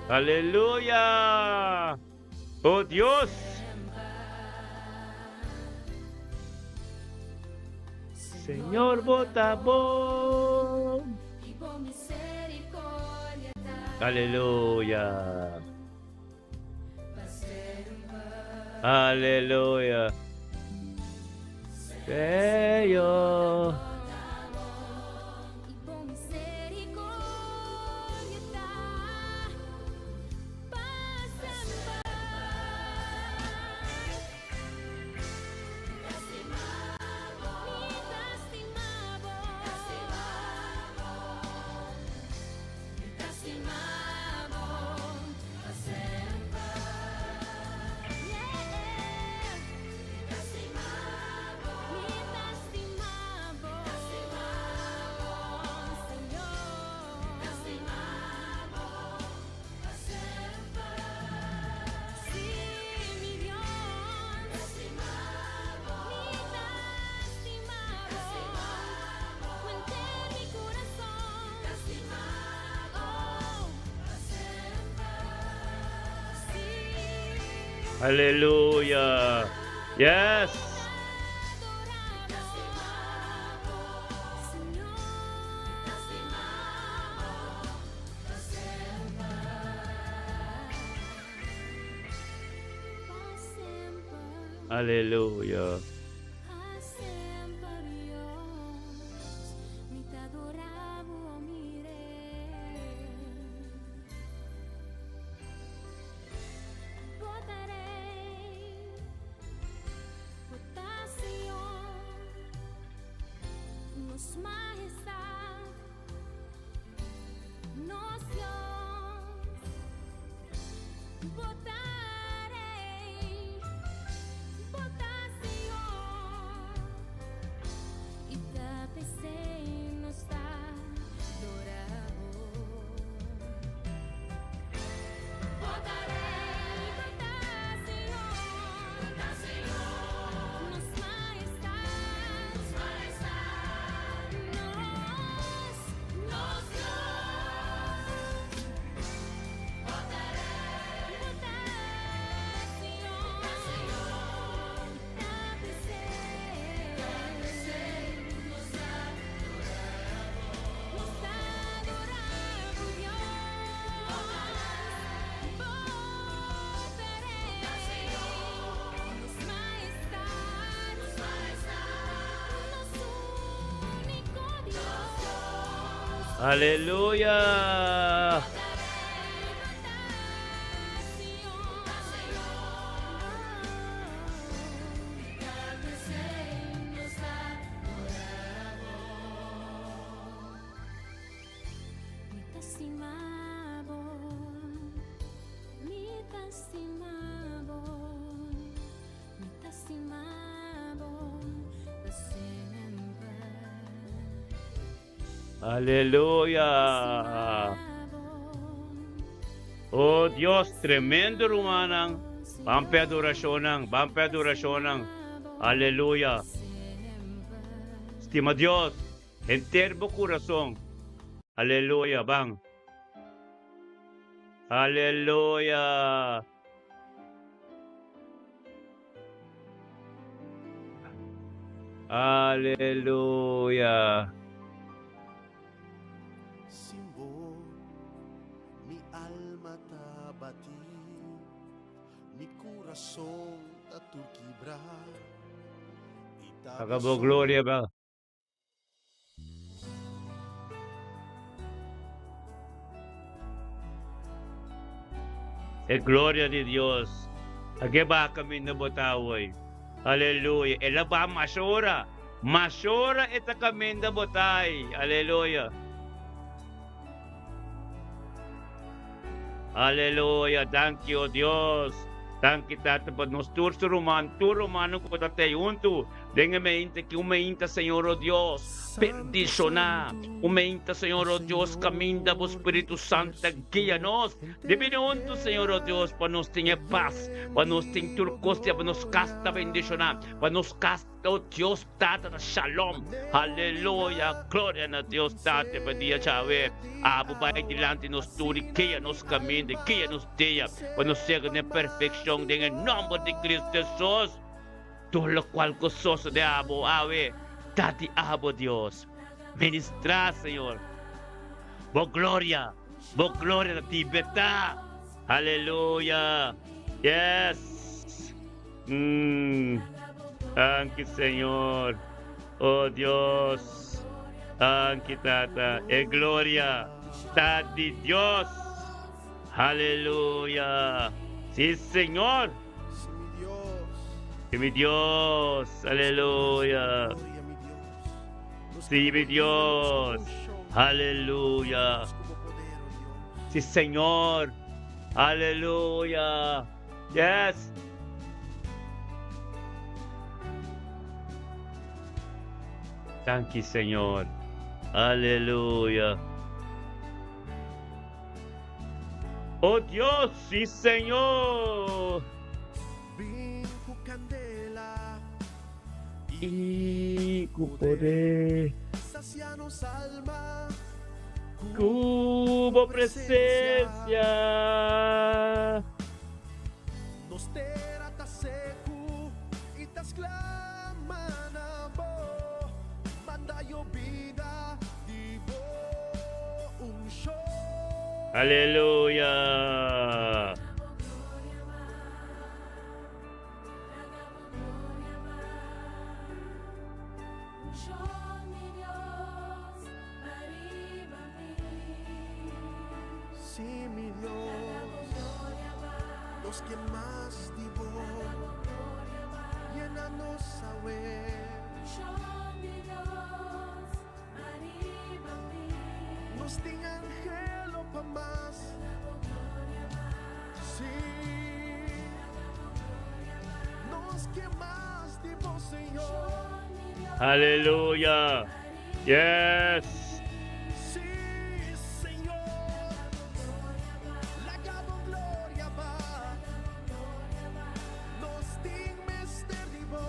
Speaker 1: Aleluya! Oh Dios! Señor bo ta bon. Aleluya! Aleluya. Señor. Aleluya. Yes. Aleluya. Aleluya! Aleluya! Oh Dios, tremendo rumannan. Ban pe adorashonnan, ban pe adorashonnan. Aleluya! Stima Dios, henter bo kurason. Aleluya, ban. Aleluya! Aleluya!
Speaker 2: Sin bo, mi alma ta batí, mi kurason ta tur kibrá i ta
Speaker 1: Laga bo gloria ba. E gloria di Dios a keba kaminda bo ta awor. Aleluya. El a ba mas ora. Mas ora e ta kaminda bo ta ay. Aleluya. Aleluya. Danki, o Dios. Danki, Tata, pa nos tur su ruman, tur rumannan ku ta tei huntu den e meinta ki un meinta, Señor, o Dios, bendishoná. Un meinta, Señor, o Dios, kaminda bo Spiritu Santu ta guia nos. Di bini huntu, Señor, o Dios, pa nos tin e pas, pa nos tin tur kos, pa nos kas ta bendishoná, pa nos kas O Dios Tata ta shalom. Aleluya gloria na Dios Tata pa dia djawe. Abo bai dilanti nos tur i guia nos kaminda i guia nos dia pa nos yega na e perfekshon den e nomber di Cristo Jesus. Tur lokual ku sosode abo awe ta di abo Dios. Ministra Señor. Bo gloria, bo gloria ta tibeta. Aleluya. Yes. Mm. Danki Señor. Oh Dios. Danki Tata. E gloria ta di Dios. Aleluya. Sí Señor.
Speaker 2: Sí mi Dios.
Speaker 1: Sí mi Dios. Aleluya. Sí mi Dios. Aleluya. Sí Señor. Aleluya. Yes. Danki Señor. Aleluya. Oh Dios, sí Señor.
Speaker 2: Bin ku kandela
Speaker 1: I ku poder.
Speaker 2: Sacia nos alma
Speaker 1: Ku bo presencia.
Speaker 2: Nos tera ta seku i ta sklama na bo. Manda yobida di bo unshon.
Speaker 1: Aleluya.
Speaker 2: Sí, mi Dios, nos ke mas di bo, yena nos awe. Nos tin anhelo pa mas, sí, nos ke mas di bo, Señor.
Speaker 1: Aleluya. Yes.
Speaker 2: Sí, Señor, laga bo gloria ba. Nos tin mester di bo.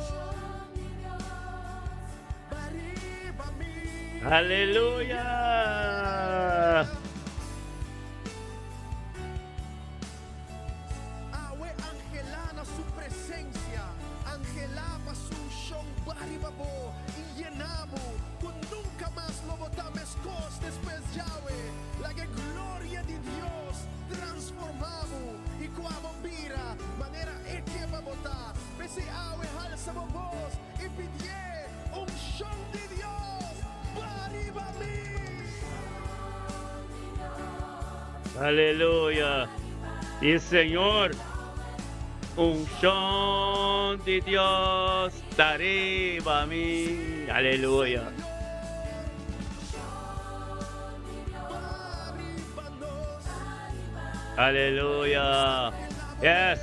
Speaker 2: Ba riba mi.
Speaker 1: Aleluya.
Speaker 2: Awe anhelá na su presencia, anhelá pa su unshon ba riba bo i yená bo, ku nunka mas lo bo ta meskos despues djawe. Laga e gloria di Dios transformá bo i ku abo bira manera e ke pa bo ta. P'esei awe halsa bo bos i pidié, Unshon di Dios ba riba mi!
Speaker 1: Aleluya! Y Señor, unshon di Dios ta riba mi. Aleluya! Aleluya! Yes!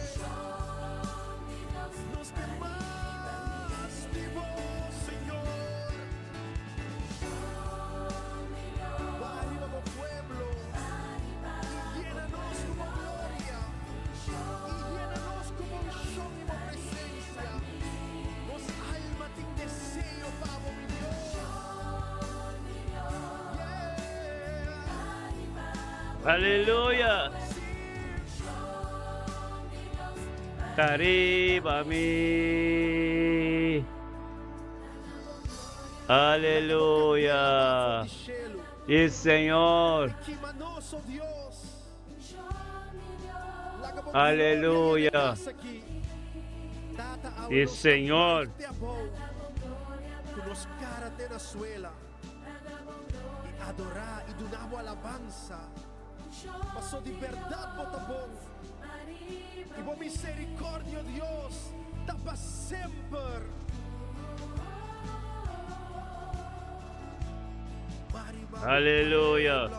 Speaker 1: Aleluya! Ta riba mi. Aleluya! Sí, Señor. Aleluya. Sí, Señor.
Speaker 2: Adorá i duna bo alabansa. Paso di bèrdat bo ta bon, i bo miserikòrdia, o Dios, ta pa semper.
Speaker 1: Aleluya!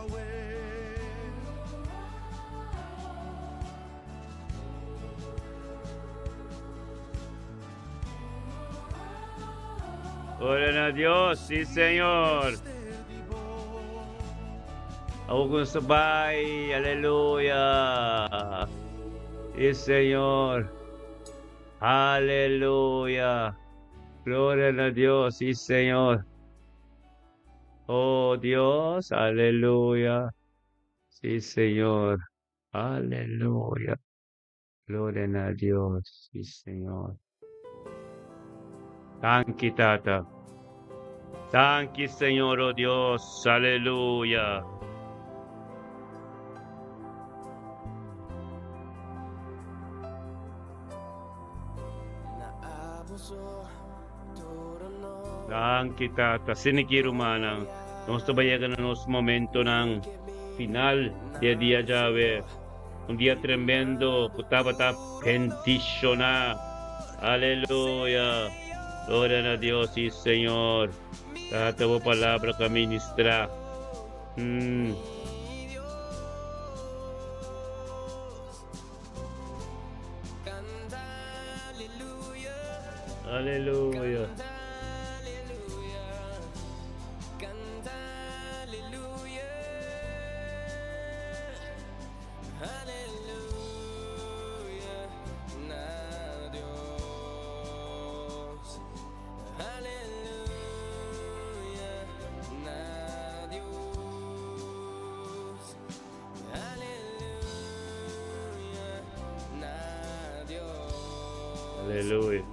Speaker 1: Gloria na Dios, sí Señor. Awor ku nos ta bai, aleluya. Sí Señor. Aleluya. Gloria na Dios, sí Señor. Oh Dios, aleluya. Sí Señor. Aleluya. Gloria na Dios, sí Señor. Danki Tata. Danki Señor, oh Dios, aleluya. Danki Tata. Asina ki rumannan, nos ta bai yega na nos momentonan final di e dia djawe. Un dia tremendo ku tabata bendishoná. Aleluya! Gloria na Dios, sí Señor. Tata bo palabra ka ministrá. Mm. Aleluya. Aleluya.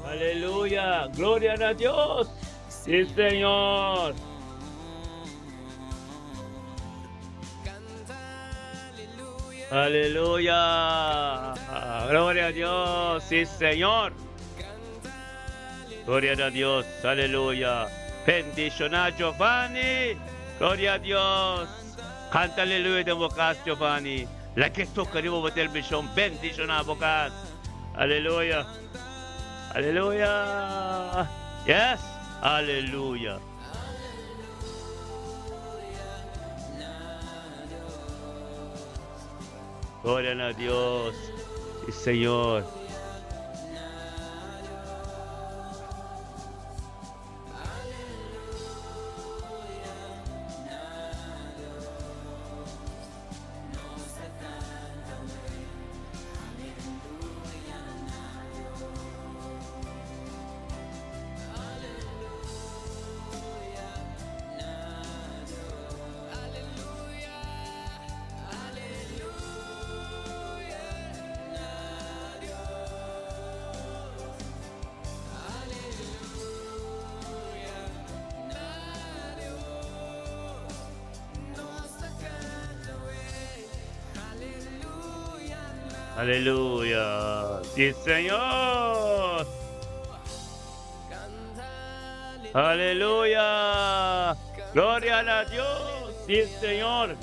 Speaker 1: Aleluya, gloria a Dios. Sí, Señor. Aleluya. Gloria a Dios. Sí, Señor. Gloria a Dios. Aleluya. Bendiciona Giovanni. Gloria a Dios. Canta aleluya den bo cas, Giovanni. La que toca riba bo televisión. Bendiciona bo cas. Aleluya. Aleluya. Yes. Aleluya. Gloria na Dios. Sí, Señor. Aleluya. Sí, Señor. Aleluya. Gloria a Dios. Sí, Señor.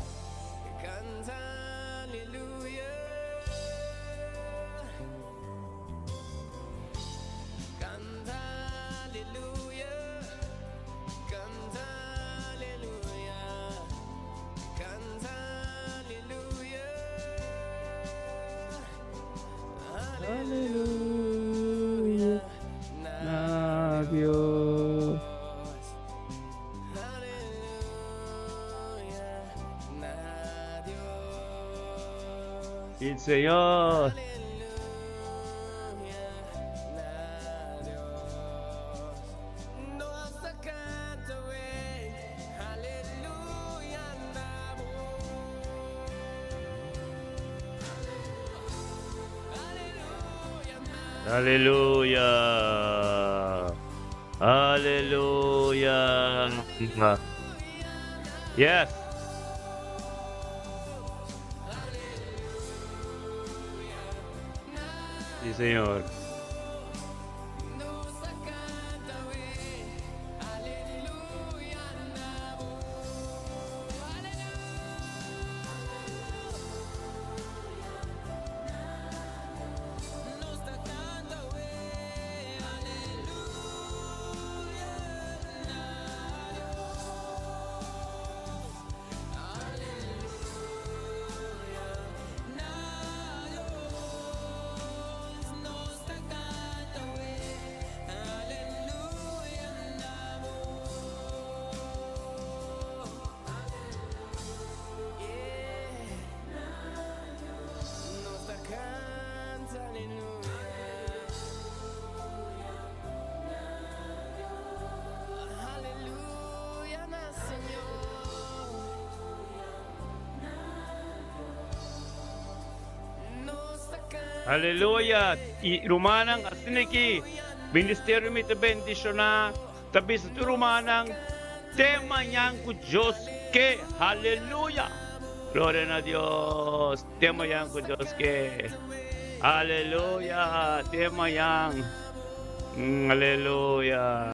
Speaker 1: Sí, Señor. Aleluya. Aleluya. Yes. Sí, Señor. Aleluya! I rumannan asina aki ministerio mi ta bendishoná ta bisa tur rumannan te mañan ku Dios ke. Aleluya! Gloria na Dios! Te mañan ku Dios ke. Aleluya! Te mañan. Aleluya!